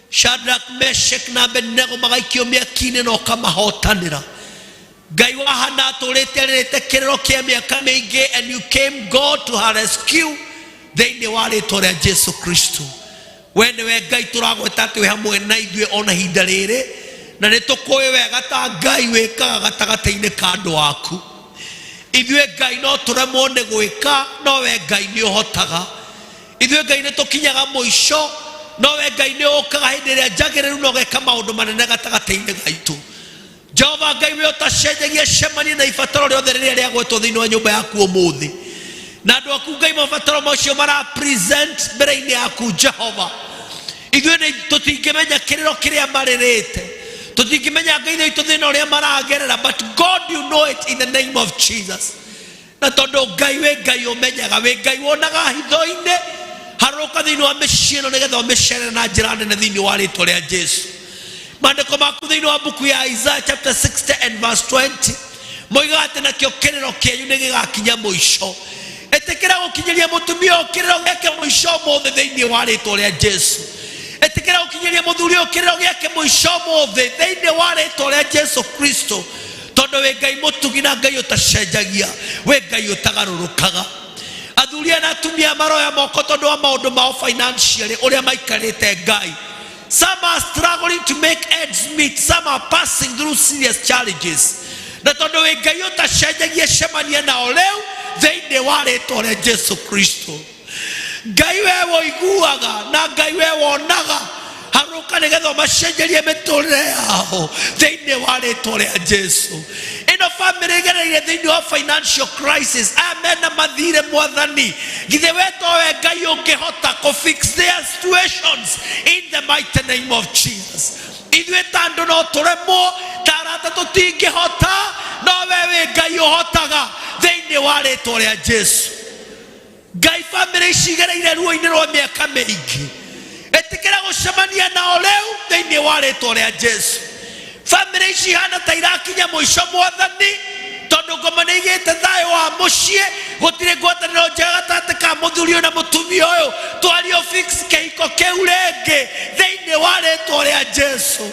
Shadrach, Meshach na Abednego magaikio mĩaki-inĩ na ũkamahotanĩra, Ngai wa Hana atũrĩte arĩrĩte kĩrĩro kĩa mĩaka mĩingĩ, and you came, God, to her rescue. Thĩinĩ wa rĩtwa rĩa Jesu Kristo, we nĩwe Ngai tũragweta atĩ wĩ hamwe na ithuĩ ona ihinda rĩrĩ, na nĩ tũkũĩ wega ta Ngai wĩkaga gatagatĩ-inĩ ka andũ aku. Ithuĩ Ngai no tũremwo nĩ gwĩka, no we Ngai nĩ ũhotaga. Ithuĩ Ngai nĩ tũkinyaga mũico, no we Ngai nĩ ũkaga hĩndĩ ĩrĩa njagĩrĩru na ũgeka maũndũ manene gatagatĩ-inĩ gaitũ. Jehova Ngai, we ũtacenjagia, cemania na ibataro rĩothe rĩrĩa rĩagwetwo thĩinĩ wa nyũmba yaku ũmũthĩ na andũ aku. Ngai, mabataro macio mara present mbere-inĩ yaku. Jehova, ithuĩ nĩ tũtingĩmenya kĩrĩro kĩrĩa marĩrĩte, tũtingĩmenya, Ngai witũ, thĩna ũrĩa maragerera, but God, you know it in the name of Jesus. Na tondũ Ngai wĩ Ngai ũmenyaga, wĩ Ngai wonaga hitho-inĩ, harũrũka thĩinĩ wa mĩciĩ ĩno nĩgetha ũmĩcerere na njĩra nene thĩinĩ wa rĩtwa rĩa Jesu. Maandĩko maku thĩinĩ wa mbuku ya Isaiah chapter 60 and verse 20 moigaga atĩ nakĩo kĩrĩro kĩanyu nĩ gĩgakinya mũico. Ĩtĩkĩra gũkinyĩria mũtumia ũyũ kĩrĩro gĩake mũico ũmũthĩ thĩinĩ wa rĩtwa rĩa Jesu. Ĩtĩkĩra gũkinyĩria mũthuri ũyũ kĩrĩro gĩake mũico ũmũthĩ thĩinĩ wa rĩtwa rĩa Jesu Kristo, tondũ wĩ Ngai mũtugi na Ngai ũtacenjagia, wĩ Ngai ũtagarũrũkaga. Athuri aya na atumia maroya moko tondũ wa maũndũ mao financially ũrĩa maikarĩte. Ngai, some are struggling to make ends meet, some are passing through serious challenges, na tondũ wĩ Ngai ũtacenjagia, cemania nao rĩu thĩinĩ wa rĩtwa rĩa Jesu Kristo. Ngai we woiguaga na Ngai we wonaga, harũka nĩgetha ũmacenjerie mĩtũrĩre yao thĩinĩ wa rĩtwa rĩa Jesu. Ĩno bamĩrĩ ĩgereire thĩinĩ wa financial crisis, aya mena mathirĩ, Mwathani, githĩ we towe Ngai ũngĩhota kũ fix their situations in the mighty name of Jesus? Ithuĩ ta andũ no tũremwo, ta arata tũtingĩhota, no we wĩ Ngai ũhotaga thĩinĩ wa rĩtwa rĩa Jesu. Ngai, bamĩrĩ ici igereire ruo-inĩ rwa mĩaka mĩingĩ, ĩtĩkĩra gũcemania nao rĩu thĩinĩ wa rĩtwa rĩa Jesu. Bamĩrĩ ici ihana ta irakinya mũico, Mwathani, tondũ ngoma nĩ igĩte thayũ wa mũciĩ, gũtirĩ ngwatanĩro njega gatagatĩ ka mũthuri ũyũ na mũtumia ũyũ. Twario fix kĩhiko kĩu rĩngĩ thĩinĩ wa rĩtwa rĩa Jesu.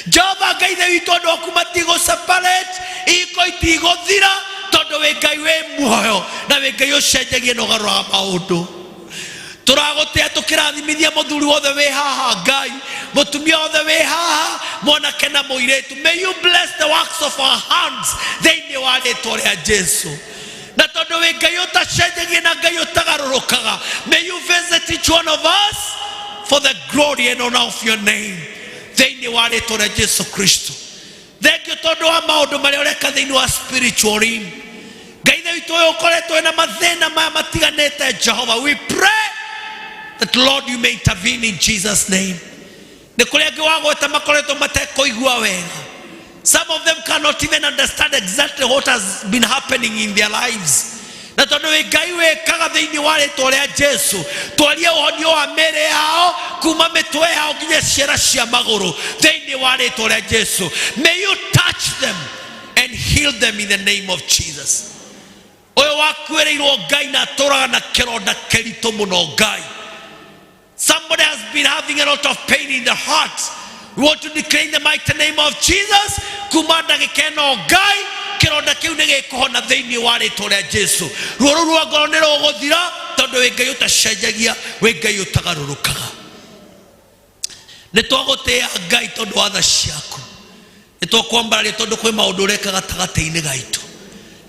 Jehova Ngai ithe witũ, andũ aku matigũ separate, ihiko itigũthira, tondũ wĩ Ngai wĩ muoyo na wĩ Ngai ũcenjagia na ũgarũraga maũndũ. Tũragũtĩa tũkĩrathimithia mũthuri wothe wĩ haha, Ngai, mũtumia wothe wĩ haha, mwanake na mũirĩtu. May you bless the works of our hands thĩinĩ wa rĩtwa rĩa Jesu. Na tondũ wĩ Ngai ũtacenjagia na Ngai ũtagarũrũkaga, may you visit each one of us for the glory and honor of your name thĩinĩ wa rĩtwa rĩa Jesu Kristo. Thengiũ tondũ wa maũndũ marĩa ũreka thĩinĩ wa spiritual realm. Ngai ithe witũ, ũyũ ũkoretwo na mathĩna maya matiganĩte, Jehova, we pray that, Lord, you may intervene in Jesus' name. Nĩ kũrĩ angĩ wagweta makoretwo matekũigua wega. Some of them cannot even understand exactly what has been happening in their lives. Na tondũ wĩ Ngai wĩkaga thĩinĩ wa rĩtwa rĩa Jesu, twarie ũhonio wa mĩĩrĩ yao kuma mĩtwe yao nginya ciara cia magũrũ thĩinĩ wa rĩtwa rĩa Jesu. May you touch them and heal them in the name of Jesus. Ũyũ wakuĩrĩirwo Ngai na atũraga na kĩronda kĩritũ mũno Ngai. Somebody has been having a lot of pain in the heart. We want to declare in the mighty name of Jesus, kuma ndagĩka ĩno Ngai, kĩronda kĩu nĩ gĩkũhona thĩinĩ wa rĩtwa rĩa Jesu. Ruo rũu rwa ngoro nĩ rũgũthira tondũ wĩ Ngai ũtacenjagia, wĩ Ngai ũtagarũrũkaga. Nĩ twagũtĩĩa Ngai tondũ wa tha ciaku. Nĩ twakwambararia tondũ kwĩ maũndũ ũreka gatagatĩ-inĩ gaitũ.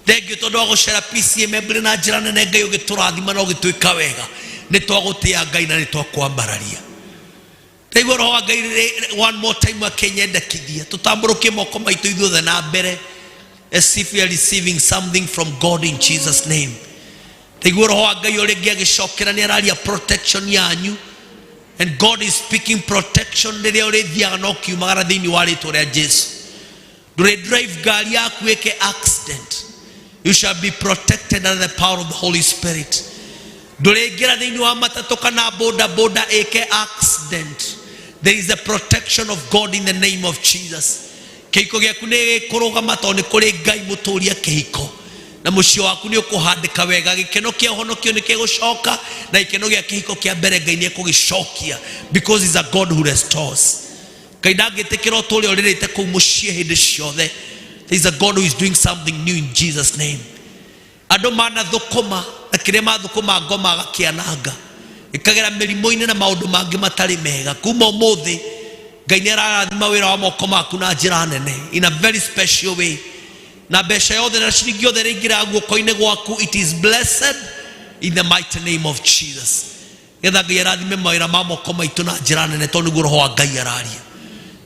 Thengiũ tondũ wa gũcera PCEA mbere na njĩra nene Ngai ũgĩtũrathima na ũgĩtwĩka wega. Nĩ twagũtĩĩa Ngai na nĩ twakwambararia. Ndaigua roho wa Ngai one more time akĩnyendekithia tũtambũrũkie moko maitũ ithuothe na mbere as if we are receiving something from God in Jesus name. Ndaigua roho wa Ngai o rĩngĩ agĩcokera nĩ araria protection yanyu and God is speaking protection rĩrĩa ũrĩthiaga na ũkiumagara thĩinĩ wa rĩtwa rĩa Jesu. Ndũrĩ drive ngari yaku ĩke accident. You shall be protected under the power of the Holy Spirit. Ndũrĩingĩra thĩinĩ wa matatũ kana boda boda ĩke accident. There is a protection of God in the name of Jesus. Kĩhiko gĩaku nĩ gĩkũrũgama tondũ nĩ kũrĩ Ngai mũtũria kĩhiko na mũciĩ waku nĩ ũkũhandĩka wega. Gĩkeno kĩa ũhonokio nĩ gĩgũcoka na gĩkeno gĩa kĩhiko kĩa mbere Ngai nĩ ekũgĩcokia because he's a God who restores. Ngai ndangĩtĩkĩra ũtũũre ũrĩrĩte kũu mũciĩ hĩndĩ ciothe. There is a God who is doing something new in Jesus name. Andũ manathũkũma na kĩrĩa mathũkũma ngoma agakĩananga ĩkagera mĩrimũ-inĩ na maũndũ mangĩ matarĩ mega. Kuma ũmũthĩ Ngai nĩ ararathima wĩra wa moko maku na njĩra nene in a very special way, na mbeca yothe na ciringi yothe ĩrĩingĩraga guoko-inĩ gwaku, it is blessed in the mighty name of Jesus. Getha Ngai arathime mawĩra ma moko maitũ na njĩra nene tondũ nĩguo roho wa Ngai araria.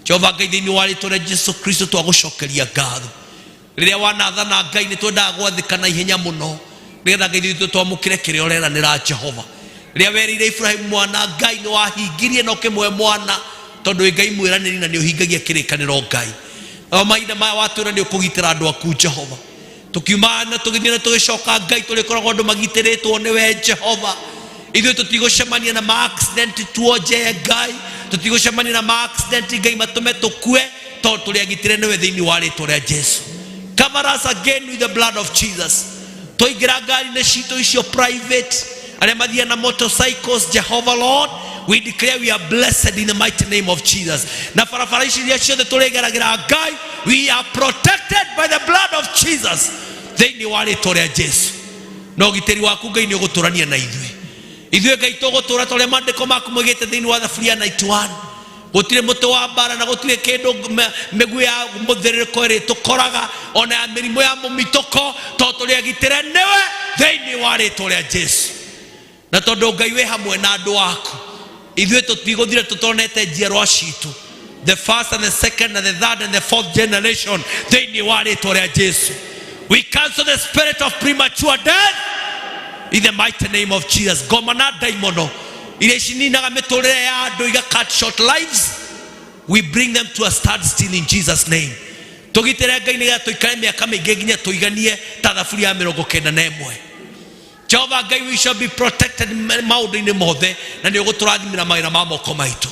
Jehova Ngai, thĩinĩ wa rĩtwa rĩa Jesu Kristo twagũcokeria ngatho. Rĩrĩa wanathana Ngai nĩ twendaga gwathĩka na ihenya mũno nĩgetha Ngai witũ twamũkĩre kĩrĩa ũreranĩra Jehova. Rĩrĩa werĩire Ibrahimu mwana Ngai nĩ wahingirie na ũkĩmũhe mwana tondũ wĩ Ngai mwĩranĩri na nĩ ũhingagia kĩrĩkanĩro Ngai. Nao mahinda maya watwĩra nĩ ũkũgitĩra andũ aku Jehova. Tũkiuma na tũgĩthiĩ na tũgĩcoka Ngai tũrĩkoragwo andũ magitĩrĩtwo nĩwe Jehova. Ithuĩ tũtigũcemania na ma accident tuonje Ngai, tũtigũcemania na ma accident Ngai matũme tũkue tondũ tũrĩ agitĩre nĩwe thĩinĩ wa rĩtwa rĩa Jesu. Cover us again with the blood of Jesus. Twaingĩra ngari-inĩ citũ icio private, arĩa mathiaga na motorcycles, Jehovah Lord, we declare we are blessed in the mighty name of Jesus. Na barabara ici iria ciothe tũrĩgeragĩra Ngai, we are protected by the blood of Jesus thĩinĩ wa rĩtwa rĩa Jesu. Na ũgitĩri waku Ngai nĩ ũgũtũrania na ithuĩ. Ithuĩ Ngai tũgũtũra ta ũrĩa maandĩko maku moigĩte thĩinĩ wa Thaburia ya 91. Gũtirĩ mũtĩ wa mbara na gũtirĩ kĩndũ mĩguĩ ya mũthĩrĩrĩko ĩrĩtũkoraga ona ya mĩrimũ ya mũmitũko tondũ tũrĩ agitĩre nĩwe thĩinĩ wa rĩtwa rĩa Jesu. Na tondũ Ngai wĩ hamwe na andũ aku, ithuĩ tũtigũthire tũtonete njiarwa citũ, the first and the second and the third and the fourth generation thĩinĩ wa rĩtwa rĩa Jesu. We cancel the spirit of premature death in the mighty name of Jesus. Ngoma na ndaimono iria icininaga mĩtũrĩre ya andũ iga cut short lives, we bring them to a standstill in Jesus name. Tũgitĩre Ngai nĩgetha tũikare mĩaka mĩingĩ nginya tũiganie ta thaburia ya 91. Jehova Ngai, we shall be protected maũndũ-inĩ mothe na nĩ ũgũtũrathimĩra mawĩra ma moko maitũ.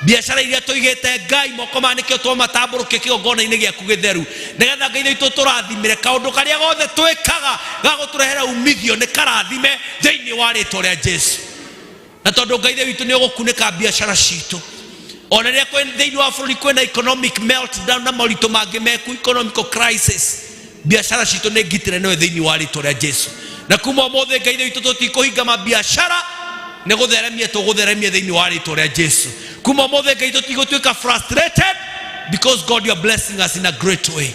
Biacara iria tũigĩte Ngai moko maya nĩkĩo twamatambũrũkia kĩgongona-inĩ gĩaku gĩtheru nĩgetha Ngai witũ tũrathimĩre kaũndũ karĩa gothe twĩkaga ga gũtũrehera umithio nĩ karathime thĩinĩ wa rĩtwa rĩa Jesu. Na tondũ Ngai witũ nĩ ũgũkunĩka biacara citũ ona rĩrĩa kwĩ thĩinĩ wa bũrũri kwĩna economic meltdown na moritũ mangĩ meku economical crisis, biacara citũ nĩ ngitĩre nĩwe thĩinĩ wa rĩtwa rĩa Jesu. Na kuma ũmũthĩ Ngai witũ tũtikũhinga mabiacara nĩ gũtheremia tũgũtheremia thĩinĩ wa rĩtwa rĩa Jesu. Kuma ũmũthĩ Ngai tũtigũtuĩka frustrated because God you are blessing us in a great way.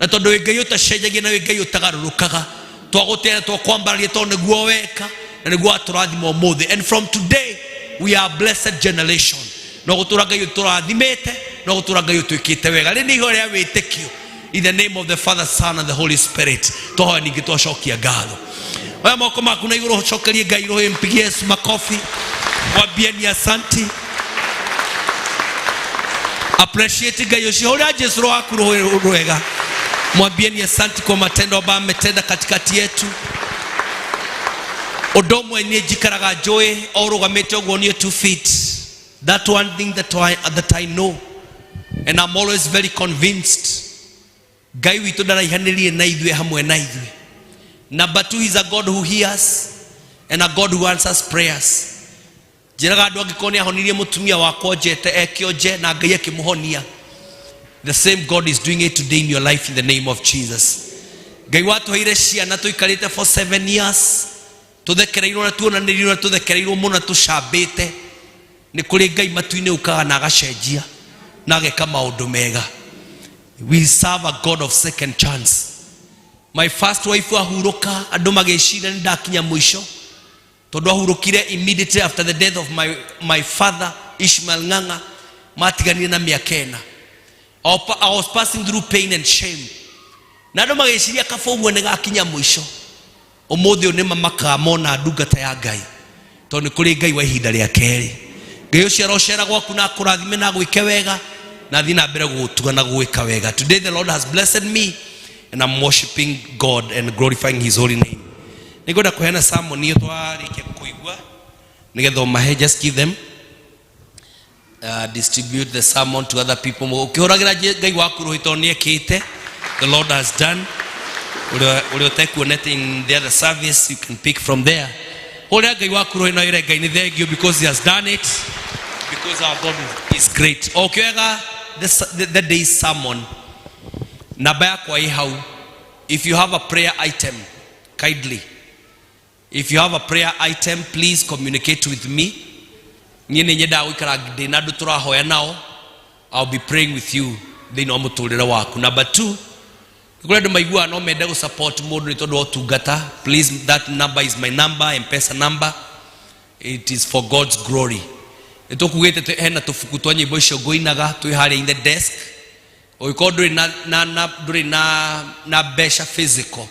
Na tondũ wĩ Ngai ũtacenjagia na wĩ Ngai ũtagarũrũkaga, twagũtĩa na twakwambararia tondũ nĩguo weka na nĩguo watũrathima ũmũthĩ. And from today we are a blessed generation. No gũtũra Ngai ũtũrathimĩte, no gũtũra Ngai ũtwĩkĩte wega. Rĩrĩ nĩ ihoya rĩa wĩtĩkio in the name of the Father, Son and the Holy Spirit. Twahoya ningĩ twacokia ngatho. Oya moko maku na igũrũ ũcokerie Ngai rũhĩ, mpigie Yesu makofi, mwambie ni asanti. Appreciate Ngai ũcio, hũrĩra Jesu roho waku rũhĩ rwega, mwambie ni asanti kwa matendo ambayo ametenda katikati yetu. Ũndũ ũmwe niĩ njikaraga njũĩ o ũrũgamĩte ũguo niĩ 2 feet. That one thing that I know and I'm always very convinced, Ngai witũ ndaraihanĩrie na ithuĩ hamwe na ithuĩ. Number two, he's a God who hears and a God who answers prayers. Njĩraga andũ angĩkorwo nĩ ahonirie mũtumia wakwa njete ekĩonje na Ngai akĩmũhonia, the same God is doing it today in your life in the name of Jesus. Ngai watũheire ciana tũikarĩte for 7 years tũthekereirwo na tuonanĩirio na tũthekereirwo mũno na tũcambĩte. Nĩ kũrĩ Ngai matu-inĩ ũkaga na agacenjia na ageka maũndũ mega. We serve a God of second chance. My first wife ahurũka, andũ magĩciria nĩ ndakinya mũico, tondũ ahurũkire immediately after the death of my father Ishmael Ng'ang'a, matiganire na mĩaka 4. I was passing through pain and shame na andũ magĩciria kaba ũguo nĩ gakinya mũico. Ũmũthĩ ũyũ nĩ mamakaga mona ndungata ya Ngai, tondũ nĩ kũrĩ Ngai wa ihinda rĩa kerĩ. Ngai ũcio arocera gwaku na akũrathime na agwĩke wega na athiĩ na mbere gũgũtuga na gũgwĩka wega. Today the Lord has blessed me and I'm worshiping God and glorifying his holy name. Nĩngwenda kũheana sermon iyo twarĩkia kũigua nĩgetha ũmahe. Just give them, distribute the sermon to other people ũkĩhũragĩra Ngai waku rũhĩ tondũ nĩ ekĩte. The Lord has done. Ũrĩa ũtekuonete in the other service, you can pick from there. Hũrĩra Ngai waku rũhĩ na wĩre Ngai nĩ thank you because he has done it, because our God is great. O ũkĩoyaga the day's sermon, namba yakwa ĩ hau. If you have a prayer item, kindly, if you have a prayer item, please communicate with me. Niĩ nĩ nyendaga gũikara ndĩ na andũ tũrahoya nao. I'll be praying with you thĩinĩ wa mũtũrĩre waku. Number two, nĩ kũrĩ andũ maiguaga no mende gũ support mũndũ nĩ tondũ wa ũtungata. Please, that number is my number, M-Pesa number. It is for God's glory. Nĩ tũkugĩte hena tũbuku twa nyĩmbo icio ngũinaga twĩ harĩa in the desk. Ũngĩkorwo ndũrĩ na, na, na, ndũrĩ na mbeca physical,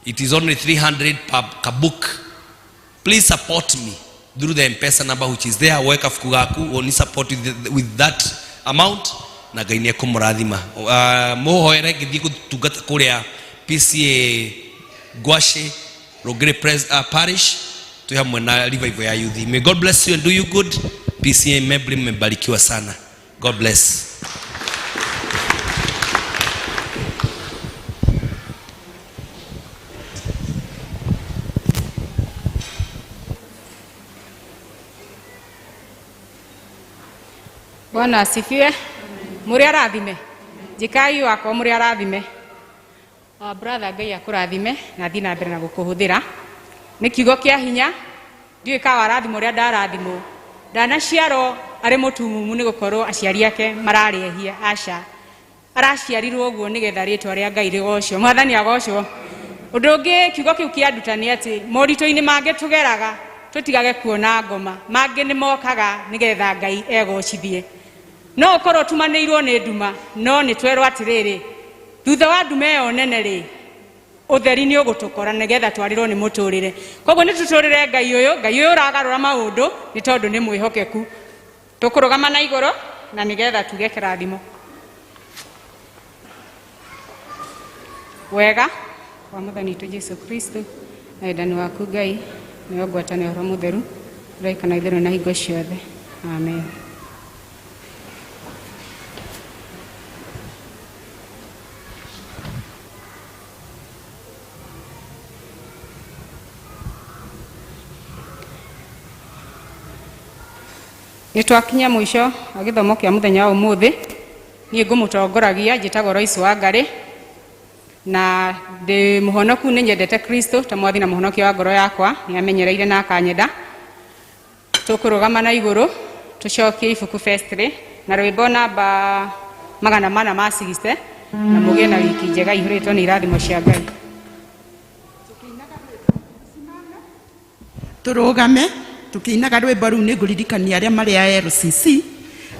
it is only 300 per kabook. Please support me through the M-Pesa number which is there. Woe kabuku gaku uni support with that amount na Ngai nĩ ekũmũrathima. Mũhoere ngĩthiĩ gũtungata kũrĩa PCEA Ngwacĩ Rũngĩrĩ Parish, twĩ hamwe na revival ya youth. May God bless you and do you good. PCEA Membri, mmebarikiwa sana. God bless. Bwana asifiwe. Mũrĩ arathime. Njĩkai wakwa mũrĩ arathime. Brother, Ngai akũrathime na thiĩ na mbere na gũkũhũthĩra. Nĩ kiugo kĩa hinya. Ndiũĩ ka warathimwo ũrĩa ndarathimwo. Ndanaciarwo arĩ mũtumumu nĩ gũkorwo aciari ake mararĩ ehia, aca. Araciarirwo ũguo nĩgetha rĩtwa rĩa Ngai rĩgocwo. Mwathani agocwo. Ũndũ ũngĩ kiugo kĩu kĩanduta nĩ atĩ moritũ-inĩ mangĩ tũgeraga tũtigage kuona ngoma, mangĩ nĩ mokaga nĩgetha Ngai egocithie. No ũkorwo ũtumanĩirwo nĩ nduma, no nĩ twerwo atĩrĩrĩ, thutha wa nduma ĩyo nene rĩ, ũtheri nĩ ũgũtũkora nĩgetha twarĩrwo nĩ mũtũrĩre. Koguo nĩ tũtũrĩre Ngai ũyũ, Ngai ũyũ ũragarũra maũndũ nĩ tondũ nĩ mwĩhokeku. Tũkũrũgama na igũrũ na nĩgetha tuge kĩrathimo. Wega wa Mwathani witũ Jesu Kristo na wendani waku Ngai nĩyo ngwatanĩro Roho Mũtheru ũraikana itherũ na hingo ciothe. Amen. Nĩ twakinya mũico wa gĩthomo kĩa mũthenya wa ũmũthĩ. Niĩ ngũmũtongoragia njĩtagwo Lois Wangari na ndĩ mũhonoku. Nĩ nyendete Kristo ta mwathi na mũhonokia wa ngoro yakwa. Nĩ amenyereire na akanyenda. Tũkũrũgama na igũrũ tũcokie ibuku firstly na rwĩmbo namba 460, na mũgĩe na wiki njega ihũrĩtwo nĩ irathimo cia Ngai. Tũrũgame tũkĩinaga rwĩmbo rũu. Nĩ ngũririkania arĩa marĩ a LCC,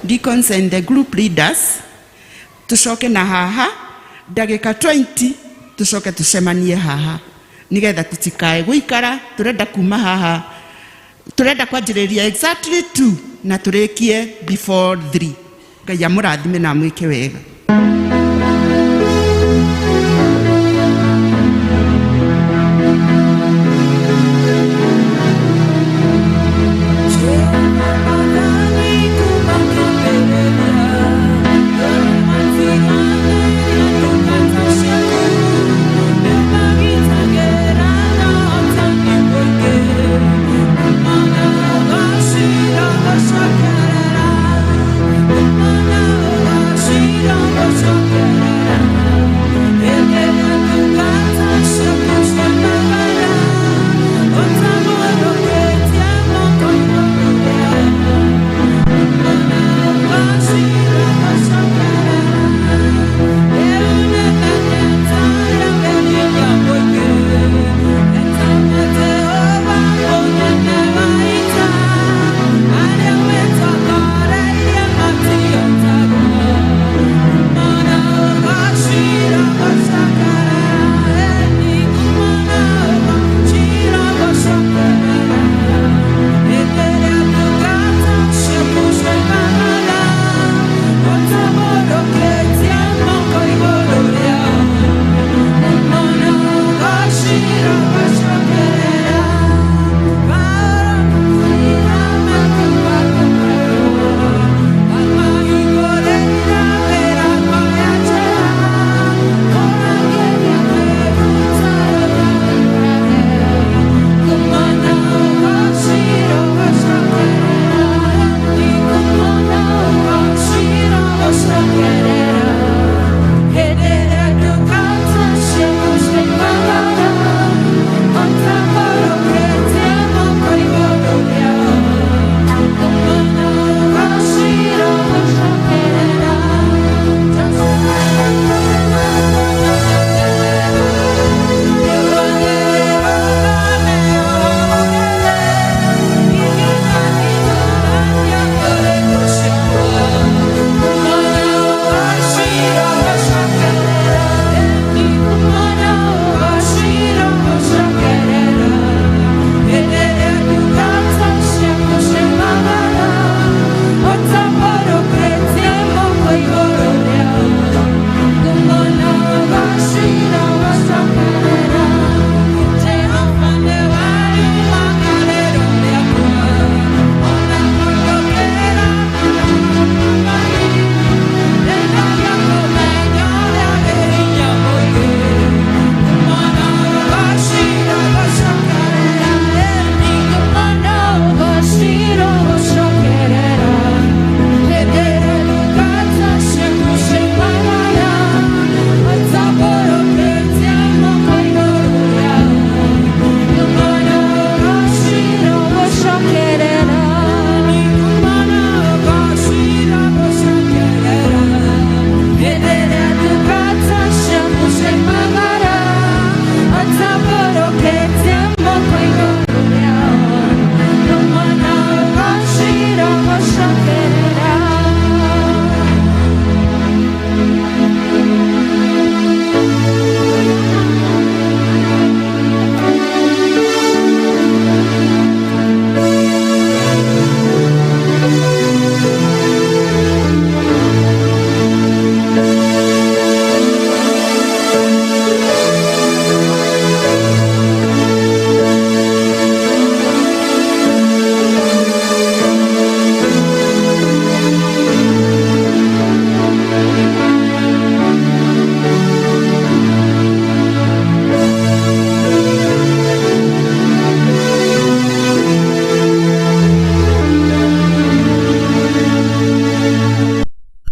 deacons and the group leaders, tũcoke na haha ndagĩka 20, tũcoke tũcemanie haha nĩgetha tũtikae gũikara. Tũrenda kuma haha, tũrenda kwanjĩrĩria exactly 2 na tũrĩkie before 3. Ngai amũrathime na amwĩke wega.